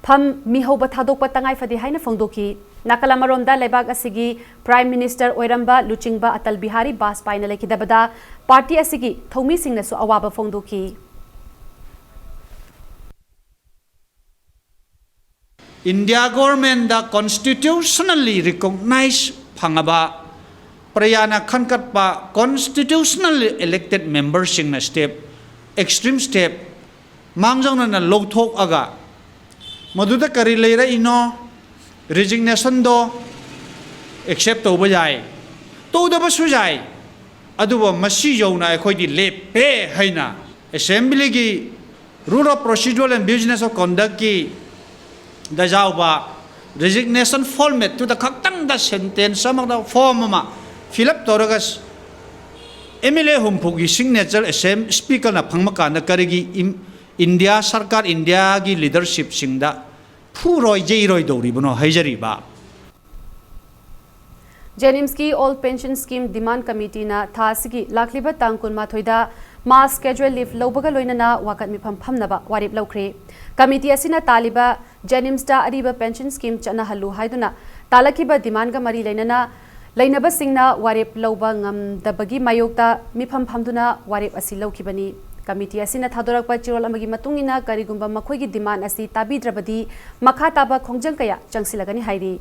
ꯐꯝ ꯃꯤꯍꯧꯕ ꯊꯥꯗꯣꯛꯄ ꯇꯉꯥꯏ ꯐꯗꯦ ꯍꯥꯏꯅ ꯐꯣꯡꯗꯣꯛꯈꯤ꯫ ꯅꯥꯀꯜ ꯑꯃꯔꯣꯝꯗ ꯂꯩꯕꯥꯛ ꯑꯁꯤꯒꯤ Prime Minister ꯑꯣꯏꯔꯝꯕ ꯂꯨꯆꯤꯡꯕ ꯑꯇꯜ ꯕꯤꯍꯥꯔꯤ ꯕꯥꯖꯄꯥꯏꯅ ꯂꯩꯈꯤꯗꯕꯗ party ꯑꯁꯤꯒꯤ ꯊꯧꯃꯤꯁꯤꯡꯅꯁꯨ ꯑꯋꯥꯕ ꯐꯣꯡꯗꯣꯛꯈꯤ꯫ India governmentꯗ constitutionally recognize ꯐꯪꯉꯕ ꯄ꯭ꯔꯖꯥꯅ ꯈꯟꯒꯠꯄ constitutionally elected memberꯁꯤꯡꯅ step, extreme step ꯃꯥꯡꯖꯧꯅꯅ ꯂꯧꯊꯣꯛꯑꯒ ꯃꯗꯨꯗ ꯀꯔꯤ ꯂꯩꯔꯛꯏꯅꯣ? Resignationꯗꯣ accept ꯇꯧꯕ ꯌꯥꯏ, ꯇꯧꯗꯕꯁꯨ ꯌꯥꯏ꯫ ꯑꯗꯨꯕꯨ ꯃꯁꯤ ꯌꯧꯅ ꯑꯩꯈꯣꯏꯗꯤ ꯂꯦꯞꯄꯦ ꯍꯥꯏꯅ assemblyꯒꯤ Rule of Procedure and Business of Conductꯀꯤ ꯗ ꯌꯥꯎꯕ resignation format ꯇꯨꯗ ꯈꯛꯇꯪꯗ sentence ꯑꯃꯗ form ꯑꯃ fill up ꯇꯧꯔꯒ M L A ꯍꯨꯝꯐꯨꯒꯤ signature ꯑꯁꯦ Speaker ꯅ ꯐꯪꯕ ꯀꯥꯟꯗ ꯀꯔꯤꯒꯤ ꯏꯝ-, ꯏꯟꯗꯤꯌꯥ ꯁꯔꯀꯥꯔ, ꯏꯟꯗꯤꯌꯥꯒꯤ leadership ꯁꯤꯡꯗ ꯐꯨꯔꯣꯏ ꯌꯩꯔꯣꯏꯗꯧꯔꯤꯕꯅꯣ ꯍꯥꯏꯖꯔꯤꯕ꯫ JNIMS ꯀꯤ Old Pension Scheme Demand Committee ꯅ ꯊꯥ ꯑꯁꯤꯒꯤ ꯂꯥꯛꯂꯤꯕ ꯇꯥꯡ ꯀꯨꯟꯃꯥꯊꯣꯏꯗ mass casual leave ꯂꯧꯕꯒ ꯂꯣꯏꯅꯅ ꯋꯥꯀꯠ ꯃꯤꯐꯝ ꯐꯝꯅꯕ ꯋꯥꯔꯦꯞ ꯂꯧꯈ꯭ꯔꯦ꯫ Committee ꯑꯁꯤꯅ ꯇꯥꯜꯂꯤꯕ JNIMS ꯇ ꯑꯔꯤꯕ pension scheme ꯆꯠꯅꯍꯜꯂꯨ ꯍꯥꯏꯗꯨꯅ ꯇꯥꯜꯂꯛꯈꯤꯕ demand ꯒ ꯃꯔꯤ ꯂꯩꯅꯅ ꯂꯩꯅꯕꯁꯤꯡꯅ ꯋꯥꯔꯦꯞ ꯂꯧꯕ ꯉꯝꯗꯕꯒꯤ ꯃꯥꯌꯣꯛꯇ ꯃꯤꯐꯝ ꯐꯝꯗꯨꯅ ꯋꯥꯔꯦꯞ ꯑꯁꯤ ꯂꯧꯈꯤꯕꯅꯤ꯫ Committee ꯑꯁꯤꯅ ꯊꯥꯗꯣꯔꯛꯄ ꯆꯦꯔꯣꯜ ꯑꯃꯒꯤ ꯃꯇꯨꯡ ꯏꯟꯅ, ꯀꯔꯤꯒꯨꯝꯕ ꯃꯈꯣꯏꯒꯤ demand ꯑꯁꯤ ꯇꯥꯕꯤꯗ꯭ꯔꯕꯗꯤ, ꯃꯈꯥ ꯇꯥꯕ ꯈꯣꯡꯖꯪ ꯀꯌꯥ ꯆꯪꯁꯤꯜꯂꯒꯅꯤ ꯍꯥꯏꯔꯤ꯫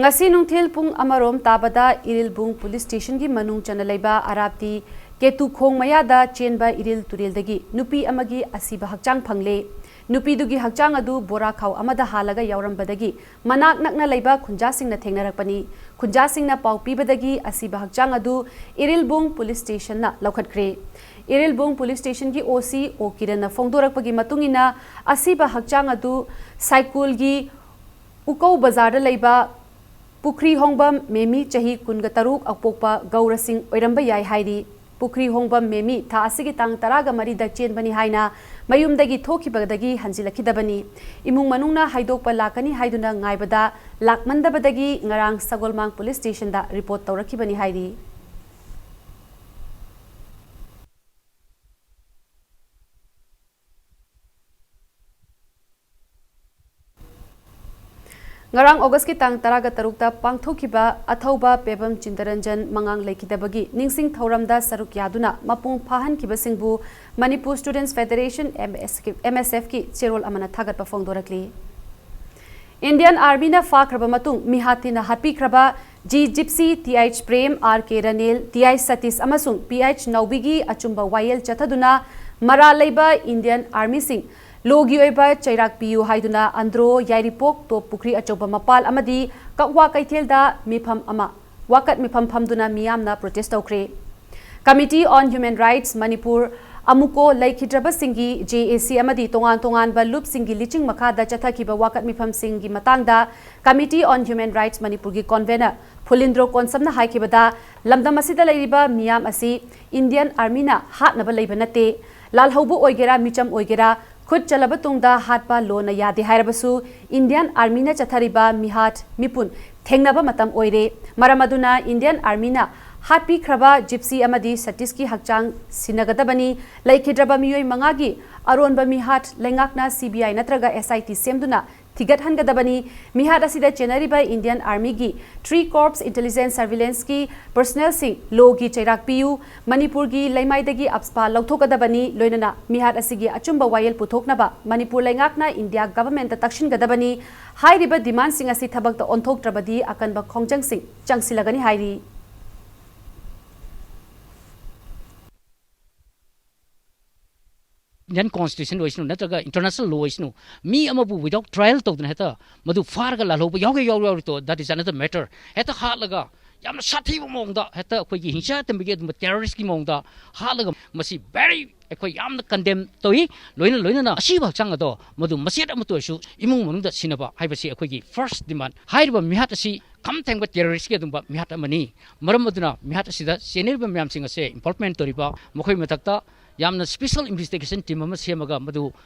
ꯉꯁꯤ ꯅꯨꯡꯊꯤꯜ ꯄꯨꯡ ꯑꯃꯔꯣꯝ ꯇꯥꯕꯗ ꯏꯔꯤꯜꯕꯨꯡ police station ꯒꯤ ꯃꯅꯨꯡ ꯆꯟꯅ ꯂꯩꯕ ꯑꯔꯥꯞꯇꯤ ꯀꯦꯇꯨꯈꯣꯡ ꯃꯌꯥꯗ ꯆꯦꯟꯕ ꯏꯔꯤꯜ ꯇꯨꯔꯦꯜꯗꯒꯤ ꯅꯨꯄꯤ ꯑꯃꯒꯤ ꯑꯁꯤꯕ ꯍꯛꯆꯥꯡ ꯐꯪꯂꯦ꯫ ꯅꯨꯄꯤꯗꯨꯒꯤ ꯍꯛꯆꯥꯡ ꯑꯗꯨ ꯕꯣꯔꯥꯈꯥꯎ ꯑꯃꯗ ꯍꯥꯜꯂꯒ ꯌꯥꯎꯔꯝꯕꯗꯒꯤ ꯃꯅꯥꯛ ꯅꯛꯅ ꯂꯩꯕ ꯈꯨꯟꯖꯥꯁꯤꯡꯅ ꯊꯦꯡꯅꯔꯛꯄꯅꯤ꯫ ꯈꯨꯟꯖꯥꯁꯤꯡꯅ ꯄꯥꯎ ꯄꯤꯕꯗꯒꯤ ꯑꯁꯤꯕ ꯍꯛꯆꯥꯡ ꯑꯗꯨ ꯏꯔꯤꯜꯕꯨꯡ police station ꯅ ꯂꯧꯈꯠꯈ꯭ꯔꯦ꯫ ꯏꯔꯤꯜꯕꯨꯡ police station ꯒꯤ OC ꯑꯣ ꯀꯤꯔꯟꯅ ꯐꯣꯡꯗꯣꯔꯛꯄꯒꯤ ꯃꯇꯨꯡ ꯏꯟꯅ, ꯑꯁꯤꯕ ꯍꯛꯆꯥꯡ ꯑꯗꯨ ꯁꯥꯏꯀꯨꯜꯒꯤ ꯎꯀꯧ ꯕꯖꯥꯔꯗ ꯂꯩꯕ ꯄꯨꯈ꯭ꯔꯤ ꯍꯣꯡꯕꯝ ꯃꯦꯃꯤ, ꯆꯍꯤ ꯀꯨꯟꯒ ꯇꯔꯨꯛ, ꯑꯄꯣꯛꯄ ꯒꯧꯔ ꯁꯤꯡ ꯑꯣꯏꯔꯝꯕ ꯌꯥꯏ ꯍꯥꯏꯔꯤ꯫ ꯄꯨꯈ꯭ꯔꯤ ꯍꯣꯡꯕꯝ ꯃꯦꯃꯤ ꯊꯥ ꯑꯁꯤꯒꯤ ꯇꯥꯡ ꯇꯔꯥꯒ ꯃꯔꯤꯗ ꯆꯦꯟꯕꯅꯤ ꯍꯥꯏꯅ ꯃꯌꯨꯝꯗꯒꯤ ꯊꯣꯛꯈꯤꯕꯗꯒꯤ ꯍꯟꯖꯤꯜꯂꯛꯈꯤꯗꯕꯅꯤ꯫ ꯏꯃꯨꯡ ꯃꯅꯨꯡꯅ ꯍꯥꯏꯗꯣꯛꯄ ꯂꯥꯛꯀꯅꯤ ꯍꯥꯏꯗꯨꯅ ꯉꯥꯏꯕꯗ ꯂꯥꯛꯃꯟꯗꯕꯗꯒꯤ ꯉꯔꯥꯡ ꯁꯒꯣꯜꯃꯥꯡ police station ꯗ report ꯇꯧꯔꯛꯈꯤꯕꯅꯤ ꯍꯥꯏꯔꯤ꯫ ꯉꯔꯥꯡ August ꯀꯤ ꯇꯥꯡ ꯇꯔꯥꯒ ꯇꯔꯨꯛꯇ ꯄꯥꯡꯊꯣꯛꯈꯤꯕ ꯑꯊꯧꯕ ꯄꯦꯕꯝ ꯆꯤꯟꯇꯔꯟꯖꯟ ꯃꯉꯥꯡ ꯂꯩꯈꯤꯗꯕꯒꯤ ꯅꯤꯡꯁꯤꯡ ꯊꯧꯔꯝꯗ ꯁꯔꯨꯛ ꯌꯥꯗꯨꯅ ꯃꯄꯨꯡ ꯐꯥꯍꯟꯈꯤꯕꯁꯤꯡꯕꯨ Manipur Students Federation, M S F ꯀꯤ ꯆꯦꯔꯣꯜ ꯑꯃꯅ ꯊꯥꯒꯠꯄ ꯐꯣꯡꯗꯣꯔꯛꯂꯤ꯫ Indian Army ꯅ ꯐꯥꯈ꯭ꯔꯕ ꯃꯇꯨꯡ ꯃꯤꯍꯥꯠ ꯊꯤꯅ ꯍꯥꯠꯄꯤꯈ꯭ꯔꯕ G Gypsy, Th Prem, R K Ranil, Th Satish ꯑꯃꯁꯨꯡ Ph ꯅꯥꯎꯕꯤꯒꯤ ꯑꯆꯨꯝꯕ ꯋꯥꯌꯦꯜ ꯆꯠꯊꯗꯨꯅ ꯃꯔꯥꯜ ꯂꯩꯕ Indian Army ꯁꯤꯡ ꯂꯣꯒꯤ ꯑꯣꯏꯕ ꯆꯩꯔꯥꯛ ꯄꯤꯌꯨ ꯍꯥꯏꯗꯨꯅ ꯑꯟꯗ꯭ꯔꯣ, ꯌꯥꯏꯔꯤꯄꯣꯛ, ꯇꯣꯞ ꯄꯨꯈ꯭ꯔꯤ ꯑꯆꯧꯕ ꯃꯄꯥꯜ ꯑꯃꯗꯤ ꯀꯛꯋꯥ ꯀꯩꯊꯦꯜꯗ ꯃꯤꯐꯝ ꯑꯃ, ꯋꯥꯀꯠ ꯃꯤꯐꯝ ꯐꯝꯗꯨꯅ ꯃꯤꯌꯥꯝꯅ protest ꯇꯧꯈ꯭ꯔꯦ꯫ Committee on Human Rights Manipur, ꯑꯃꯨꯛꯀꯣ ꯂꯩꯈꯤꯗ꯭ꯔꯕꯁꯤꯡꯒꯤ ꯖꯦ ꯑꯦ ꯁꯤ ꯑꯃꯗꯤ ꯇꯣꯉꯥꯟ ꯇꯣꯉꯥꯟꯕ ꯂꯨꯞꯁꯤꯡꯒꯤ ꯂꯤꯆꯤꯡ ꯃꯈꯥꯗ ꯆꯠꯊꯈꯤꯕ ꯋꯥꯀꯠ ꯃꯤꯐꯝꯁꯤꯡꯒꯤ ꯃꯇꯥꯡꯗ Committee on Human Rights ꯃꯅꯤꯄꯨꯔꯒꯤ convener ꯐꯨꯂꯤꯟꯗ꯭ꯔꯣ ꯀꯣꯟꯁꯝꯅ ꯍꯥꯏꯈꯤꯕꯗ, ꯂꯝꯗꯝ ꯑꯁꯤꯗ ꯂꯩꯔꯤꯕ ꯃꯤꯌꯥꯝ ꯑꯁꯤ Indian Armyꯅ ꯍꯥꯠꯅꯕ ꯂꯩꯕ ꯅꯠꯇꯦ꯫ ꯂꯥꯜꯍꯧꯕ ꯑꯣꯏꯒꯦꯔꯥ, ꯃꯤꯆꯝ ꯑꯣꯏꯒꯦꯔꯥ, ꯈꯨꯠ ꯆꯜꯂꯕ ꯇꯨꯡꯗ ꯍꯥꯠꯄ ꯂꯣꯅ ꯌꯥꯗꯦ ꯍꯥꯏꯔꯕꯁꯨ, Indian Armyꯅ ꯆꯠꯊꯔꯤꯕ ꯃꯤꯍꯥꯠ ꯃꯤꯄꯨꯟ ꯊꯦꯡꯅꯕ ꯃꯇꯝ ꯑꯣꯏꯔꯦ꯫ ꯃꯔꯝ ꯑꯗꯨꯅ Indian Armyꯅ ꯍꯥꯠꯄꯤꯈ꯭ꯔꯕ ꯖꯤꯞꯁꯤ ꯑꯃꯗꯤ ꯁꯇꯤꯁꯀꯤ ꯍꯛꯆꯥꯡ ꯁꯤꯟꯅꯒꯗꯕꯅꯤ꯫ ꯂꯩꯈꯤꯗ꯭ꯔꯕ ꯃꯤꯑꯣꯏ ꯃꯉꯥꯒꯤ ꯑꯔꯣꯟꯕ ꯃꯤꯍꯥꯠ ꯂꯩꯉꯥꯛꯅ C B I ꯅꯠꯇ꯭ꯔꯒ S I T ꯁꯦꯝꯗꯨꯅ ꯊꯤꯒꯠꯍꯟꯒꯗꯕꯅꯤ꯫ ꯃꯤꯍꯥꯠ ꯑꯁꯤꯗ ꯆꯦꯟꯅꯔꯤꯕ Indian Armyꯒꯤ Three Corps Intelligence Surveillanceꯀꯤ personnelꯁꯤꯡ ꯂꯣꯒꯤ ꯆꯩꯔꯥꯛ ꯄꯤꯌꯨ꯫ ꯃꯅꯤꯄꯨꯔꯒꯤ ꯂꯩꯃꯥꯏꯗꯒꯤ AFSPA ꯂꯧꯊꯣꯛꯀꯗꯕꯅꯤ꯫ ꯂꯣꯏꯅꯅ ꯃꯤꯍꯥꯠ ꯑꯁꯤꯒꯤ ꯑꯆꯨꯝꯕ ꯋꯥꯌꯦꯜ ꯄꯨꯊꯣꯛꯅꯕ ꯃꯅꯤꯄꯨꯔ ꯂꯩꯉꯥꯛꯅ India governmentꯇ ꯇꯛꯁꯤꯟꯒꯗꯕꯅꯤ꯫ ꯍꯥꯏꯔꯤꯕ demandꯁꯤꯡ ꯑꯁꯤ ꯊꯕꯛꯇ ꯑꯣꯟꯊꯣꯛꯇ꯭ꯔꯕꯗꯤ ꯑꯀꯟꯕ ꯈꯣꯡꯖꯪꯁꯤꯡ ꯆꯪꯁꯤꯜꯂꯒꯅꯤ ꯍꯥꯏꯔꯤ꯫ Indian Constitution ꯑꯣꯏꯁꯅꯨ ꯅꯠꯇ꯭ꯔꯒ international law ꯑꯣꯏꯁꯅꯨ, ꯃꯤ ꯑꯃꯕꯨ without trial ꯇꯧꯗꯅ ꯍꯦꯛꯇ ꯃꯗꯨ ꯐꯥꯔꯒ ꯂꯥꯜꯍꯧꯕ ꯌꯥꯎꯒꯦ ꯌꯥꯎꯔꯣꯏ ꯌꯥꯎꯔꯣꯏꯗꯣ, that is another matter. ꯍꯦꯛꯇ ꯍꯥꯠꯂꯒ ꯌꯥꯝꯅ ꯁꯥꯊꯤꯕ ꯃꯑꯣꯡꯗ ꯍꯦꯛꯇ ꯑꯩꯈꯣꯏꯒꯤ ꯍꯤꯡꯁꯥ ꯇꯝꯕꯒꯤ ꯑꯗꯨꯝꯕ terroristꯀꯤ ꯃꯑꯣꯡꯗ ꯍꯥꯠꯂꯒ, ꯃꯁꯤ very ꯑꯩꯈꯣꯏ ꯌꯥꯝꯅ condemn ꯇꯧꯏ꯫ ꯂꯣꯏꯅ ꯂꯣꯏꯅꯅ ꯑꯁꯤꯕ ꯍꯛꯆꯥꯡ ꯑꯗꯣ ꯃꯗꯨ ꯃꯆꯦꯠ ꯑꯃꯠꯇ ꯑꯣꯏꯔꯁꯨ ꯏꯃꯨꯡ ꯃꯅꯨꯡꯗ ꯁꯤꯟꯅꯕ ꯍꯥꯏꯕꯁꯤ ꯑꯩꯈꯣꯏꯒꯤ first demand꯫ ꯍꯥꯏꯔꯤꯕ ꯃꯤꯍꯥꯠ ꯑꯁꯤ ꯈꯝ ꯊꯦꯡꯕ terroristꯀꯤ ꯑꯗꯨꯒꯨꯝꯕ ꯃꯤꯍꯥꯠ ꯑꯃꯅꯤ꯫ ꯃꯔꯝ ꯑꯗꯨꯅ ꯃꯤꯍꯥꯠ ꯑꯁꯤꯗ ꯆꯦꯟꯅꯔꯤꯕ ꯃꯌꯥꯝꯁꯤꯡ ꯑꯁꯦ involvement ꯇꯧꯔꯤꯕ ꯃꯈꯣꯏ ꯃꯊꯛꯇ ꯌꯥꯝꯅ special investigation team ꯑꯃ ꯁꯦꯝꯃꯒ ꯃꯗꯨ,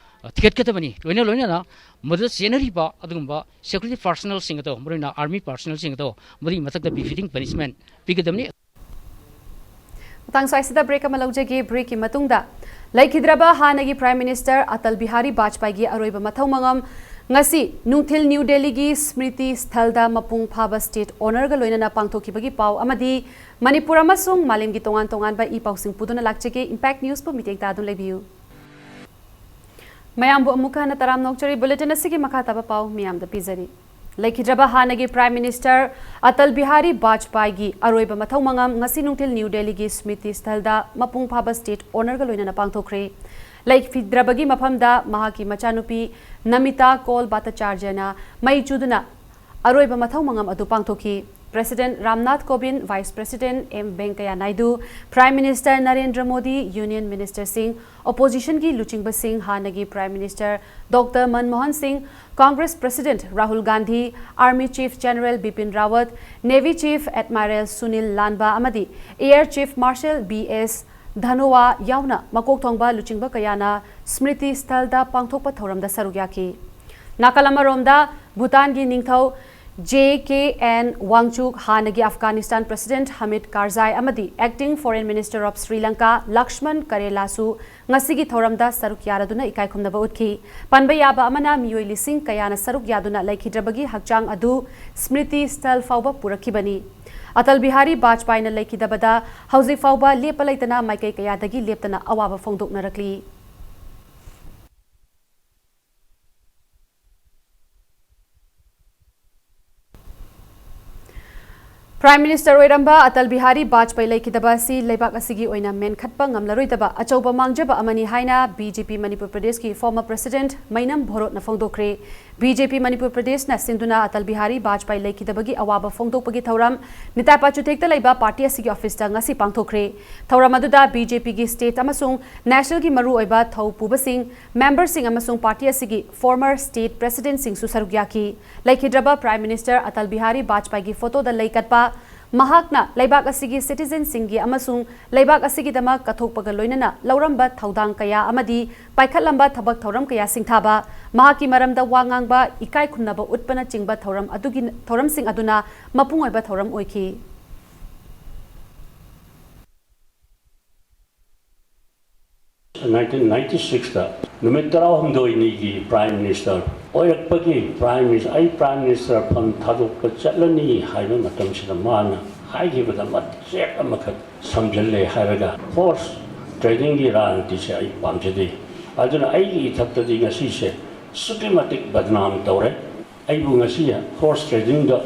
ꯑ, ꯊꯤꯒꯠꯀꯗꯕꯅꯤ꯫ ꯂꯣꯏꯅ ꯂꯣꯏꯅꯅ ꯃꯗꯨꯗ ꯆꯦꯟꯅꯔꯤꯕ ꯑꯗꯨꯒꯨꯝꯕ security personnelꯁꯤꯡ ꯑꯗꯣ, ꯃꯔꯨꯑꯣꯏꯅ army personnelꯁꯤꯡ ꯑꯗꯣ, ꯃꯗꯨꯒꯤ ꯃꯊꯛꯇ befitting punishment ꯄꯤꯒꯗꯕꯅꯤ꯫ ꯃꯇꯥꯡ ꯁ꯭ꯋꯥꯏꯁꯤꯗ break ꯑꯃ ꯂꯧꯖꯒꯦ꯫ Breakꯀꯤ ꯃꯇꯨꯡꯗ ꯂꯩꯈꯤꯗ꯭ꯔꯕ ꯍꯥꯟꯅꯒꯤ Prime Minister Atal Bihari Vajpayeeꯒꯤ ꯑꯔꯣꯏꯕ ꯃꯊꯧ ꯃꯉꯝ ꯉꯁꯤ ꯅꯨꯡꯊꯤꯜ New Delhiꯒꯤ Smriti Sthalꯗ ꯃꯄꯨꯡ ꯐꯥꯕ state honourꯒ ꯂꯣꯏꯅꯅ ꯄꯥꯡꯊꯣꯛꯈꯤꯕꯒꯤ ꯄꯥꯎ ꯑꯃꯗꯤ ꯃꯅꯤꯄꯨꯔ ꯑꯃꯁꯨꯡ ꯃꯥꯂꯦꯝꯒꯤ ꯇꯣꯉꯥꯟ ꯇꯣꯉꯥꯟꯕ ꯏ ꯄꯥꯎꯁꯤꯡ ꯄꯨꯗꯨꯅ ꯂꯥꯛꯆꯒꯦ꯫ Impact Newsꯄꯨ ꯃꯤꯠꯌꯦꯡ ꯇꯥꯗꯨꯅ ꯂꯩꯕꯤꯌꯨ꯫ ꯃꯌꯥꯝꯕꯨ ꯑꯃꯨꯛꯀ ꯍꯟꯅ ꯇꯔꯥꯝꯅ ꯑꯣꯛꯆꯔꯤ꯫ Bulletin ꯑꯁꯤꯒꯤ ꯃꯈꯥ ꯇꯥꯕ ꯄꯥꯎ ꯃꯤꯌꯥꯝꯗ ꯄꯤꯖꯔꯤ꯫ ꯂꯩꯈꯤꯗ꯭ꯔꯕ ꯍꯥꯟꯅꯒꯤ Prime Minister Atal Bihari Vajpayeeꯒꯤ ꯑꯔꯣꯏꯕ ꯃꯊꯧ ꯃꯉꯝ ꯉꯁꯤ ꯅꯨꯡꯊꯤꯜ New Delhiꯒꯤ Smriti Sthalꯗ ꯃꯄꯨꯡ ꯐꯥꯕ state honourꯒ ꯂꯣꯏꯅꯅ ꯄꯥꯡꯊꯣꯛꯈ꯭ꯔꯦ꯫ ꯂꯩꯈꯤꯗ꯭ꯔꯕꯒꯤ ꯃꯐꯝꯗ ꯃꯍꯥꯛꯀꯤ ꯃꯆꯥꯅꯨꯄꯤ ꯅꯃꯤꯇꯥ ꯀꯧꯜ ꯚꯠꯇꯥꯆꯥꯔꯌꯅ ꯃꯩ ꯆꯨꯗꯨꯅ ꯑꯔꯣꯏꯕ ꯃꯊꯧ ꯃꯉꯝ ꯑꯗꯨ ꯄꯥꯡꯊꯣꯛꯈꯤ꯫ President Ramnath Kovind, Vice President M Venkaiah Naidu, Prime Minister Narendra Modi, Union Ministerꯁꯤꯡ, Oppositionꯒꯤ ꯂꯨꯆꯤꯡꯕꯁꯤꯡ, ꯍꯥꯟꯅꯒꯤ Prime Minister Doctor Manmohan Singh, Congress President Rahul Gandhi, Army Chief General Bipin Rawat, Navy Chief Admiral Sunil Lanba ꯑꯃꯗꯤ Air Chief Marshal B S Dhanoa ꯌꯥꯎꯅ ꯃꯀꯣꯛ ꯊꯣꯡꯕ ꯂꯨꯆꯤꯡꯕ ꯀꯌꯥꯅ ꯁ꯭ꯃ꯭ꯔꯤꯇꯤ ꯁ꯭ꯊꯜꯗ ꯄꯥꯡꯊꯣꯛꯄ ꯊꯧꯔꯝꯗ ꯁꯔꯨꯛ ꯌꯥꯈꯤ꯫ ꯅꯥꯀꯜ ꯑꯃꯔꯣꯝꯗ, ꯚꯨꯇꯥꯟꯒꯤ ꯅꯤꯡꯊꯧ J K N Wangchuk, ꯍꯥꯟꯅꯒꯤ Afghanistan President Hamid Karzai ꯑꯃꯗꯤ Acting Foreign Minister of Sri Lanka Lakshman Karelaꯁꯨ ꯉꯁꯤꯒꯤ ꯊꯧꯔꯝꯗ ꯁꯔꯨꯛ ꯌꯥꯔꯗꯨꯅ ꯏꯀꯥꯏ ꯈꯨꯝꯅꯕ ꯎꯠꯈꯤ꯫ ꯄꯟꯕ ꯌꯥꯕ ꯑꯃꯅ, ꯃꯤꯑꯣꯏ ꯂꯤꯁꯤꯡ ꯀꯌꯥꯅ ꯁꯔꯨꯛ ꯌꯥꯗꯨꯅ ꯂꯩꯈꯤꯗ꯭ꯔꯕꯒꯤ ꯍꯛꯆꯥꯡ ꯑꯗꯨ ꯁ꯭ꯃ꯭ꯔꯤꯇꯤ ꯁ꯭ꯊꯜ ꯐꯥꯎꯕ ꯄꯨꯔꯛꯈꯤꯕꯅꯤ꯫ ꯑꯇꯜ ꯕꯤꯍꯥꯔꯤ ꯕꯥꯖꯄꯥꯏꯅ ꯂꯩꯈꯤꯗꯕꯗ ꯍꯧꯖꯤꯛ ꯐꯥꯎꯕ ꯂꯦꯞꯄ ꯂꯩꯇꯅ ꯃꯥꯏꯀꯩ ꯀꯌꯥꯗꯒꯤ ꯂꯦꯞꯇꯅ ꯑꯋꯥꯕ ꯐꯣꯡꯗꯣꯛꯅꯔꯛꯂꯤ꯫ Prime Minister ꯑꯣꯏꯔꯝꯕ ꯑꯇꯜ ꯕꯤꯍꯥꯔꯤ ꯕꯥꯖꯄꯥꯏ ꯂꯩꯈꯤꯗꯕ ꯑꯁꯤ ꯂꯩꯕꯥꯛ ꯑꯁꯤꯒꯤ ꯑꯣꯏꯅ ꯃꯦꯟꯈꯠꯄ ꯉꯝꯂꯔꯣꯏꯗꯕ ꯑꯆꯧꯕ ꯃꯥꯡꯖꯕ ꯑꯃꯅꯤ ꯍꯥꯏꯅ B J P ꯃꯅꯤꯄꯨꯔ ꯄ꯭ꯔꯗꯦꯁꯀꯤ former President ꯃꯩꯅꯝ ꯚꯣꯔꯣꯠꯅ ꯐꯣꯡꯗꯣꯛꯈ꯭ꯔꯦ꯫ B J P Manipur ꯄ꯭ꯔꯗꯦꯁꯅ ꯁꯤꯟꯗꯨꯅ ꯑꯇꯜ ꯕꯤꯍꯥꯔꯤ ꯕꯥꯖꯄꯥꯏ ꯂꯩꯈꯤꯗꯕꯒꯤ ꯑꯋꯥꯕ ꯐꯣꯡꯗꯣꯛꯄꯒꯤ ꯊꯧꯔꯝ ꯅꯤꯇꯥ ꯄꯥꯆꯨꯊꯦꯛꯇ ꯂꯩꯕ party ꯑꯁꯤꯒꯤ officeꯇ ꯉꯁꯤ ꯄꯥꯡꯊꯣꯛꯈ꯭ꯔꯦ꯫ ꯊꯧꯔꯝ ꯑꯗꯨꯗ B J P ꯒꯤ state ꯑꯃꯁꯨꯡ nationalꯒꯤ ꯃꯔꯨꯑꯣꯏꯕ ꯊꯧ ꯄꯨꯕꯁꯤꯡ, memberꯁꯤꯡ ꯑꯃꯁꯨꯡ party ꯑꯁꯤꯒꯤ former state presidentꯁꯤꯡꯁꯨ ꯁꯔꯨꯛ ꯌꯥꯈꯤ꯫ ꯂꯩꯈꯤꯗ꯭ꯔꯕ Prime Minister ꯑꯇꯜ ꯕꯤꯍꯥꯔꯤ ꯕꯥꯖꯄꯥꯏꯒꯤ photoꯗ ꯂꯩ ꯀꯠꯄ, ꯃꯍꯥꯛꯅ ꯂꯩꯕꯥꯛ ꯑꯁꯤꯒꯤ citizenꯁꯤꯡꯒꯤ ꯑꯃꯁꯨꯡ ꯂꯩꯕꯥꯛ ꯑꯁꯤꯒꯤꯗꯃꯛ ꯀꯠꯊꯣꯛꯄꯒ ꯂꯣꯏꯅꯅ ꯂꯧꯔꯝꯕ ꯊꯧꯗꯥꯡ ꯀꯌꯥ ꯑꯃꯗꯤ ꯄꯥꯏꯈꯠꯂꯝꯕ ꯊꯕꯛ ꯊꯧꯔꯝ ꯀꯌꯥ ꯁꯤꯡꯊꯥꯕ, ꯃꯍꯥꯛꯀꯤ ꯃꯔꯝꯗ ꯋꯥ ꯉꯥꯡꯕ, ꯏꯀꯥꯏ ꯈꯨꯝꯅꯕ ꯎꯠꯄꯅꯆꯤꯡꯕ ꯊꯧꯔꯝ ꯑꯗꯨꯒꯤ, ꯊꯧꯔꯝꯁꯤꯡ ꯑꯗꯨꯅ ꯃꯄꯨꯡ ꯑꯣꯏꯕ ꯊꯧꯔꯝ ꯑꯣꯏꯈꯤ꯫ Nineteen ninety sixꯇ ꯅꯨꯃꯤꯠ ꯇꯔꯥꯍꯨꯝꯗꯣꯏꯅꯤꯒꯤ Prime Minister ꯑꯣꯏꯔꯛꯄꯒꯤ, Prime Minister, ꯑꯩ Prime Minister ꯐꯝ ꯊꯥꯗꯣꯛꯄ ꯆꯠꯂꯅꯤ ꯍꯥꯏꯕ ꯃꯇꯝꯁꯤꯗ ꯃꯥꯅ ꯍꯥꯏꯈꯤꯕꯗ ꯃꯆꯦꯠ ꯑꯃꯈꯛ ꯁꯝꯖꯤꯜꯂꯦ ꯍꯥꯏꯔꯒ, horse tradingꯒꯤ ꯔꯥꯖꯅꯤꯇꯤꯁꯦ ꯑꯩ ꯄꯥꯝꯖꯗꯦ꯫ ꯑꯗꯨꯅ ꯑꯩꯒꯤ ꯏꯊꯛꯇꯗꯤ ꯉꯁꯤꯁꯦ ꯑꯁꯨꯛꯀꯤ ꯃꯇꯤꯛ ꯕꯗꯅꯥꯝ ꯇꯧꯔꯦ꯫ ꯑꯩꯕꯨ ꯉꯁꯤ horse tradingꯗ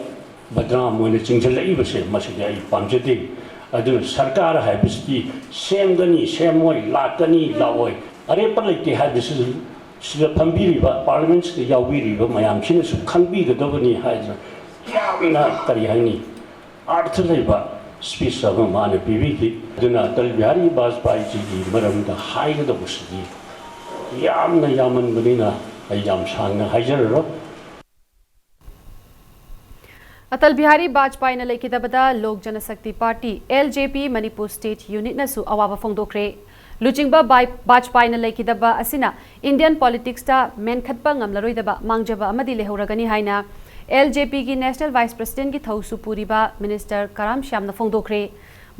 ꯕꯗꯅꯥꯝ ꯑꯣꯏꯅ ꯆꯤꯡꯁꯤꯜꯂꯛꯏꯕꯁꯦ, ꯃꯁꯤꯗꯤ ꯑꯩ ꯄꯥꯝꯖꯗꯦ꯫ ꯑꯗꯨꯅ ꯁꯔꯀꯥꯔ ꯍꯥꯏꯕꯁꯤꯗꯤ ꯁꯦꯝꯒꯅꯤ, ꯁꯦꯝꯃꯣꯏ, ꯂꯥꯛꯀꯅꯤ, ꯂꯥꯛꯑꯣꯏ, ꯑꯔꯦꯞꯄ ꯂꯩꯇꯦ ꯍꯥꯏꯕꯁꯤ ꯁꯤꯗ ꯐꯝꯕꯤꯔꯤꯕ, Parliamentꯁꯤꯗ ꯌꯥꯎꯕꯤꯔꯤꯕ ꯃꯌꯥꯝꯁꯤꯅꯁꯨ ꯈꯪꯕꯤꯒꯗꯕꯅꯤ ꯍꯥꯏꯗꯅ ꯌꯥꯝꯅ, ꯀꯔꯤ ꯍꯥꯏꯅꯤ, ꯑꯥꯔꯊ ꯂꯩꯕ ꯁ꯭ꯄꯤꯆ ꯑꯃ ꯃꯥꯅ ꯄꯤꯕꯤꯈꯤ꯫ ꯑꯗꯨꯅ ꯑꯇꯜ ꯕꯤꯍꯥꯔꯤ ꯕꯥꯖꯄꯥꯏꯖꯤꯒꯤ ꯃꯔꯝꯗ ꯍꯥꯏꯒꯗꯧꯕꯁꯤꯗꯤ ꯌꯥꯝꯅ ꯌꯥꯝꯃꯟꯕꯅꯤꯅ ꯑꯩ ꯌꯥꯝ ꯁꯥꯡꯅ ꯍꯥꯏꯖꯔꯔꯣꯏ꯫ ꯑꯇꯜ ꯕꯤꯍꯥꯔꯤ ꯕꯥꯖꯄꯥꯏꯅ ꯂꯩꯈꯤꯗꯕꯗ Lok Janshakti party, L J P, Manipur state ꯌꯨꯅꯤꯠꯅꯁꯨ ꯑꯋꯥꯕ ꯐꯣꯡꯗꯣꯛꯈ꯭ꯔꯦ꯫ ꯂꯨꯆꯤꯡꯕ ꯕꯥꯏ-, ꯕꯥꯖꯄꯥꯏꯅ ꯂꯩꯈꯤꯗꯕ ꯑꯁꯤꯅ ꯏꯟꯗꯤꯌꯟ ꯄꯣꯂꯤꯇꯤꯛꯁꯇ ꯃꯦꯟꯈꯠꯄ ꯉꯝꯂꯔꯣꯏꯗꯕ ꯃꯥꯡꯖꯕ ꯑꯃꯗꯤ ꯂꯩꯍꯧꯔꯒꯅꯤ ꯍꯥꯏꯅ L J P ꯒꯤ ꯅꯦꯁꯅꯦꯜ ꯚꯥꯏꯁ ꯄ꯭ꯔꯁꯤꯗꯦꯟꯒꯤ ꯊꯧꯁꯨ ꯄꯨꯔꯤꯕ ꯃꯤꯅꯤꯁꯇꯔ ꯀꯔꯥꯝ ꯁ꯭ꯌꯥꯝꯅ ꯐꯣꯡꯗꯣꯛꯈ꯭ꯔꯦ꯫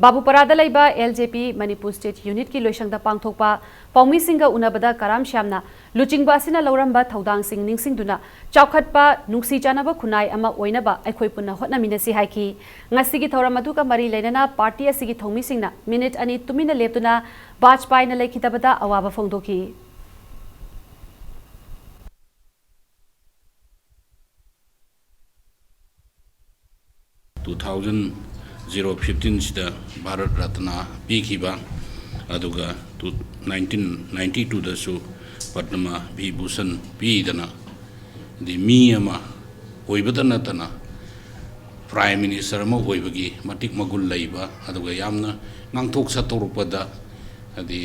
ꯕꯥꯕꯨꯄꯔꯥꯗ ꯂꯩꯕ L J P Manipur state ꯌꯨꯅꯤꯠꯀꯤ ꯂꯣꯏꯁꯪꯗ ꯄꯥꯡꯊꯣꯛꯄ ꯄꯥꯎꯃꯤꯁꯤꯡꯒ ꯎꯅꯕꯗ ꯀꯔꯥꯝ ꯁ꯭ꯌꯥꯝꯅ ꯂꯨꯆꯤꯡꯕ ꯑꯁꯤꯅ ꯂꯧꯔꯝꯕ ꯊꯧꯗꯥꯡꯁꯤꯡ ꯅꯤꯡꯁꯤꯡꯗꯨꯅ ꯆꯥꯎꯈꯠꯄ, ꯅꯨꯡꯁꯤ ꯆꯥꯟꯅꯕ ꯈꯨꯟꯅꯥꯏ ꯑꯃ ꯑꯣꯏꯅꯕ ꯑꯩꯈꯣꯏ ꯄꯨꯟꯅ ꯍꯣꯠꯅꯃꯤꯟꯅꯁꯤ ꯍꯥꯏꯈꯤ꯫ ꯉꯁꯤꯒꯤ ꯊꯧꯔꯝ ꯑꯗꯨꯒ ꯃꯔꯤ ꯂꯩꯅꯅ ꯄꯥꯔꯇꯤ ꯑꯁꯤꯒꯤ ꯊꯧꯃꯤꯁꯤꯡꯅ ꯃꯤꯅꯤꯠ ꯑꯅꯤ ꯇꯨꯃꯤꯟꯅ ꯂꯦꯞꯇꯨꯅ ꯕꯥꯖꯄꯥꯏꯅ ꯂꯩꯈꯤꯗꯕꯗ ꯑꯋꯥꯕ ꯐꯣꯡꯗꯣꯛꯈꯤ꯫ Two thousand zero fifteen ꯁꯤꯗ ꯚꯥꯔꯠ ꯔꯠꯅ ꯄꯤꯈꯤꯕ, ꯑꯗꯨꯒ ꯇꯨ-, nineteen ninety two ꯗꯁꯨ ꯄꯗꯃ ꯚꯤꯚꯨꯁꯟ ꯄꯤꯗꯅ, ꯍꯥꯏꯗꯤ ꯃꯤ ꯑꯃ ꯑꯣꯏꯕꯇ ꯅꯠꯇꯅ ꯄ꯭ꯔꯥꯏꯝ ꯃꯤꯅꯤꯁꯇꯔ ꯑꯃ ꯑꯣꯏꯕꯒꯤ ꯃꯇꯤꯛ ꯃꯒꯨꯟ ꯂꯩꯕ, ꯑꯗꯨꯒ ꯌꯥꯝꯅ ꯉꯥꯡꯊꯣꯛ ꯁꯛꯇꯣꯔꯛꯄꯗ ꯍꯥꯏꯗꯤ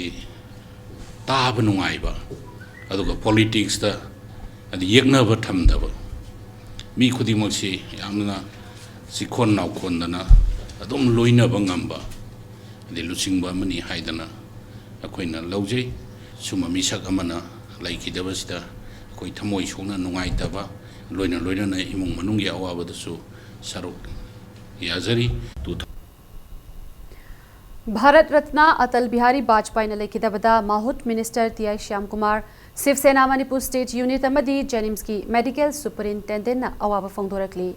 ꯇꯥꯕ ꯅꯨꯡꯉꯥꯏꯕ, ꯑꯗꯨꯒ ꯄꯣꯂꯤꯇꯤꯛꯁꯇ ꯍꯥꯏꯗꯤ ꯌꯦꯛꯅꯕ ꯊꯝꯗꯕ, ꯃꯤ ꯈꯨꯗꯤꯡꯃꯛꯁꯤ ꯌꯥꯝꯅ ꯆꯤꯛꯈꯣꯟ ꯅꯥꯎꯈꯣꯟꯗꯅ ꯑꯗꯨꯝ ꯂꯣꯏꯅꯕ ꯉꯝꯕ ꯍꯥꯏꯗꯤ ꯂꯨꯆꯤꯡꯕ ꯑꯃꯅꯤ ꯍꯥꯏꯗꯅ ꯑꯩꯈꯣꯏꯅ ꯂꯧꯖꯩ꯫ ꯁꯨꯝꯕ ꯃꯤꯁꯛ ꯑꯃꯅ ꯂꯩꯈꯤꯗꯕꯁꯤꯗ ꯑꯩꯈꯣꯏ ꯊꯃꯣꯏ ꯁꯣꯛꯅ ꯅꯨꯡꯉꯥꯏꯇꯕ, ꯂꯣꯏꯅ ꯂꯣꯏꯅꯅ ꯏꯃꯨꯡ ꯃꯅꯨꯡꯒꯤ ꯑꯋꯥꯕꯗꯁꯨ ꯁꯔꯨꯛ ꯌꯥꯖꯔꯤ꯫ Two thousand ꯚꯥꯔꯠ ꯔꯠꯅ ꯑꯇꯜ ꯕꯤꯍꯥꯔꯤ ꯕꯥꯖꯄꯥꯏꯅ ꯂꯩꯈꯤꯗꯕꯗ ꯃꯥꯍꯨꯠ minister T I Shyamkumar, Shiv Sena Manipur state unit ꯑꯃꯗꯤ ꯖꯦꯅꯤꯝꯁꯀꯤ ꯃꯦꯗꯤꯀꯦꯜ ꯁꯨꯄꯔꯤꯟꯇꯦꯟꯗꯦꯟꯠꯅ ꯑꯋꯥꯕ ꯐꯣꯡꯗꯣꯔꯛꯂꯤ꯫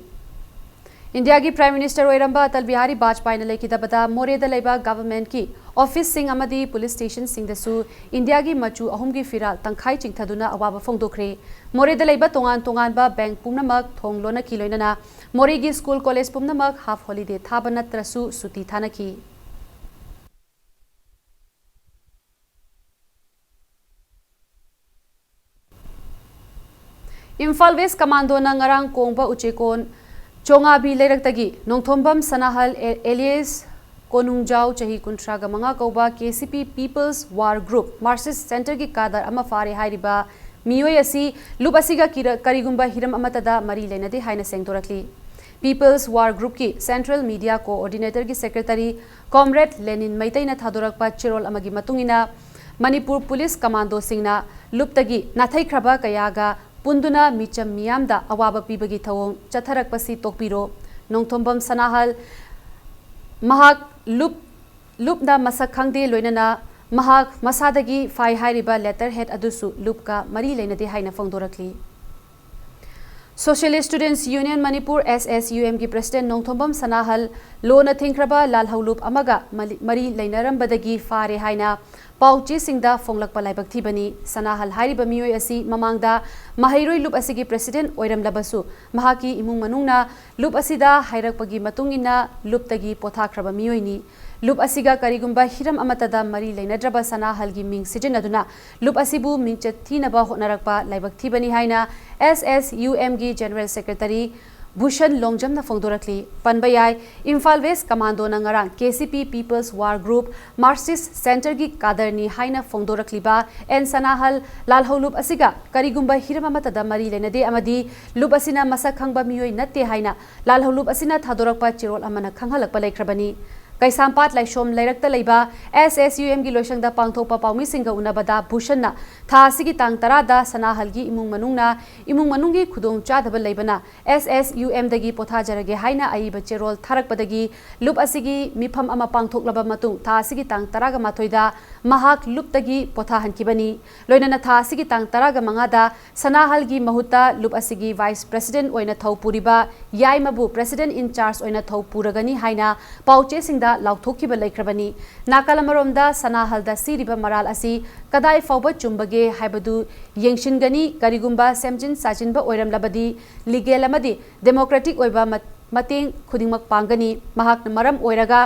ꯏꯟꯗꯤꯌꯥꯒꯤ ꯄ꯭ꯔꯥꯏꯝ ꯃꯤꯅꯤꯁꯇꯔ ꯑꯣꯏꯔꯝꯕ ꯑꯇꯜ ꯕꯤꯍꯥꯔꯤ ꯕꯥꯖꯄꯥꯏꯅ ꯂꯩꯈꯤꯗꯕꯗ ꯃꯣꯔꯦꯗ ꯂꯩꯕ ꯒꯚꯔꯟꯃꯦꯟꯠꯀꯤ ꯑꯣꯐꯤꯁꯁꯤꯡ ꯑꯃꯗꯤ ꯄꯨꯂꯤꯁ ꯁ꯭ꯇꯦꯁꯟꯁꯤꯡꯗꯁꯨ ꯏꯟꯗꯤꯌꯥꯒꯤ ꯃꯆꯨ ꯑꯍꯨꯝꯒꯤ ꯐꯤꯔꯥꯜ ꯇꯪꯈꯥꯏ ꯆꯤꯡꯊꯗꯨꯅ ꯑꯋꯥꯕ ꯐꯣꯡꯗꯣꯛꯈ꯭ꯔꯦ꯫ ꯃꯣꯔꯦꯗ ꯂꯩꯕ ꯇꯣꯉꯥꯟ ꯇꯣꯉꯥꯟꯕ ꯕꯦꯡꯛ ꯄꯨꯝꯅꯃꯛ ꯊꯣꯡ ꯂꯣꯟꯅꯈꯤ, ꯂꯣꯏꯅꯅ ꯃꯣꯔꯦꯒꯤ ꯁ꯭ꯀꯨꯜ ꯀꯣꯂꯦꯖ ꯄꯨꯝꯅꯃꯛ ꯍꯥꯐ ꯍꯣꯂꯤꯗꯦ ꯊꯥꯕ ꯅꯠꯇ꯭ꯔꯁꯨ ꯁꯨꯇꯤ ꯊꯥꯅꯈꯤ꯫ ꯏꯝꯐꯥꯜ ꯋꯦꯁ ꯀꯃꯥꯟꯗꯣꯅ ꯉꯔꯥꯡ ꯀꯣꯡꯕ ꯎꯆꯦꯀꯣꯟ ꯆꯣꯉꯥꯕꯤ ꯂꯩꯔꯛꯇꯒꯤ ꯅꯣꯡꯊꯣꯝꯕꯝ ꯁꯅꯥꯍꯜ ꯑꯦ-, alias ꯀꯣꯅꯨꯡꯖꯥꯎ, ꯆꯍꯤ ꯀꯨꯟꯊ꯭ꯔꯥꯒ ꯃꯉꯥ ꯀꯧꯕ ꯀꯦ ꯁꯤ ꯄꯤ People's War Group Marxist Centreꯒꯤ cadre ꯑꯃ ꯐꯥꯔꯦ ꯍꯥꯏꯔꯤꯕ ꯃꯤꯑꯣꯏ ꯑꯁꯤ ꯂꯨꯞ ꯑꯁꯤꯒ ꯀꯤꯔ-, ꯀꯔꯤꯒꯨꯝꯕ ꯍꯤꯔꯝ ꯑꯃꯠꯇꯗ ꯃꯔꯤ ꯂꯩꯅꯗꯦ ꯍꯥꯏꯅ ꯁꯦꯡꯗꯣꯔꯛꯂꯤ꯫ People's War Groupꯀꯤ Central Media Coordinatorꯒꯤ Secretary Comrade ꯂꯦꯅꯤꯟ ꯃꯩꯇꯩꯅ ꯊꯥꯗꯣꯔꯛꯄ ꯆꯦꯔꯣꯜ ꯑꯃꯒꯤ ꯃꯇꯨꯡ ꯏꯟꯅ, ꯃꯅꯤꯄꯨꯔ ꯄꯨꯂꯤꯁ ꯀꯃꯥꯟꯗꯣꯁꯤꯡꯅ ꯂꯨꯞꯇꯒꯤ ꯅꯥꯊꯩꯈ꯭ꯔꯕ ꯀꯌꯥꯒ ꯄꯨꯟꯗꯨꯅ ꯃꯤꯆꯝ ꯃꯤꯌꯥꯝꯗ ꯑꯋꯥꯕ ꯄꯤꯕꯒꯤ ꯊꯧꯑꯣꯡ ꯆꯠꯊꯔꯛꯄꯁꯤ ꯇꯣꯛꯄꯤꯔꯣ꯫ ꯅꯣꯡꯊꯣꯝꯕꯝ ꯁꯅꯥꯍꯜ, ꯃꯍꯥꯛ ꯂꯨꯞ, ꯂꯨꯞꯅ ꯃꯁꯛ ꯈꯪꯗꯦ, ꯂꯣꯏꯅꯅ ꯃꯍꯥꯛ ꯃꯁꯥꯗꯒꯤ ꯐꯥꯏ ꯍꯥꯏꯔꯤꯕ letterhead ꯑꯗꯨꯁꯨ ꯂꯨꯞꯀ ꯃꯔꯤ ꯂꯩꯅꯗꯦ ꯍꯥꯏꯅ ꯐꯣꯡꯗꯣꯔꯛꯂꯤ꯫ Socialist Students Union Manipur, S S U Mꯒꯤ President Nongthombam ꯁꯅꯥꯍꯜ ꯂꯣꯅ ꯊꯤꯡꯈ꯭ꯔꯕ ꯂꯥꯜꯍꯧꯂꯨꯞ ꯑꯃꯒ ꯃꯂꯤ-, ꯃꯔꯤ ꯂꯩꯅꯔꯝꯕꯗꯒꯤ ꯐꯥꯔꯦ ꯍꯥꯏꯅ ꯄꯥꯎꯆꯦꯁꯤꯡꯗ ꯐꯣꯡꯂꯛꯄ ꯂꯥꯏꯕꯛ ꯊꯤꯕꯅꯤ꯫ ꯁꯅꯥꯍꯜ ꯍꯥꯏꯔꯤꯕ ꯃꯤꯑꯣꯏ ꯑꯁꯤ ꯃꯃꯥꯡꯗ ꯃꯍꯩꯔꯣꯏ ꯂꯨꯞ ꯑꯁꯤꯒꯤ President ꯑꯣꯏꯔꯝꯂꯕꯁꯨ, ꯃꯍꯥꯛꯀꯤ ꯏꯃꯨꯡ ꯃꯅꯨꯡꯅ ꯂꯨꯞ ꯑꯁꯤꯗ ꯍꯥꯏꯔꯛꯄꯒꯤ ꯃꯇꯨꯡ ꯏꯟꯅ ꯂꯨꯞꯇꯒꯤ ꯄꯣꯊꯥꯈ꯭ꯔꯕ ꯃꯤꯑꯣꯏꯅꯤ꯫ ꯂꯨꯞ ꯑꯁꯤꯒ ꯀꯔꯤꯒꯨꯝꯕ ꯍꯤꯔꯝ ꯑꯃꯠꯇꯗ ꯃꯔꯤ ꯂꯩꯅꯗ꯭ꯔꯕ ꯁꯅꯥꯍꯜꯒꯤ ꯃꯤꯡ ꯁꯤꯖꯤꯟꯅꯗꯨꯅ ꯂꯨꯞ ꯑꯁꯤꯕꯨ ꯃꯤꯡꯆꯠ ꯊꯤꯅꯕ ꯍꯣꯠꯅꯔꯛꯄ ꯂꯥꯏꯕꯛ ꯊꯤꯕꯅꯤ ꯍꯥꯏꯅ S S U Mꯒꯤ General Secretary Bhushan ꯂꯣꯡꯖꯝꯅ ꯐꯣꯡꯗꯣꯔꯛꯂꯤ꯫ ꯄꯟꯕ ꯌꯥꯏ, ꯏꯝꯐꯥꯜ West ꯀꯃꯥꯟꯗꯣꯅ ꯉꯔꯥꯡ K C P People's War Group Marxist Centreꯒꯤ cadreꯅꯤ ꯍꯥꯏꯅ ꯐꯣꯡꯗꯣꯔꯛꯂꯤꯕ ꯑꯦꯟ ꯁꯅꯥꯍꯜ ꯂꯥꯜꯍꯧꯂꯨꯞ ꯑꯁꯤꯒ ꯀꯔꯤꯒꯨꯝꯕ ꯍꯤꯔꯝ ꯑꯃꯠꯇꯗ ꯃꯔꯤ ꯂꯩꯅꯗꯦ ꯑꯃꯗꯤ ꯂꯨꯞ ꯑꯁꯤꯅ ꯃꯁꯛ ꯈꯪꯕ ꯃꯤꯑꯣꯏ ꯅꯠꯇꯦ ꯍꯥꯏꯅ ꯂꯥꯜꯍꯧꯂꯨꯞ ꯑꯁꯤꯅ ꯊꯥꯗꯣꯔꯛꯄ ꯆꯦꯔꯣꯜ ꯑꯃꯅ ꯈꯪꯍꯜꯂꯛꯄ ꯂꯩꯈ꯭ꯔꯕꯅꯤ꯫ ꯀꯩꯁꯥꯝꯄꯥꯠ ꯂꯥꯏꯁꯣꯝ ꯂꯩꯔꯛꯇ ꯂꯩꯕ S S U Mꯒꯤ ꯂꯣꯏꯁꯪꯗ ꯄꯥꯡꯊꯣꯛꯄ ꯄꯥꯎꯃꯤꯁꯤꯡꯒ ꯎꯅꯕꯗ ꯚꯨꯁꯟꯅ ꯊꯥ ꯑꯁꯤꯒꯤ ꯇꯥꯡ ꯇꯔꯥꯗ ꯁꯅꯥꯍꯜꯒꯤ ꯏꯃꯨꯡ ꯃꯅꯨꯡꯅ ꯏꯃꯨꯡ ꯃꯅꯨꯡꯒꯤ ꯈꯨꯗꯣꯡꯆꯥꯗꯕ ꯂꯩꯕꯅ S S U Mꯗꯒꯤ ꯄꯣꯊꯥꯖꯔꯒꯦ ꯍꯥꯏꯅ ꯑꯏꯕ ꯆꯦꯔꯣꯜ ꯊꯥꯔꯛꯄꯗꯒꯤ ꯂꯨꯞ ꯑꯁꯤꯒꯤ ꯃꯤꯐꯝ ꯑꯃ ꯄꯥꯡꯊꯣꯛꯂꯕ ꯃꯇꯨꯡ ꯊꯥ ꯑꯁꯤꯒꯤ ꯇꯥꯡ ꯇꯔꯥꯒ ꯃꯥꯊꯣꯏꯗ ꯃꯍꯥꯛ ꯂꯨꯞꯇꯒꯤ ꯄꯣꯊꯥꯍꯟꯈꯤꯕꯅꯤ꯫ ꯂꯣꯏꯅꯅ ꯊꯥ ꯑꯁꯤꯒꯤ ꯇꯥꯡ ꯇꯔꯥꯒ ꯃꯉꯥꯗ ꯁꯅꯥꯍꯜꯒꯤ ꯃꯍꯨꯠꯇ ꯂꯨꯞ ꯑꯁꯤꯒꯤ Vice President ꯑꯣꯏꯅ ꯊꯧ ꯄꯨꯔꯤꯕ ꯌꯥꯏꯃꯕꯨ President in charge ꯑꯣꯏꯅ ꯊꯧ ꯄꯨꯔꯒꯅꯤ ꯍꯥꯏꯅ ꯄꯥꯎꯆꯦꯁꯤꯡꯗ ꯂꯥꯎꯊꯣꯛꯈꯤꯕ ꯂꯩꯈ꯭ꯔꯕꯅꯤ꯫ ꯅꯥꯀꯜ ꯑꯃꯔꯣꯝꯗ ꯁꯅꯥꯍꯜꯗ ꯁꯤꯔꯤꯕ ꯃꯔꯥꯜ ꯑꯁꯤ ꯀꯗꯥꯏ ꯐꯥꯎꯕ ꯆꯨꯝꯕꯒꯦ ꯍꯥꯏꯕꯗꯨ ꯌꯦꯡꯁꯤꯟꯒꯅꯤ꯫ ꯀꯔꯤꯒꯨꯝꯕ ꯁꯦꯝꯖꯤꯟ ꯁꯥꯖꯤꯟꯕ ꯑꯣꯏꯔꯝꯂꯕꯗꯤ legal ꯑꯃꯗꯤ democratic ꯑꯣꯏꯕ ꯃꯠ-, ꯃꯇꯦꯡ ꯈꯨꯗꯤꯡꯃꯛ ꯄꯥꯡꯒꯅꯤ꯫ ꯃꯍꯥꯛꯅ ꯃꯔꯝ ꯑꯣꯏꯔꯒ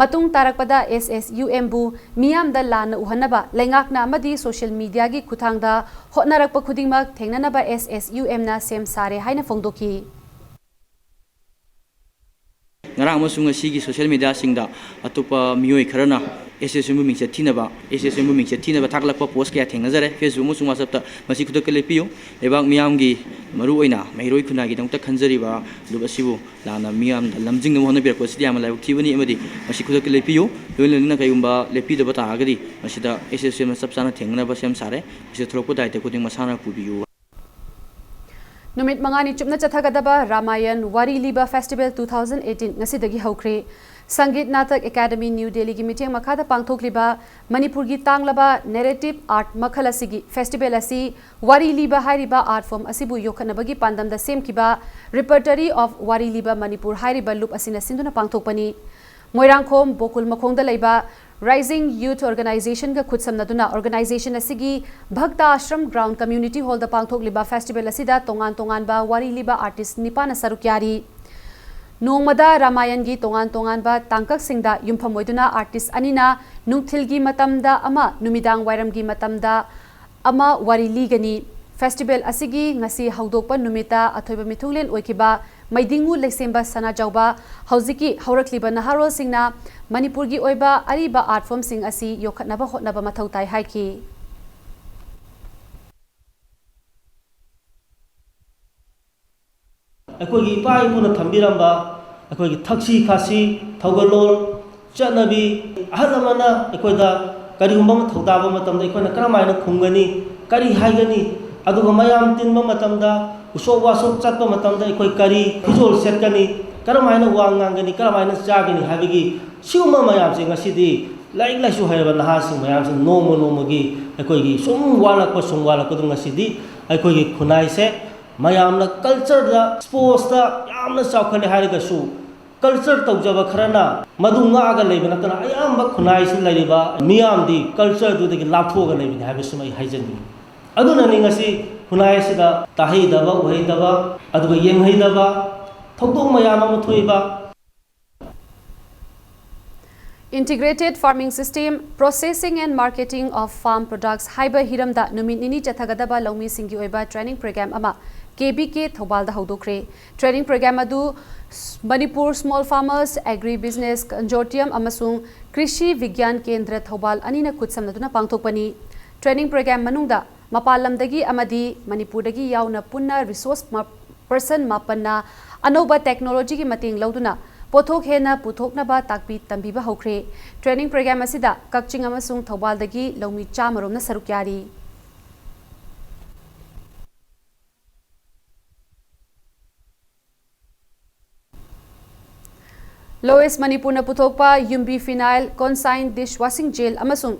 ꯃꯇꯨꯡ ꯇꯥꯔꯛꯄꯗ S S U Mꯕꯨ ꯃꯤꯌꯥꯝꯗ ꯂꯥꯟꯅ ꯎꯍꯟꯅꯕ ꯂꯩꯉꯥꯛꯅ ꯑꯃꯗꯤ social mediaꯒꯤ ꯈꯨꯠꯊꯥꯡꯗ ꯍꯣꯠꯅꯔꯛꯄ ꯈꯨꯗꯤꯡꯃꯛ ꯊꯦꯡꯅꯅꯕ S S U Mꯅ ꯁꯦꯝ ꯁꯥꯔꯦ ꯍꯥꯏꯅ ꯐꯣꯡꯗꯣꯛꯈꯤ꯫ ꯉꯔꯥꯡ ꯑꯃꯁꯨꯡ ꯉꯁꯤꯒꯤ ꯁꯣꯁꯤꯌꯦꯜ ꯃꯦꯗꯤꯌꯥꯁꯤꯡꯗ ꯑꯇꯣꯞꯄ ꯃꯤꯑꯣꯏ ꯈꯔꯅ ꯑꯦꯁꯣꯁꯤꯌꯦꯁꯟꯕꯨ ꯃꯤꯡꯆꯠ ꯊꯤꯅꯕ, ꯑꯦꯁꯣꯁꯤꯌꯦꯁꯟꯕꯨ ꯃꯤꯡꯆꯠ ꯊꯤꯅꯕ ꯊꯥꯒꯠꯂꯛꯄ ꯄꯣꯁ ꯀꯌꯥ ꯊꯦꯡꯅꯖꯔꯦ, ꯐꯦꯁꯕꯨꯛ ꯑꯃꯁꯨꯡ ꯋꯥꯆꯞꯇ꯫ ꯃꯁꯤ ꯈꯨꯗꯛꯇ ꯂꯦꯞꯄꯤꯌꯨ꯫ ꯂꯩꯕꯥꯛ ꯃꯤꯌꯥꯝꯒꯤ, ꯃꯔꯨꯑꯣꯏꯅ ꯃꯍꯩꯔꯣꯏ ꯈꯨꯟꯅꯥꯏꯒꯤꯗꯃꯛꯇ ꯈꯟꯖꯔꯤꯕ ꯂꯨꯞ ꯑꯁꯤꯕꯨ ꯂꯥꯟꯅ ꯃꯤꯌꯥꯝꯗ ꯂꯝꯖꯤꯡꯅꯕ ꯍꯣꯠꯅꯕꯤꯔꯛꯄ ꯑꯁꯤꯗꯤ ꯌꯥꯝꯅ ꯂꯥꯏꯕꯛ ꯊꯤꯕꯅꯤ, ꯑꯃꯗꯤ ꯃꯁꯤ ꯈꯨꯗꯛꯇ ꯂꯦꯞꯄꯤꯌꯨ꯫ ꯂꯣꯏꯅ ꯂꯣꯏꯅꯅ ꯀꯔꯤꯒꯨꯝꯕ ꯂꯦꯞꯄꯤꯗꯕ ꯇꯥꯔꯒꯗꯤ ꯃꯁꯤꯗ ꯑꯦꯁꯣꯁꯤꯌꯦꯁꯟꯅ ꯆꯞ ꯆꯥꯅ ꯊꯦꯡꯅꯅꯕ ꯁꯦꯝ ꯁꯥꯔꯦ꯫ ꯃꯁꯤꯗ ꯊꯣꯛꯂꯛꯄ ꯗꯥꯏꯇ ꯈꯨꯗꯤꯡ ꯃꯁꯥꯅ ꯄꯨꯕꯤꯌꯨ꯫ ꯅꯨꯃꯤꯠ ꯃꯉꯥꯅꯤ ꯆꯨꯞꯅ ꯆꯠꯊꯒꯗꯕ ꯔꯥꯃꯥꯌꯟ ꯋꯥꯔꯤ ꯂꯤꯕ ꯐꯦꯁꯇꯤꯚꯦꯜ two thousand eighteen ꯉꯁꯤꯗꯒꯤ ꯍꯧꯈ꯭ꯔꯦ꯫ ꯁꯪꯒꯤꯠ ꯅꯥꯇꯛ ꯑꯦꯀꯥꯗꯃꯤ ꯅ꯭ꯌꯨ ꯗꯦꯜꯂꯤꯒꯤ ꯃꯤꯠꯌꯦꯡ ꯃꯈꯥꯗ ꯄꯥꯡꯊꯣꯛꯂꯤꯕ ꯃꯅꯤꯄꯨꯔꯒꯤ ꯇꯥꯡꯂꯕ ꯅꯦꯔꯦꯇꯤꯚ ꯑꯥꯔꯠ ꯃꯈꯜ ꯑꯁꯤꯒꯤ ꯐꯦꯁꯇꯤꯚꯦꯜ ꯑꯁꯤ ꯋꯥꯔꯤ ꯂꯤꯕ ꯍꯥꯏꯔꯤꯕ ꯑꯥꯔꯠ ꯐꯣꯔꯝ ꯑꯁꯤꯕꯨ ꯌꯣꯛꯈꯠꯅꯕꯒꯤ ꯄꯥꯟꯗꯝꯗ ꯁꯦꯝꯈꯤꯕ Repertory of ꯋꯥꯔꯤ ꯂꯤꯕ ꯃꯅꯤꯄꯨꯔ ꯍꯥꯏꯔꯤꯕ ꯂꯨꯞ ꯑꯁꯤꯅ ꯁꯤꯟꯗꯨꯅ ꯄꯥꯡꯊꯣꯛꯄꯅꯤ꯫ ꯃꯣꯏꯔꯥꯡꯈꯣꯝ ꯕꯣꯀꯨꯜ ꯃꯈꯣꯡꯗ ꯂꯩꯕ Rising Youth Organizationꯒ ꯈꯨꯠꯁꯝꯅꯗꯨꯅ organization ꯑꯁꯤꯒꯤ ꯚꯛꯇ ꯑꯥꯁ꯭ꯔꯝ ꯒ꯭ꯔꯥꯎꯟ ꯀꯝꯃ꯭ꯌꯨꯅꯤꯇꯤ ꯍꯣꯜꯗ ꯄꯥꯡꯊꯣꯛꯂꯤꯕ ꯐꯦꯁꯇꯤꯚꯦꯜ ꯑꯁꯤꯗ ꯇꯣꯉꯥꯟ ꯇꯣꯉꯥꯟꯕ ꯋꯥꯔꯤ ꯂꯤꯕ ꯑꯥꯔꯇꯤꯁ ꯅꯤꯄꯥꯟꯅ ꯁꯔꯨꯛ ꯌꯥꯔꯤ꯫ ꯅꯣꯡꯃꯗ ꯔꯥꯃꯥꯌꯟꯒꯤ ꯇꯣꯉꯥꯟ ꯇꯣꯉꯥꯟꯕ ꯇꯥꯡꯀꯛꯁꯤꯡꯗ ꯌꯨꯝꯐꯝ ꯑꯣꯏꯗꯨꯅ ꯑꯥꯔꯇꯤꯁ ꯑꯅꯤꯅ ꯅꯨꯡꯊꯤꯜꯒꯤ ꯃꯇꯝꯗ ꯑꯃ ꯅꯨꯃꯤꯗꯥꯡ ꯋꯥꯏꯔꯝꯒꯤ ꯃꯇꯝꯗ ꯑꯃ ꯋꯥꯔꯤ ꯂꯤꯒꯅꯤ꯫ ꯐꯦꯁꯇꯤꯚꯦꯜ ꯑꯁꯤꯒꯤ ꯉꯁꯤ ꯍꯧꯗꯣꯛꯄ ꯅꯨꯃꯤꯠꯇ ꯑꯊꯣꯏꯕ ꯃꯤꯊꯨꯡꯂꯦꯟ ꯑꯣꯏꯈꯤꯕ ꯃꯩꯗꯤꯡꯉꯨ ꯂꯩꯁꯦꯝꯕ ꯁꯅꯥꯖꯥꯎꯕ ꯍꯧꯖꯤꯛꯀꯤ ꯍꯧꯔꯛꯂꯤꯕ ꯅꯍꯥꯔꯣꯜꯁꯤꯡꯅ ꯃꯅꯤꯄꯨꯔꯒꯤ ꯑꯣꯏꯕ ꯑꯔꯤꯕ ꯑꯥꯔꯠ ꯐꯣꯔꯝꯁꯤꯡ ꯑꯁꯤ ꯌꯣꯛꯈꯠꯅꯕ ꯍꯣꯠꯅꯕ ꯃꯊꯧ ꯇꯥꯏ ꯍꯥꯏꯈꯤ꯫ ꯑꯩꯈꯣꯏꯒꯤ ꯏꯄꯥ ꯏꯄꯨꯅ ꯊꯝꯕꯤꯔꯝꯕ ꯑꯩꯈꯣꯏꯒꯤ ꯊꯛꯁꯤ ꯈꯥꯁꯤ, ꯊꯧꯒꯜꯂꯣꯟ, ꯆꯠꯅꯕꯤ, ꯑꯍꯜ ꯂꯃꯟꯅ ꯑꯩꯈꯣꯏꯗ ꯀꯔꯤꯒꯨꯝꯕ ꯑꯃ ꯊꯧꯗꯥꯕ ꯃꯇꯝꯗ ꯑꯩꯈꯣꯏꯅ ꯀꯔꯝꯍꯥꯏꯅ ꯈꯨꯝꯒꯅꯤ, ꯀꯔꯤ ꯍꯥꯏꯒꯅꯤ, ꯑꯗꯨꯒ ꯃꯌꯥꯝ ꯇꯤꯟꯕ ꯃꯇꯝꯗ, ꯎꯁꯣꯞ ꯋꯥꯁꯣꯞ ꯆꯠꯄ ꯃꯇꯝꯗ ꯑꯩꯈꯣꯏ ꯀꯔꯤ ꯐꯤꯖꯣꯜ ꯁꯦꯠꯀꯅꯤ, ꯀꯔꯝꯍꯥꯏꯅ ꯋꯥ ꯉꯥꯡꯒꯅꯤ, ꯀꯔꯝꯍꯥꯏꯅ ꯆꯥꯒꯅꯤ ꯍꯥꯏꯕꯒꯤ ꯁꯤꯒꯨꯝꯕ ꯃꯌꯥꯝꯁꯦ ꯉꯁꯤꯗꯤ ꯂꯥꯏꯔꯤꯛ ꯂꯥꯏꯁꯨ ꯍꯩꯔꯕ ꯅꯍꯥꯁꯤꯡ ꯃꯌꯥꯝꯁꯤꯅ ꯅꯣꯡꯃ ꯅꯣꯡꯃꯒꯤ ꯑꯩꯈꯣꯏꯒꯤ ꯁꯨꯝ ꯋꯥꯠꯂꯛꯄ, ꯁꯨꯝ ꯋꯥꯠꯂꯛꯄꯗꯨ ꯉꯁꯤꯗꯤ ꯑꯩꯈꯣꯏꯒꯤ ꯈꯨꯟꯅꯥꯏꯁꯦ ꯃꯌꯥꯝꯅ ꯀꯜꯆꯔꯗ, ꯁ꯭ꯄꯣꯔꯠꯁꯇ ꯌꯥꯝꯅ ꯆꯥꯎꯈꯠꯂꯦ ꯍꯥꯏꯔꯒꯁꯨ, ꯀꯜꯆꯔ ꯇꯧꯖꯕ ꯈꯔꯅ ꯃꯗꯨ ꯉꯥꯛꯑꯒ ꯂꯩꯕ ꯅꯠꯇꯅ, ꯑꯌꯥꯝꯕ ꯈꯨꯟꯅꯥꯏꯁꯤꯗ ꯂꯩꯔꯤꯕ ꯃꯤꯌꯥꯝꯗꯤ ꯀꯜꯆꯔꯗꯨꯗꯒꯤ ꯂꯥꯞꯊꯣꯛꯑꯒ ꯂꯩꯕꯅꯤ ꯍꯥꯏꯕꯁꯤꯃ ꯑꯩ ꯍꯥꯏꯖꯅꯤꯡꯏ꯫ ꯑꯗꯨꯅꯅꯤ ꯉꯁꯤ ꯈꯨꯟꯅꯥꯏ ꯑꯁꯤꯗ ꯇꯥꯍꯩꯗꯕ, ꯎꯍꯩꯗꯕ, ꯑꯗꯨꯒ ꯌꯦꯡꯍꯩꯗꯕ ꯊꯧꯗꯣꯛ ꯃꯌꯥꯝ ꯑꯃ ꯊꯣꯛꯏꯕ꯫ Integrated Farming System, Processing and Marketing of Farm Products ꯍꯥꯏꯕ ꯍꯤꯔꯝꯗ ꯅꯨꯃꯤꯠ ꯅꯤꯅꯤ ꯆꯠꯊꯒꯗꯕ ꯂꯧꯃꯤꯁꯤꯡꯒꯤ ꯑꯣꯏꯕ training program ꯑꯃ ꯀꯦ ꯚꯤ ꯀꯦ ꯊꯧꯕꯥꯜꯗ ꯍꯧꯗꯣꯛꯈ꯭ꯔꯦ꯫ Training program ꯑꯗꯨ Manipur Small Farmers Agri Business Consortium ꯑꯃꯁꯨꯡ ꯀ꯭ꯔꯤꯁꯤ ꯚꯤꯒ꯭ꯌꯥꯟ ꯀꯦꯟꯗ꯭ꯔ ꯊꯧꯕꯥꯜ ꯑꯅꯤꯅ ꯈꯨꯠꯁꯝꯅꯗꯨꯅ ꯄꯥꯡꯊꯣꯛꯄꯅꯤ꯫ Training program ꯃꯅꯨꯡꯗ ꯃꯄꯥꯟ ꯂꯝꯗꯒꯤ ꯑꯃꯗꯤ ꯃꯅꯤꯄꯨꯔꯗꯒꯤ ꯌꯥꯎꯅ ꯄꯨꯟꯅ resource ꯃ-, person ꯃꯥꯄꯟꯅ ꯑꯅꯧꯕ technologyꯒꯤ ꯃꯇꯦꯡ ꯂꯧꯗꯨꯅ ꯄꯣꯠꯊꯣꯛ ꯍꯦꯟꯅ ꯄꯨꯊꯣꯛꯅꯕ ꯇꯥꯛꯄꯤ ꯇꯝꯕꯤꯕ ꯍꯧꯈ꯭ꯔꯦ꯫ Training program ꯑꯁꯤꯗ ꯀꯛꯆꯤꯡ ꯑꯃꯁꯨꯡ ꯊꯧꯕꯥꯜꯗꯒꯤ ꯂꯧꯃꯤ ꯆꯥꯝꯃ ꯔꯣꯝꯅ ꯁꯔꯨꯛ ꯌꯥꯔꯤ꯫ Lowes ꯃꯅꯤꯄꯨꯔꯅ ꯄꯨꯊꯣꯛꯄ ꯌꯨꯝꯕꯤ phenyl, Consign dish washing gel ꯑꯃꯁꯨꯡ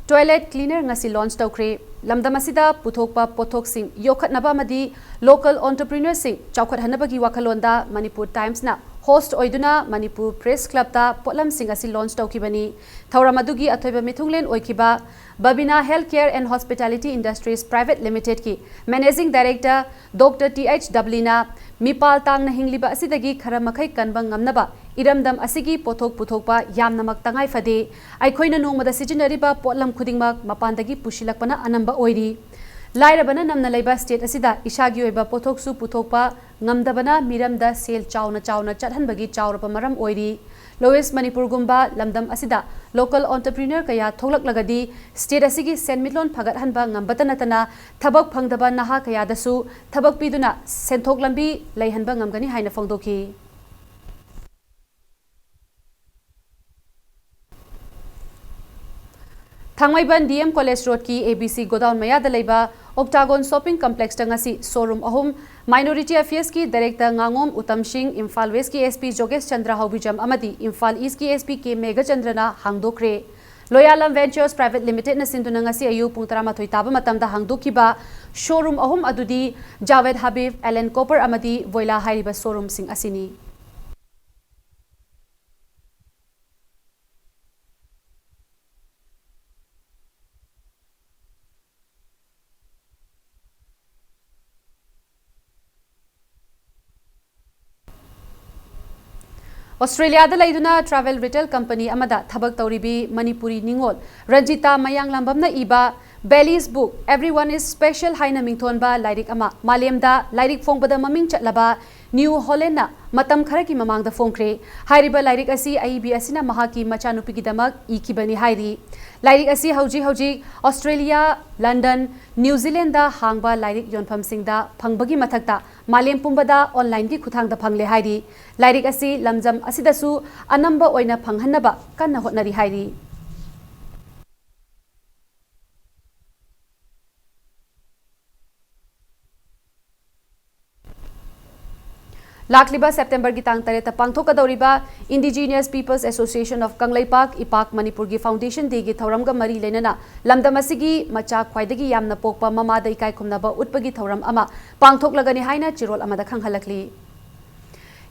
toilet cleaner ꯉꯁꯤ launch ꯇꯧꯈ꯭ꯔꯦ꯫ ꯂꯝꯗꯝ ꯑꯁꯤꯗ ꯄꯨꯊꯣꯛꯄ ꯄꯣꯠꯊꯣꯛꯁꯤꯡ ꯌꯣꯛꯈꯠꯅꯕ ꯑꯃꯗꯤ local entrepreneurꯁꯤꯡ ꯆꯥꯎꯈꯠꯍꯟꯅꯕꯒꯤ ꯋꯥꯈꯜꯂꯣꯟꯗ ꯃꯅꯤꯄꯨꯔ Timesꯅ host ꯑꯣꯏꯗꯨꯅ ꯃꯅꯤꯄꯨꯔ Press Clubꯇ ꯄꯣꯠꯂꯝꯁꯤꯡ ꯑꯁꯤ launch ꯇꯧꯈꯤꯕꯅꯤ꯫ ꯊꯧꯔꯝ ꯑꯗꯨꯒꯤ ꯑꯊꯣꯏꯕ ꯃꯤꯊꯨꯡꯂꯦꯟ ꯑꯣꯏꯈꯤꯕ Babina Healthcare and Hospitality Industries Private Limitedꯀꯤ Managing Director Doctor T H ꯗꯕ꯭ꯂꯤꯅ ꯃꯤꯄꯥꯜ ꯇꯥꯡꯅ ꯍꯤꯡꯂꯤꯕ ꯑꯁꯤꯗꯒꯤ ꯈꯔ ꯃꯈꯩ ꯀꯟꯕ ꯉꯝꯅꯕ ꯏꯔꯝꯗꯝ ꯑꯁꯤꯒꯤ ꯄꯣꯠꯊꯣꯛ ꯄꯨꯊꯣꯛꯄ ꯌꯥꯝꯅꯃꯛ ꯇꯉꯥꯏ ꯐꯗꯦ꯫ ꯑꯩꯈꯣꯏꯅ ꯅꯣꯡꯃꯗ ꯁꯤꯖꯤꯟꯅꯔꯤꯕ ꯄꯣꯠꯂꯝ ꯈꯨꯗꯤꯡꯃꯛ ꯃꯄꯥꯟꯗꯒꯤ ꯄꯨꯁꯤꯜꯂꯛꯄꯅ ꯑꯅꯝꯕ ꯑꯣꯏꯔꯤ꯫ ꯂꯥꯏꯔꯕꯅ ꯅꯝꯅ ꯂꯩꯕ state ꯑꯁꯤꯗ ꯏꯁꯥꯒꯤ ꯑꯣꯏꯕ ꯄꯣꯠꯊꯣꯛꯁꯨ ꯄꯨꯊꯣꯛꯄ ꯉꯝꯗꯕꯅ ꯃꯤꯔꯝꯗ ꯁꯦꯜ ꯆꯥꯎꯅ ꯆꯥꯎꯅ ꯆꯠꯍꯟꯕꯒꯤ ꯆꯥꯎꯔꯕ ꯃꯔꯝ ꯑꯣꯏꯔꯤ꯫ Lowes ꯃꯅꯤꯄꯨꯔꯒꯨꯝꯕ ꯂꯝꯗꯝ ꯑꯁꯤꯗ local entrepreneur ꯀꯌꯥ ꯊꯣꯛꯂꯛꯂꯒꯗꯤ state ꯑꯁꯤꯒꯤ ꯁꯦꯟꯃꯤꯠꯂꯣꯟ ꯐꯒꯠꯍꯟꯕ ꯉꯝꯕꯇ ꯅꯠꯇꯅ ꯊꯕꯛ ꯐꯪꯗꯕ ꯅꯍꯥ ꯀꯌꯥꯗꯁꯨ ꯊꯕꯛ ꯄꯤꯗꯨꯅ ꯁꯦꯟꯊꯣꯛ ꯂꯝꯕꯤ ꯂꯩꯍꯟꯕ ꯉꯝꯒꯅꯤ ꯍꯥꯏꯅ ꯐꯣꯡꯗꯣꯛꯈꯤ꯫ ꯊꯥꯡꯃꯩꯕꯟ ꯗꯤ ꯑꯦꯝ College Roadꯀꯤ ꯑꯦ ꯕꯤ ꯁꯤ Godown ꯃꯌꯥꯗ ꯂꯩꯕ Octagon Shopping Complexꯇ ꯉꯁꯤ showroom ꯑꯍꯨꯝ Minority Affairsꯀꯤ Director ꯉꯥꯉꯣꯝ ꯎꯇꯝ ꯁꯤꯡ, ꯏꯝꯐꯥꯜ Westꯀꯤ ꯑꯦꯁ ꯄꯤ ꯖꯣꯒꯦꯁ ꯆꯟꯗ꯭ꯔ ꯍꯥꯎꯕꯤꯖꯝ ꯑꯃꯗꯤ Imphal Eastꯀꯤ S P K ꯃꯦꯘꯆꯟꯗ꯭ꯔꯅ ꯍꯥꯡꯗꯣꯛꯈ꯭ꯔꯦ꯫ ꯂꯣꯌꯥꯂꯝ Ventures Private Limitedꯅ ꯁꯤꯟꯗꯨꯅ ꯉꯁꯤ ꯑꯌꯨꯛ ꯄꯨꯡ ꯇꯔꯥꯃꯥꯊꯣꯏ ꯇꯥꯕ ꯃꯇꯝꯗ ꯍꯥꯡꯗꯣꯛꯈꯤꯕ showroom ꯑꯍꯨꯝ ꯑꯗꯨꯗꯤ ꯖꯥꯋꯦꯗ ꯍꯕꯤꯕ, ꯑꯦꯂꯦꯟ ꯀꯣꯄꯔ ꯑꯃꯗꯤ ꯚꯣꯏꯂꯥ ꯍꯥꯏꯔꯤꯕ showroomꯁꯤꯡ ꯑꯁꯤꯅꯤ꯫ ꯑꯣꯁꯇ꯭ꯔꯦꯂꯤꯌꯥꯗ ꯂꯩꯗꯨꯅ travel retail company ꯑꯃꯗ ꯊꯕꯛ ꯇꯧꯔꯤꯕꯤ ꯃꯅꯤꯄꯨꯔꯤ ꯅꯤꯉꯣꯜ ꯔꯟꯖꯤꯇꯥ ꯃꯌꯥꯡꯂꯥꯝꯕꯝꯅ ꯏꯕ Bailey's Book, Everyone is Special ꯍꯥꯏꯅ ꯃꯤꯡꯊꯣꯟꯕ ꯂꯥꯏꯔꯤꯛ ꯑꯃ ꯃꯥꯂꯦꯝꯗ ꯂꯥꯏꯔꯤꯛ ꯐꯣꯡꯕꯗ ꯃꯃꯤꯡ ꯆꯠꯂꯕ ꯅ꯭ꯌꯨ ꯍꯣꯂꯦꯟꯅ ꯃꯇꯝ ꯈꯔꯒꯤ ꯃꯃꯥꯡꯗ ꯐꯣꯡꯈ꯭ꯔꯦ꯫ ꯍꯥꯏꯔꯤꯕ ꯂꯥꯏꯔꯤꯛ ꯑꯁꯤ ꯑꯏꯕꯤ ꯑꯁꯤꯅ ꯃꯍꯥꯛꯀꯤ ꯃꯆꯥꯅꯨꯄꯤꯒꯤꯗꯃꯛ ꯏꯈꯤꯕꯅꯤ ꯍꯥꯏꯔꯤ꯫ ꯂꯥꯏꯔꯤꯛ ꯑꯁꯤ ꯍꯧꯖꯤꯛ ꯍꯧꯖꯤꯛ ꯑꯣꯁꯇ꯭ꯔꯦꯂꯤꯌꯥ, ꯂꯟꯗꯟ, ꯅ꯭ꯌꯨ ꯖꯤꯂꯦꯟꯗ ꯍꯥꯡꯕ ꯂꯥꯏꯔꯤꯛ ꯌꯣꯟꯐꯝꯁꯤꯡꯗ ꯐꯪꯕꯒꯤ ꯃꯊꯛꯇ ꯃꯥꯂꯦꯝ ꯄꯨꯝꯕꯗ ꯑꯣꯟꯂꯥꯏꯟꯒꯤ ꯈꯨꯠꯊꯥꯡꯗ ꯐꯪꯂꯦ ꯍꯥꯏꯔꯤ꯫ ꯂꯥꯏꯔꯤꯛ ꯑꯁꯤ ꯂꯝꯗꯝ ꯑꯁꯤꯗꯁꯨ ꯑꯅꯝꯕ ꯑꯣꯏꯅ ꯐꯪꯍꯟꯅꯕ ꯀꯟꯅ ꯍꯣꯠꯅꯔꯤ ꯍꯥꯏꯔꯤ꯫ ꯂꯥꯛꯂꯤꯕ ꯁꯦꯞꯇꯦꯝꯕꯔꯒꯤ ꯇꯥꯡ ꯇꯔꯦꯠꯇ ꯄꯥꯡꯊꯣꯛꯀꯗꯧꯔꯤꯕ Indigenous Peoples Association of Kangleipak, ꯏꯄꯥꯛ, ꯃꯅꯤꯄꯨꯔꯒꯤ Foundation Dayꯒꯤ ꯊꯧꯔꯝꯒ ꯃꯔꯤ ꯂꯩꯅꯅ ꯂꯝꯗꯝ ꯑꯁꯤꯒꯤ ꯃꯆꯥ ꯈ꯭ꯋꯥꯏꯗꯒꯤ ꯌꯥꯝꯅ ꯄꯣꯛꯄ ꯃꯃꯥꯗ ꯏꯀꯥꯏ ꯈꯨꯝꯅꯕ ꯎꯠꯄꯒꯤ ꯊꯧꯔꯝ ꯑꯃ ꯄꯥꯡꯊꯣꯛꯂꯒꯅꯤ ꯍꯥꯏꯅ ꯆꯤꯔꯣꯜ ꯑꯃꯗ ꯈꯪꯍꯜꯂꯛꯂꯤ꯫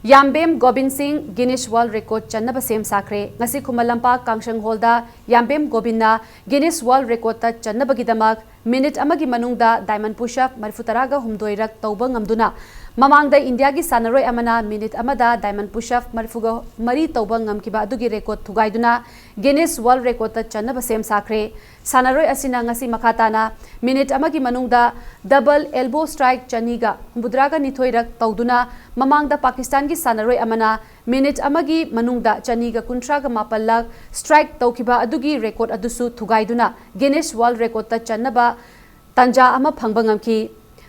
ꯌꯥꯝꯕꯦꯝ ꯒꯣꯕꯤꯟ ꯁꯤꯡ Guinness World Record ꯆꯟꯅꯕ ꯁꯦꯝ ꯁꯥꯈ꯭ꯔꯦ꯫ ꯉꯁꯤ ꯈꯨꯃꯟ ꯂꯝꯄꯥꯛ ꯀꯥꯡꯁꯪ ꯍꯣꯜꯗ ꯌꯥꯝꯕꯦꯝ ꯒꯣꯕꯤꯟꯅ Guinness World Recordꯇ ꯆꯟꯅꯕꯒꯤꯗꯃꯛ ꯃꯤꯅꯤꯠ ꯑꯃꯒꯤ ꯃꯅꯨꯡꯗ diamond push-up ꯃꯔꯤꯐꯨ ꯇꯔꯥꯒ ꯍꯨꯝꯗꯣꯏꯔꯛ ꯇꯧꯕ ꯉꯝꯗꯨꯅ ꯃꯃꯥꯡꯗ ꯏꯟꯗꯤꯌꯥꯒꯤ ꯁꯥꯟꯅꯔꯣꯏ ꯑꯃꯅ ꯃꯤꯅꯤꯠ ꯑꯃꯗ diamond push-up ꯃꯔꯤꯐꯨꯒ ꯃꯔꯤ ꯇꯧꯕ ꯉꯝꯈꯤꯕ ꯑꯗꯨꯒꯤ record ꯊꯨꯒꯥꯏꯗꯨꯅ Guinness World Recordꯇ ꯆꯟꯅꯕ ꯁꯦꯝ ꯁꯥꯈ꯭ꯔꯦ꯫ ꯁꯥꯟꯅꯔꯣꯏ ꯑꯁꯤꯅ ꯉꯁꯤ ꯃꯈꯥ ꯇꯥꯅ ꯃꯤꯅꯤꯠ ꯑꯃꯒꯤ ꯃꯅꯨꯡꯗ double elbow strike ꯆꯅꯤꯒ ꯍꯨꯝꯐꯨꯇꯔꯥꯒ ꯅꯤꯊꯣꯏꯔꯛ ꯇꯧꯗꯨꯅ ꯃꯃꯥꯡꯗ ꯄꯥꯀꯤꯁꯇꯥꯟꯒꯤ ꯁꯥꯟꯅꯔꯣꯏ ꯑꯃꯅ ꯃꯤꯅꯤꯠ ꯑꯃꯒꯤ ꯃꯅꯨꯡꯗ ꯆꯅꯤꯒ ꯀꯨꯟꯊ꯭ꯔꯥꯒ ꯃꯥꯄꯜꯂꯛ strike ꯇꯧꯈꯤꯕ ꯑꯗꯨꯒꯤ record ꯑꯗꯨꯁꯨ ꯊꯨꯒꯥꯏꯗꯨꯅ Guinness World Recordꯇ ꯆꯟꯅꯕ ꯇꯥꯟꯖꯥ ꯑꯃ ꯐꯪꯕ ꯉꯝꯈꯤ꯫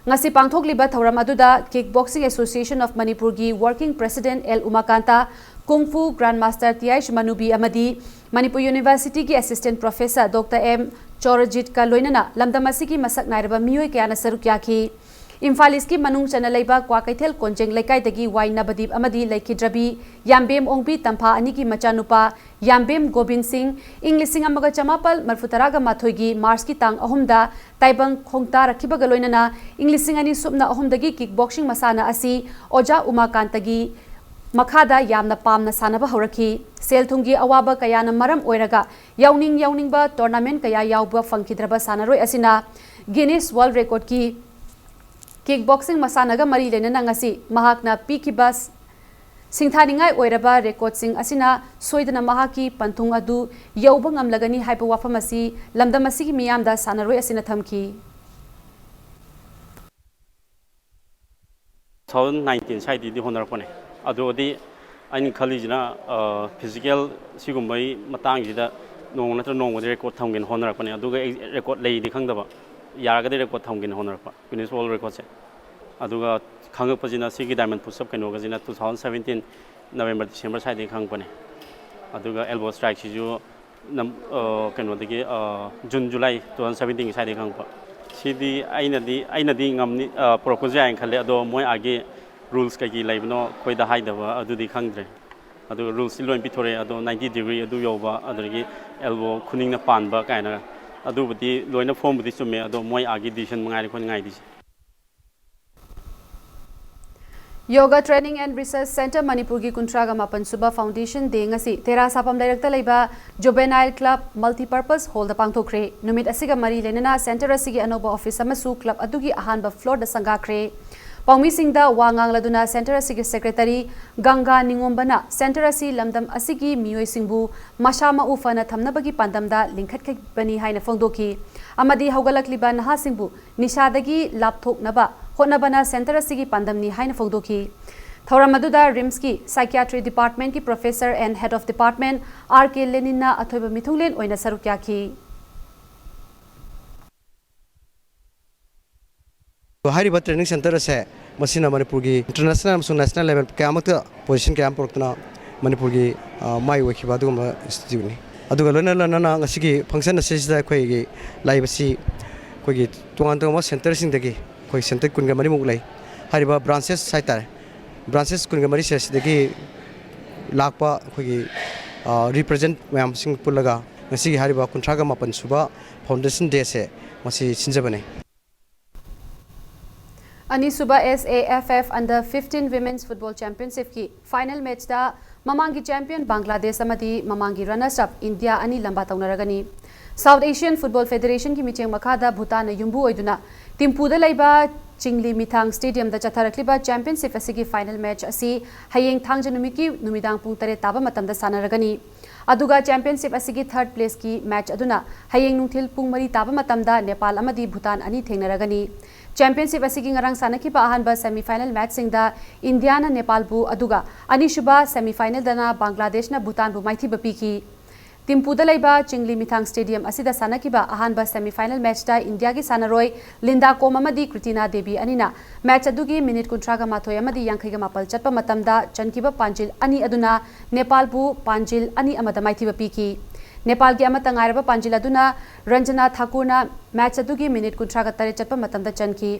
ꯉꯁꯤ ꯄꯥꯡꯊꯣꯛꯂꯤꯕ ꯊꯧꯔꯝ ꯑꯗꯨꯗ Kick Boxing Association of ꯃꯅꯤꯄꯨꯔꯒꯤ Working President L Umakanta, Kung Fu Grandmaster T H Manubi ꯑꯃꯗꯤ ꯃꯅꯤꯄꯨꯔ Universityꯒꯤ Assistant Professor ꯗꯣꯛꯇꯔ ꯑꯦꯝ ꯆꯧꯔꯖꯤꯠꯀ ꯂꯣꯏꯅꯅ ꯂꯝꯗꯝ ꯑꯁꯤꯒꯤ ꯃꯁꯛ ꯅꯥꯏꯔꯕ ꯃꯤꯑꯣꯏ ꯀꯌꯥꯅ ꯁꯔꯨꯛ ꯌꯥꯈꯤ꯫ ꯏꯝꯐꯥꯜ ꯏꯁꯀꯤ ꯃꯅꯨꯡ ꯆꯟꯅ ꯂꯩꯕ ꯀ꯭ꯋꯥꯀꯩꯊꯦꯜ ꯀꯣꯟꯖꯦꯡ ꯂꯩꯀꯥꯏꯗꯒꯤ ꯋꯥꯏ ꯅꯕꯗꯤꯞ ꯑꯃꯗꯤ ꯂꯩꯈꯤꯗ꯭ꯔꯕꯤ ꯌꯥꯝꯕꯦꯝ ꯑꯣꯡꯕꯤ ꯇꯝꯐꯥ ꯑꯅꯤꯒꯤ ꯃꯆꯥꯅꯨꯄꯥ ꯌꯥꯝꯕꯦꯝ ꯒꯣꯕꯤꯟ ꯁꯤꯡ ꯏꯪ ꯂꯤꯁꯤꯡ ꯑꯃꯒ ꯆꯃꯥꯄꯜ ꯃꯔꯤꯐꯨ ꯇꯔꯥꯒ ꯃꯥꯊꯣꯏꯒꯤ ꯃꯥꯔꯆꯀꯤ ꯇꯥꯡ ꯑꯍꯨꯝꯗ ꯇꯥꯏꯕꯪ ꯈꯣꯡꯇꯥꯔꯛꯈꯤꯕꯒ ꯂꯣꯏꯅꯅ ꯏꯪ ꯂꯤꯁꯤꯡ ꯑꯅꯤ ꯁꯨꯞꯅ ꯑꯍꯨꯝꯗꯒꯤ kick boxing ꯃꯁꯥꯟꯅ ꯑꯁꯤ ꯑꯣꯖꯥ ꯎꯃꯥꯀꯥꯟꯇꯒꯤ ꯃꯈꯥꯗ ꯌꯥꯝꯅ ꯄꯥꯝꯅ ꯁꯥꯟꯅꯕ ꯍꯧꯔꯛꯈꯤ꯫ ꯁꯦꯜ ꯊꯨꯝꯒꯤ ꯑꯋꯥꯕ ꯀꯌꯥꯅ ꯃꯔꯝ ꯑꯣꯏꯔꯒ ꯌꯥꯎꯅꯤꯡ ꯌꯥꯎꯅꯤꯡꯕ tournament ꯀꯌꯥ ꯌꯥꯎꯕ ꯐꯪꯈꯤꯗ꯭ꯔꯕ ꯁꯥꯟꯅꯔꯣꯏ ꯑꯁꯤꯅ Guinness World Recordꯀꯤ kick boxing ꯃꯁꯥꯟꯅꯒ ꯃꯔꯤ ꯂꯩꯅꯅ ꯉꯁꯤ ꯃꯍꯥꯛꯅ ꯄꯤꯈꯤꯕ ꯁꯤꯡꯊꯥꯅꯤꯡꯉꯥꯏ ꯑꯣꯏꯔꯕ ꯔꯦꯀꯣꯔꯗꯁꯤꯡ ꯑꯁꯤꯅ ꯁꯣꯏꯗꯅ ꯃꯍꯥꯛꯀꯤ ꯄꯟꯊꯨꯡ ꯑꯗꯨ ꯌꯧꯕ ꯉꯝꯂꯒꯅꯤ ꯍꯥꯏꯕ ꯋꯥꯐꯝ ꯑꯁꯤ ꯂꯝꯗꯝ ꯑꯁꯤꯒꯤ ꯃꯤꯌꯥꯝꯗ ꯁꯥꯟꯅꯔꯣꯏ ꯑꯁꯤꯅ ꯊꯝꯈꯤ꯫ ꯇꯨ ꯊꯥꯎꯖꯟ ꯅꯥꯏꯟꯇꯤꯟ ꯁ꯭ꯋꯥꯏꯗꯩꯗꯤ ꯍꯣꯠꯅꯔꯛꯄꯅꯦ꯫ ꯑꯗꯨꯗꯤ ꯑꯩꯅ ꯈꯜꯂꯤꯁꯤꯅ, ꯐꯤꯖꯤꯀꯦꯜ ꯁꯤꯒꯨꯝꯕꯒꯤ ꯃꯇꯥꯡꯁꯤꯗ ꯅꯣꯡꯃ ꯅꯠꯇ꯭ꯔꯒ ꯅꯣꯡꯃꯗꯤ ꯔꯦꯀꯣꯔꯗ ꯊꯝꯒꯦꯅ ꯍꯣꯠꯅꯔꯛꯄꯅꯦ꯫ ꯑꯗꯨꯒ ꯔꯦꯀꯣꯔꯗ ꯂꯩꯗꯤ ꯈꯪꯗꯕ, ꯌꯥꯔꯒꯗꯤ ꯔꯦꯀꯣꯔꯗ ꯊꯝꯒꯦꯅ ꯍꯣꯠꯅꯔꯛꯄ, ꯒꯤꯅꯤꯁ ꯋꯥꯔꯜ ꯔꯦꯀꯣꯔꯗꯁꯦ꯫ ꯑꯗꯨꯒ ꯈꯪꯉꯛꯄꯁꯤꯅ ꯁꯤꯒꯤ ꯗꯥꯏꯃꯟ ꯄꯨꯁ ꯑꯞ ꯀꯩꯅꯣꯒꯁꯤꯅ two thousand seventeen November, December ꯁ꯭ꯋꯥꯏꯗꯒꯤ ꯈꯪꯉꯛꯄꯅꯦ꯫ ꯑꯗꯨꯒ ꯑꯦꯜꯕꯣ ꯁ꯭ꯇ꯭ꯔꯥꯏꯛꯁꯤꯁꯨ ꯅꯝ-, ꯑ, ꯀꯩꯅꯣꯗꯒꯤ, ꯑ, ꯖꯨꯟ, ꯖꯨꯂꯥꯏ ꯇꯨ ꯊꯥꯎꯖꯟ ꯁꯕꯦꯟꯇꯤꯟꯒꯤ ꯁ꯭ꯋꯥꯏꯗꯒꯤ ꯈꯪꯉꯛꯄ꯫ ꯁꯤꯗꯤ ꯑꯩꯅꯗꯤ, ꯑꯩꯅꯗꯤ ꯉꯝꯅꯤ, ꯑ, ꯄꯨꯔꯛꯄꯁꯨ ꯌꯥꯏꯅ ꯈꯜꯂꯦ, ꯑꯗꯣ ꯃꯣꯏ ꯑꯥꯒꯤ ꯔꯨꯜꯁ ꯀꯩꯀꯩ ꯂꯩꯕꯅꯣ ꯑꯩꯈꯣꯏꯗ ꯍꯥꯏꯗꯕ, ꯑꯗꯨꯗꯤ ꯈꯪꯗ꯭ꯔꯦ꯫ ꯑꯗꯨꯒ ꯔꯨꯜꯁꯇꯤ ꯂꯣꯏ ꯄꯤꯊꯣꯔꯛꯑꯦ, ꯑꯗꯣ ꯅꯥꯏꯟꯇꯤ ꯗꯤꯒ꯭ꯔꯤ ꯑꯗꯨ ꯌꯧꯕ, ꯑꯗꯨꯗꯒꯤ ꯑꯦꯜꯕꯣ ꯈꯨꯅꯤꯡꯅ ꯄꯥꯟꯕ ꯀꯥꯏꯅ, ꯑꯗꯨꯕꯨꯗꯤ ꯂꯣꯏꯅ ꯐꯣꯔꯝꯕꯨꯗꯤ ꯆꯨꯝꯃꯦ, ꯑꯗꯣ ꯃꯣꯏ ꯑꯥꯒꯤ ꯗꯤꯁꯤꯖꯟ ꯃꯉꯥꯏꯔꯦ ꯑꯩꯈꯣꯏꯅ ꯉꯥꯏꯗꯣꯏꯁꯦ꯫ Yoga Training and Research Centre ꯃꯅꯤꯄꯨꯔꯒꯤ ꯀꯨꯟꯊ꯭ꯔꯥꯒ ꯃꯥꯄꯟ ꯁꯨꯕ Foundation Day ꯉꯁꯤ ꯇꯦꯔꯥ ꯁꯥꯐꯝ ꯂꯩꯔꯛꯇ ꯂꯩꯕ Juvenile Club Multipurpose Hallꯗ ꯄꯥꯡꯊꯣꯛꯈ꯭ꯔꯦ꯫ ꯅꯨꯃꯤꯠ ꯑꯁꯤꯒ ꯃꯔꯤ ꯂꯩꯅꯅ centre ꯑꯁꯤꯒꯤ ꯑꯅꯧꯕ office ꯑꯃꯁꯨ club ꯑꯗꯨꯒꯤ ꯑꯍꯥꯟꯕ floorꯗ ꯁꯪꯒꯥꯈ꯭ꯔꯦ꯫ ꯄꯥꯎꯃꯤꯁꯤꯡꯗ ꯋꯥ ꯉꯥꯡꯂꯗꯨꯅ centre ꯑꯁꯤꯒꯤ secretary ꯒꯪꯒꯥ ꯅꯤꯉꯣꯝꯕꯅ centre ꯑꯁꯤ ꯂꯝꯗꯝ ꯑꯁꯤꯒꯤ ꯃꯤꯑꯣꯏꯁꯤꯡꯕꯨ ꯃꯁꯥ ꯃꯎ ꯐꯅ ꯊꯝꯅꯕꯒꯤ ꯄꯥꯟꯗꯝꯗ ꯂꯤꯡꯈꯠꯈꯤꯕꯅꯤ ꯍꯥꯏꯅ ꯐꯣꯡꯗꯣꯛꯈꯤ ꯑꯃꯗꯤ ꯍꯧꯒꯠꯂꯛꯂꯤꯕ ꯅꯍꯥꯁꯤꯡꯕꯨ ꯅꯤꯁꯥꯗꯒꯤ ꯂꯥꯞꯊꯣꯛꯅꯕ ꯍꯣꯠꯅꯕꯅ centre ꯑꯁꯤꯒꯤ ꯄꯥꯟꯗꯝꯅꯤ ꯍꯥꯏꯅ ꯐꯣꯡꯗꯣꯛꯈꯤ꯫ ꯊꯧꯔꯝ ꯑꯗꯨꯗ RIMSꯀꯤ Psychiatry Departmentꯀꯤ Professor and Head of Department R K Leninꯅ ꯑꯊꯣꯏꯕ ꯃꯤꯊꯨꯡꯂꯦꯟ ꯑꯣꯏꯅ ꯁꯔꯨꯛ ꯌꯥꯈꯤ꯫ ꯍꯥꯏꯔꯤꯕ training centre ꯑꯁꯦ ꯃꯁꯤꯅ ꯃꯅꯤꯄꯨꯔꯒꯤ international ꯑꯃꯁꯨꯡ national level ꯀꯌꯥꯃꯛꯇ position ꯀꯌꯥ ꯑꯃ ꯄꯨꯔꯛꯇꯨꯅ ꯃꯅꯤꯄꯨꯔꯒꯤ, ꯑ, ꯃꯥꯏ ꯑꯣꯏꯈꯤꯕ ꯑꯗꯨꯒꯨꯝꯕ instituteꯅꯤ꯫ ꯑꯗꯨꯒ ꯂꯣꯏꯅ ꯂꯣꯏꯅꯅ ꯉꯁꯤꯒꯤ function ꯑꯁꯤꯁꯤꯗ ꯑꯩꯈꯣꯏꯒꯤ ꯂꯥꯛꯏꯕꯁꯤ ꯑꯩꯈꯣꯏꯒꯤ ꯇꯣꯉꯥꯟ ꯇꯣꯉꯥꯟꯕ centreꯁꯤꯡꯗꯒꯤ ꯑꯩꯈꯣꯏ centre ꯀꯨꯟꯒ ꯃꯔꯤꯃꯨꯛ ꯂꯩ꯫ ꯍꯥꯏꯔꯤꯕ branches ꯍꯥꯏꯇꯥꯔꯦ, branches ꯀꯨꯟꯒ ꯃꯔꯤꯁꯦ ꯁꯤꯗꯒꯤ ꯂꯥꯛꯄ ꯑꯩꯈꯣꯏꯒꯤ, ꯑ, represent ꯃꯌꯥꯝꯁꯤꯡ ꯄꯨꯜꯂꯒ ꯉꯁꯤꯒꯤ ꯍꯥꯏꯔꯤꯕ ꯀꯨꯟꯊ꯭ꯔꯥꯒ ꯃꯥꯄꯟ ꯁꯨꯕ Foundation Dayꯁꯦ ꯃꯁꯤ ꯁꯤꯟꯖꯕꯅꯤ꯫ ꯑꯅꯤꯁꯨꯕ SAFF Under fifteen Women's Football Championshipꯀꯤ final matchꯇ ꯃꯃꯥꯡꯒꯤ champion ꯕꯪꯒ꯭ꯂꯥꯗꯦꯁ ꯑꯃꯗꯤ ꯃꯃꯥꯡꯒꯤ runners up ꯏꯟꯗꯤꯌꯥ ꯑꯅꯤ ꯂꯝꯕꯥ ꯇꯧꯅꯔꯒꯅꯤ꯫ South Asian Football Federation ꯒꯤ ꯃꯤꯠꯌꯦꯡ ꯃꯈꯥꯗ ꯚꯨꯇꯥꯟꯅ ꯌꯨꯝꯕꯨ ꯑꯣꯏꯗꯨꯅ ꯇꯤꯝꯄꯨꯗ ꯂꯩꯕ ꯆꯤꯡꯂꯤ ꯃꯤꯊꯥꯡ Stadium ꯗ ꯆꯠꯊꯔꯛꯂꯤꯕ Championship ꯑꯁꯤꯒꯤ final match ꯑꯁꯤ ꯍꯌꯦꯡ ꯊꯥꯡꯖ ꯅꯨꯃꯤꯠꯀꯤ ꯅꯨꯃꯤꯗꯥꯡ ꯄꯨꯡ ꯇꯔꯦꯠ ꯇꯥꯕ ꯃꯇꯝꯗ ꯁꯥꯟꯅꯔꯒꯅꯤ꯫ ꯑꯗꯨꯒ Championship ꯑꯁꯤꯒꯤ third place ꯀꯤ match ꯑꯗꯨꯅ ꯍꯌꯦꯡ ꯅꯨꯡꯊꯤꯜ ꯄꯨꯡ ꯃꯔꯤ ꯇꯥꯕ ꯃꯇꯝꯗ ꯅꯦꯄꯥꯜ ꯑꯃꯗꯤ ꯚꯨꯇꯥꯟ ꯑꯅꯤ ꯊꯦꯡꯅꯔꯒꯅꯤ꯫ Championship ꯑꯁꯤꯒꯤ ꯉꯔꯥꯡ ꯁꯥꯟꯅꯈꯤꯕ ꯑꯍꯥꯟꯕ semi final match ꯁꯤꯡꯗ ꯏꯟꯗꯤꯌꯥꯅ ꯅꯦꯄꯥꯜꯕꯨ, ꯑꯗꯨꯒ ꯑꯅꯤꯁꯨꯕ semi final ꯗꯅ ꯕꯪꯒ꯭ꯂꯥꯗꯦꯁꯅ ꯚꯨꯇꯥꯟꯕꯨ ꯃꯥꯏꯊꯤꯕ ꯄꯤꯈꯤ꯫ ꯇꯤꯝꯄꯨꯗ ꯂꯩꯕ ꯆꯤꯡꯂꯤ ꯃꯤꯊꯥꯡ Stadium ꯑꯁꯤꯗ ꯁꯥꯟꯅꯈꯤꯕ ꯑꯍꯥꯟꯕ semi final match ꯇ ꯏꯟꯗꯤꯌꯥꯒꯤ ꯁꯥꯟꯅꯔꯣꯏ ꯂꯤꯟꯗꯥ ꯀꯣꯝ ꯑꯃꯗꯤ ꯀ꯭ꯔꯤꯇꯤꯅꯥ ꯗꯦꯕꯤ ꯑꯅꯤꯅ match ꯑꯗꯨꯒꯤ minute ꯀꯨꯟꯊ꯭ꯔꯥꯒ ꯃꯥꯊꯣꯏ ꯑꯃꯗꯤ ꯌꯥꯡꯈꯩꯒ ꯃꯥꯄꯜ ꯆꯠꯄ ꯃꯇꯝꯗ ꯆꯟꯈꯤꯕ ꯄꯥꯟꯖꯤꯜ ꯑꯅꯤ ꯑꯗꯨꯅ ꯅꯦꯄꯥꯜꯕꯨ ꯄꯥꯟꯖꯤꯜ ꯑꯅꯤ ꯑꯃꯗ ꯃꯥꯏꯊꯤꯕ ꯄꯤꯈꯤ꯫ ꯅꯦꯄꯥꯜꯒꯤ ꯑꯃꯠꯇ ꯉꯥꯏꯔꯕ ꯄꯥꯟꯖꯤꯜ ꯑꯗꯨꯅ ꯔꯟꯖꯅꯥ ꯊꯥꯀꯨꯔꯅ match ꯑꯗꯨꯒꯤ minute ꯀꯨꯟꯊ꯭ꯔꯥꯒ ꯇꯔꯦꯠ ꯆꯠꯄ ꯃꯇꯝꯗ ꯆꯟꯈꯤ꯫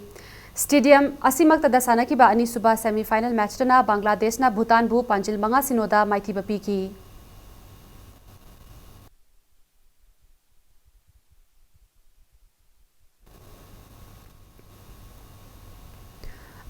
Stadium ꯑꯁꯤꯃꯛꯇꯗ ꯁꯥꯟꯅꯈꯤꯕ ꯑꯅꯤꯁꯨꯕ semi final match ꯇꯅ ꯕꯪꯒ꯭ꯂꯥꯗꯦꯁꯅ ꯚꯨꯇꯥꯟꯕꯨ ꯄꯥꯟꯖꯤꯜ ꯃꯉꯥ ꯁꯤꯅꯣꯗ ꯃꯥꯏꯊꯤꯕ ꯄꯤꯈꯤ꯫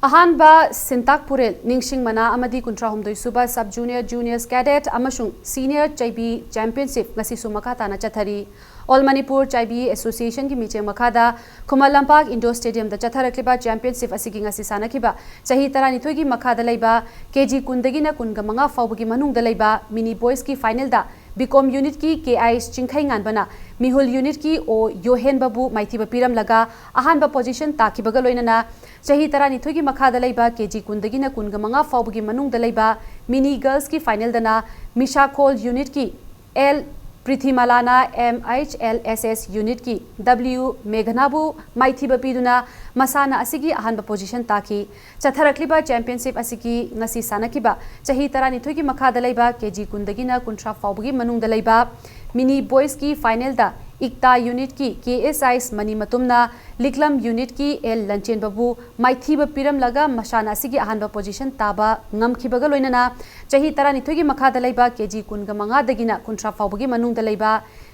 ꯑꯍꯥꯟꯕ ꯁꯤꯟꯇꯥꯛ ꯄꯨꯔꯦꯜ ꯅꯤꯡꯁꯤꯡ ꯃꯅꯥ ꯑꯃꯗꯤ ꯀꯨꯟꯊ꯭ꯔꯥ ꯍꯨꯝꯗꯣꯏ ꯁꯨꯕ Sub Junior, Juniors Cadet ꯑꯃꯁꯨꯡ Senior ꯆꯩꯕꯤ Championship ꯉꯁꯤꯁꯨ ꯃꯈꯥ ꯇꯥꯅ ꯆꯠꯊꯔꯤ꯫ All Manipur ꯆꯩꯕꯤ Association ꯒꯤ ꯃꯤꯠꯌꯦꯡ ꯃꯈꯥꯗ ꯈꯨꯃꯟ ꯂꯝꯄꯥꯛ Indoor Stadium ꯗ ꯆꯠꯊꯔꯛꯂꯤꯕ Championship ꯑꯁꯤꯒꯤ ꯉꯁꯤ ꯁꯥꯟꯅꯈꯤꯕ ꯆꯍꯤ ꯇꯔꯥꯅꯤꯊꯣꯏꯒꯤ ꯃꯈꯥꯗ ꯂꯩꯕ K G ꯀꯨꯟꯗꯒꯤꯅ ꯀꯨꯟꯒ ꯃꯉꯥ ꯐꯥꯎꯕꯒꯤ ꯃꯅꯨꯡꯗ ꯂꯩꯕ Mini Boys ꯀꯤ final ꯗ ꯕꯤꯀꯣꯝ unit ꯀꯤ K I ꯆꯤꯡꯈꯩꯉꯥꯟꯕꯅ ꯃꯤꯍꯨꯜ unit ꯀꯤ ꯑꯣ ꯌꯣꯍꯦꯟꯕꯕꯨ ꯃꯥꯏꯊꯤꯕ ꯄꯤꯔꯝꯂꯒ ꯑꯍꯥꯟꯕ position ꯇꯥꯈꯤꯕꯒ ꯂꯣꯏꯅꯅ ꯆꯍꯤ ꯇꯔꯥꯅꯤꯊꯣꯏꯒꯤ ꯃꯈꯥꯗ ꯂꯩꯕ K G ꯀꯨꯟꯗꯒꯤꯅ ꯀꯨꯟꯒ ꯃꯉꯥ ꯐꯥꯎꯕꯒꯤ ꯃꯅꯨꯡꯗ ꯂꯩꯕ Mini Girls ꯀꯤ final ꯗꯅ ꯃꯤꯁꯥꯈꯣꯜ unit ꯀꯤ L ꯄ꯭ꯔꯤꯊꯤꯃꯥꯂꯥꯅ M H L S S unit ꯀꯤ W ꯃꯦꯘꯅꯥꯕꯨ ꯃꯥꯏꯊꯤꯕ ꯄꯤꯗꯨꯅ ꯃꯁꯥꯟꯅ ꯑꯁꯤꯒꯤ ꯑꯍꯥꯟꯕ position ꯇꯥꯈꯤ꯫ ꯆꯠꯊꯔꯛꯂꯤꯕ Championship ꯑꯁꯤꯒꯤ ꯉꯁꯤ ꯁꯥꯟꯅꯈꯤꯕ ꯆꯍꯤ ꯇꯔꯥꯅꯤꯊꯣꯏꯒꯤ ꯃꯈꯥꯗ ꯂꯩꯕ K G ꯀꯨꯟꯗꯒꯤꯅ ꯀꯨꯟꯊ꯭ꯔꯥ ꯐꯥꯎꯕꯒꯤ ꯃꯅꯨꯡꯗ ꯂꯩꯕ Mini Boys ꯀꯤ final ꯗ ꯏꯛꯇꯥ unit ꯀꯤ K S I ꯃꯅꯤ ꯃꯇꯨꯝꯅ ꯂꯤꯛꯂꯝ unit ꯀꯤ L ꯂꯟꯆꯦꯟꯕꯕꯨ ꯃꯥꯏꯊꯤꯕ ꯄꯤꯔꯝꯂꯒ ꯃꯁꯥꯟꯅ ꯑꯁꯤꯒꯤ ꯑꯍꯥꯟꯕ position ꯇꯥꯕ ꯉꯝꯈꯤꯕꯒ ꯂꯣꯏꯅꯅ ꯆꯍꯤ ꯇꯔꯥꯅꯤꯊꯣꯏꯒꯤ ꯃꯈꯥꯗ ꯂꯩꯕ K G ꯀꯨꯟꯒ ꯃꯉꯥꯗꯒꯤꯅ ꯀꯨꯟꯊ꯭ꯔꯥ ꯐꯥꯎꯕꯒꯤ ꯃꯅꯨꯡꯗ ꯂꯩꯕ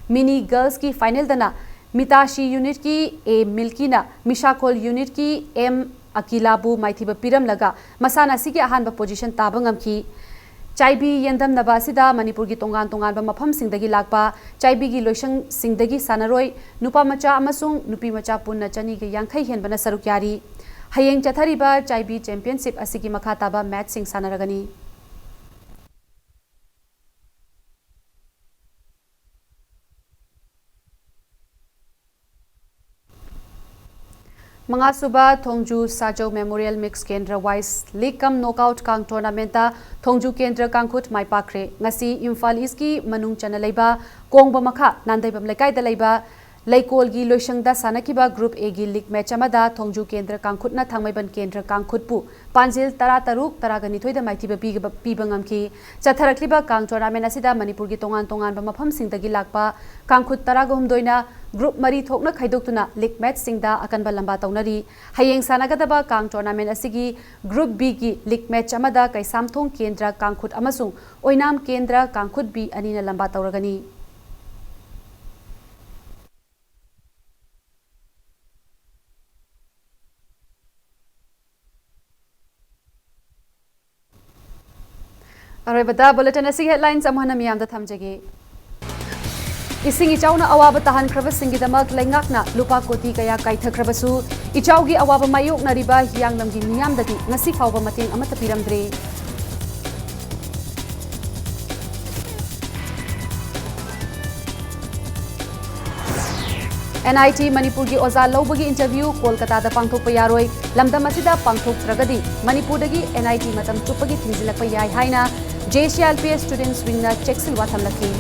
Mini Girls ꯀꯤ final ꯗꯅ ꯃꯤꯇꯥꯁꯤ unit ꯀꯤ A ꯃꯤꯜꯀꯤꯅ ꯃꯤꯁꯥꯈꯣꯜ unit ꯀꯤ M ꯑꯀꯤꯂꯥꯕꯨ ꯃꯥꯏꯊꯤꯕ ꯄꯤꯔꯝꯂꯒ ꯃꯁꯥꯟꯅ ꯑꯁꯤꯒꯤ ꯑꯍꯥꯟꯕ position ꯇꯥꯕ ꯉꯝꯈꯤ꯫ ꯆꯥꯏꯕꯤ ꯌꯦꯟꯗꯝꯅꯕ ꯑꯁꯤꯗ ꯃꯅꯤꯄꯨꯔꯒꯤ ꯇꯣꯉꯥꯟ ꯇꯣꯉꯥꯟꯕ ꯃꯐꯝꯁꯤꯡꯗꯒꯤ ꯂꯥꯛꯄ ꯆꯥꯏꯕꯤꯒꯤ ꯂꯣꯏꯁꯪꯁꯤꯡꯗꯒꯤ ꯁꯥꯟꯅꯔꯣꯏ ꯅꯨꯄꯥ ꯃꯆꯥ ꯑꯃꯁꯨꯡ ꯅꯨꯄꯤ ꯃꯆꯥ ꯄꯨꯟꯅ ꯆꯅꯤꯒ ꯌꯥꯡꯈꯩ ꯍꯦꯟꯕꯅ ꯁꯔꯨꯛ ꯌꯥꯔꯤ꯫ ꯍꯌꯦꯡ ꯆꯠꯊꯔꯤꯕ ꯆꯥꯏꯕꯤ ꯆꯦꯝꯄꯤꯌꯟꯁꯤꯞ ꯑꯁꯤꯒꯤ ꯃꯈꯥ ꯇꯥꯕ ꯃꯦꯆꯁꯤꯡ ꯁꯥꯟꯅꯔꯒꯅꯤ꯫ ꯃꯉꯥꯁꯨꯕ ꯊꯣꯡꯖꯨ ꯁꯥꯖꯧ ꯃꯦꯃꯣꯔꯤꯌꯦꯜ ꯃꯤꯛꯁ ꯀꯦꯟꯗ꯭ꯔ ꯋꯥꯏꯁ ꯂꯤꯒ ꯀꯝ ꯅꯣꯛꯑꯥꯎꯠ ꯀꯥꯡ ꯇꯣꯔꯅꯥꯃꯦꯟꯠꯇ ꯊꯣꯡꯖꯨ ꯀꯦꯟꯗ꯭ꯔ ꯀꯥꯡꯈꯨꯠ ꯃꯥꯏ ꯄꯥꯛꯈ꯭ꯔꯦ꯫ ꯉꯁꯤ ꯏꯝꯐꯥꯜ ꯏꯁꯀꯤ ꯃꯅꯨꯡ ꯆꯟꯅ ꯂꯩꯕ ꯀꯣꯡꯕ ꯃꯈꯥ ꯅꯥꯟꯗꯩꯕꯝ ꯂꯩꯀꯥꯏꯗ ꯂꯩꯕ ꯂꯩꯀꯣꯜꯒꯤ ꯂꯣꯏꯁꯪꯗ ꯁꯥꯟꯅꯈꯤꯕ ꯒ꯭ꯔꯨꯞ ꯑꯦꯒꯤ ꯂꯤꯒ ꯃꯦꯆ ꯑꯃꯗ ꯊꯣꯡꯖꯨ ꯀꯦꯟꯗ꯭ꯔ ꯀꯥꯡꯈꯨꯠꯅ ꯊꯥꯡꯃꯩꯕꯟ ꯀꯦꯟꯗ꯭ꯔ ꯀꯥꯡꯈꯨꯠꯄꯨ ꯄꯥꯟꯖꯤꯜ ꯇꯔꯥ ꯇꯔꯨꯛ, ꯇꯔꯥꯒ ꯅꯤꯊꯣꯏꯗ ꯃꯥꯏꯊꯤꯕ ꯄꯤꯒꯕ-, ꯄꯤꯕ ꯉꯝꯈꯤ꯫ ꯆꯠꯊꯔꯛꯂꯤꯕ ꯀꯥꯡ ꯇꯣꯔꯅꯥꯃꯦꯟ ꯑꯁꯤꯗ ꯃꯅꯤꯄꯨꯔꯒꯤ ꯇꯣꯉꯥꯟ ꯇꯣꯉꯥꯟꯕ ꯃꯐꯝꯁꯤꯡꯗꯒꯤ ꯂꯥꯛꯄ ꯀꯥꯡꯈꯨꯠ ꯇꯔꯥꯒ ꯍꯨꯝꯗꯣꯏꯅ ꯒ꯭ꯔꯨꯞ ꯃꯔꯤ ꯊꯣꯛꯅ ꯈꯥꯏꯗꯣꯛꯇꯨꯅ ꯂꯤꯒ ꯃꯦꯆꯁꯤꯡꯗ ꯑꯀꯟꯕ ꯂꯝꯕꯥ ꯇꯧꯅꯔꯤ꯫ ꯍꯌꯦꯡ ꯁꯥꯟꯅꯒꯗꯕ ꯀꯥꯡ ꯇꯣꯔꯅꯥꯃꯦꯟ ꯑꯁꯤꯒꯤ ꯒ꯭ꯔꯨꯞ ꯕꯤꯒꯤ ꯂꯤꯒ ꯃꯦꯆ ꯑꯃꯗ ꯀꯩꯁꯥꯝꯊꯣꯡ ꯀꯦꯟꯗ꯭ꯔ ꯀꯥꯡꯈꯨꯠ ꯑꯃꯁꯨꯡ ꯑꯣꯏꯅꯥꯝ ꯀꯦꯟꯗ꯭ꯔ ꯀꯥꯡꯈꯨꯠ ꯕꯤ ꯑꯅꯤꯅ ꯂꯝꯕꯥ ꯇꯧꯔꯒꯅꯤ꯫ ꯑꯔꯣꯏꯕꯗ ꯕꯨꯂꯦꯇꯤꯟ ꯑꯁꯤꯒꯤ ꯍꯦꯗꯂꯥꯏꯟꯁ ꯑꯃꯨꯛ ꯍꯟꯅ ꯃꯤꯌꯥꯝꯗ ꯊꯝꯖꯒꯦ꯫ ꯏꯁꯤꯡ ꯏꯆꯥꯎꯅ ꯑꯋꯥꯕ ꯇꯥꯍꯟꯈ꯭ꯔꯕꯁꯤꯡꯒꯤꯗꯃꯛ ꯂꯩꯉꯥꯛꯅ ꯂꯨꯄꯥ ꯀꯣꯇꯤ ꯀꯌꯥ ꯀꯥꯏꯊꯈ꯭ꯔꯕꯁꯨ, ꯏꯆꯥꯎꯒꯤ ꯑꯋꯥꯕ ꯃꯥꯌꯣꯛꯅꯔꯤꯕ ꯍꯤꯌꯥꯡꯂꯝꯒꯤ ꯃꯤꯌꯥꯝꯗꯗꯤ ꯉꯁꯤ ꯐꯥꯎꯕ ꯃꯇꯦꯡ ꯑꯃꯠꯇ ꯄꯤꯔꯝꯗ꯭ꯔꯤ꯫ ꯑꯦꯟ ꯑꯥꯏ ꯇꯤ ꯃꯅꯤꯄꯨꯔꯒꯤ ꯑꯣꯖꯥ ꯂꯧꯕꯒꯤ ꯏꯟꯇꯔꯚ꯭ꯌꯨ ꯀꯣꯜꯀꯇꯥꯗ ꯄꯥꯡꯊꯣꯛꯄ ꯌꯥꯔꯣꯏ꯫ ꯂꯝꯗꯝ ꯑꯁꯤꯗ ꯄꯥꯡꯊꯣꯛꯇ꯭ꯔꯒꯗꯤ ꯃꯅꯤꯄꯨꯔꯗꯒꯤ ꯑꯦꯟ ꯑꯥꯏ ꯇꯤ ꯃꯇꯝ ꯆꯨꯞꯄꯒꯤ ꯊꯤꯡꯖꯤꯜꯂꯛꯄ ꯌꯥꯏ ꯍꯥꯏꯅ J S C I L P S students ꯋꯤꯡꯅ ꯆꯦꯛꯁꯤꯜꯋꯥ ꯊꯝꯂꯛꯈꯤ꯫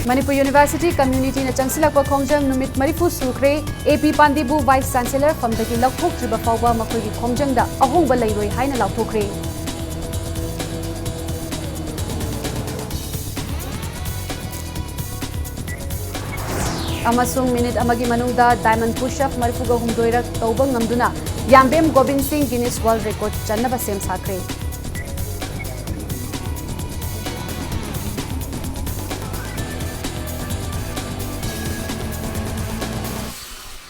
ꯃꯅꯤꯄꯨꯔ ꯌꯨꯅꯤꯚꯔꯁꯤꯇꯤ ꯀꯝꯃ꯭ꯌꯨꯅꯤꯇꯤꯅ ꯆꯪꯁꯤꯜꯂꯛꯄ ꯈꯣꯡꯖꯪ ꯅꯨꯃꯤꯠ ꯃꯔꯤꯐꯨ ꯁꯨꯈ꯭ꯔꯦ꯫ ꯑꯦ ꯄꯤ ꯄꯥꯟꯗꯦꯕꯨ ꯚꯥꯏꯁ ꯆꯥꯟꯁꯦꯂꯔ ꯐꯝꯗꯒꯤ ꯂꯧꯊꯣꯛꯇ꯭ꯔꯤꯕ ꯐꯥꯎꯕ ꯃꯈꯣꯏꯒꯤ ꯈꯣꯡꯖꯪꯗ ꯑꯍꯣꯡꯕ ꯂꯩꯔꯣꯏ ꯍꯥꯏꯅ ꯂꯥꯎꯊꯣꯛꯈ꯭ꯔꯦ꯫ ꯑꯃꯁꯨꯡ ꯃꯤꯅꯤꯠ ꯑꯃꯒꯤ ꯃꯅꯨꯡꯗ ꯗꯥꯏꯃꯟ ꯄꯨꯁ ꯑꯞ ꯃꯔꯤꯐꯨꯒ ꯍꯨꯝꯗꯣꯏꯔꯛ ꯇꯧꯕ ꯉꯝꯗꯨꯅ ꯌꯥꯝꯕꯦꯝ ꯒꯣꯕꯤꯟ ꯁꯤꯡ ꯒꯤꯅꯤꯁ ꯋꯥꯔꯜꯗ ꯔꯦꯀꯣꯔꯗ ꯆꯟꯅꯕ ꯁꯦꯝ ꯁꯥꯈ꯭ꯔꯦ꯫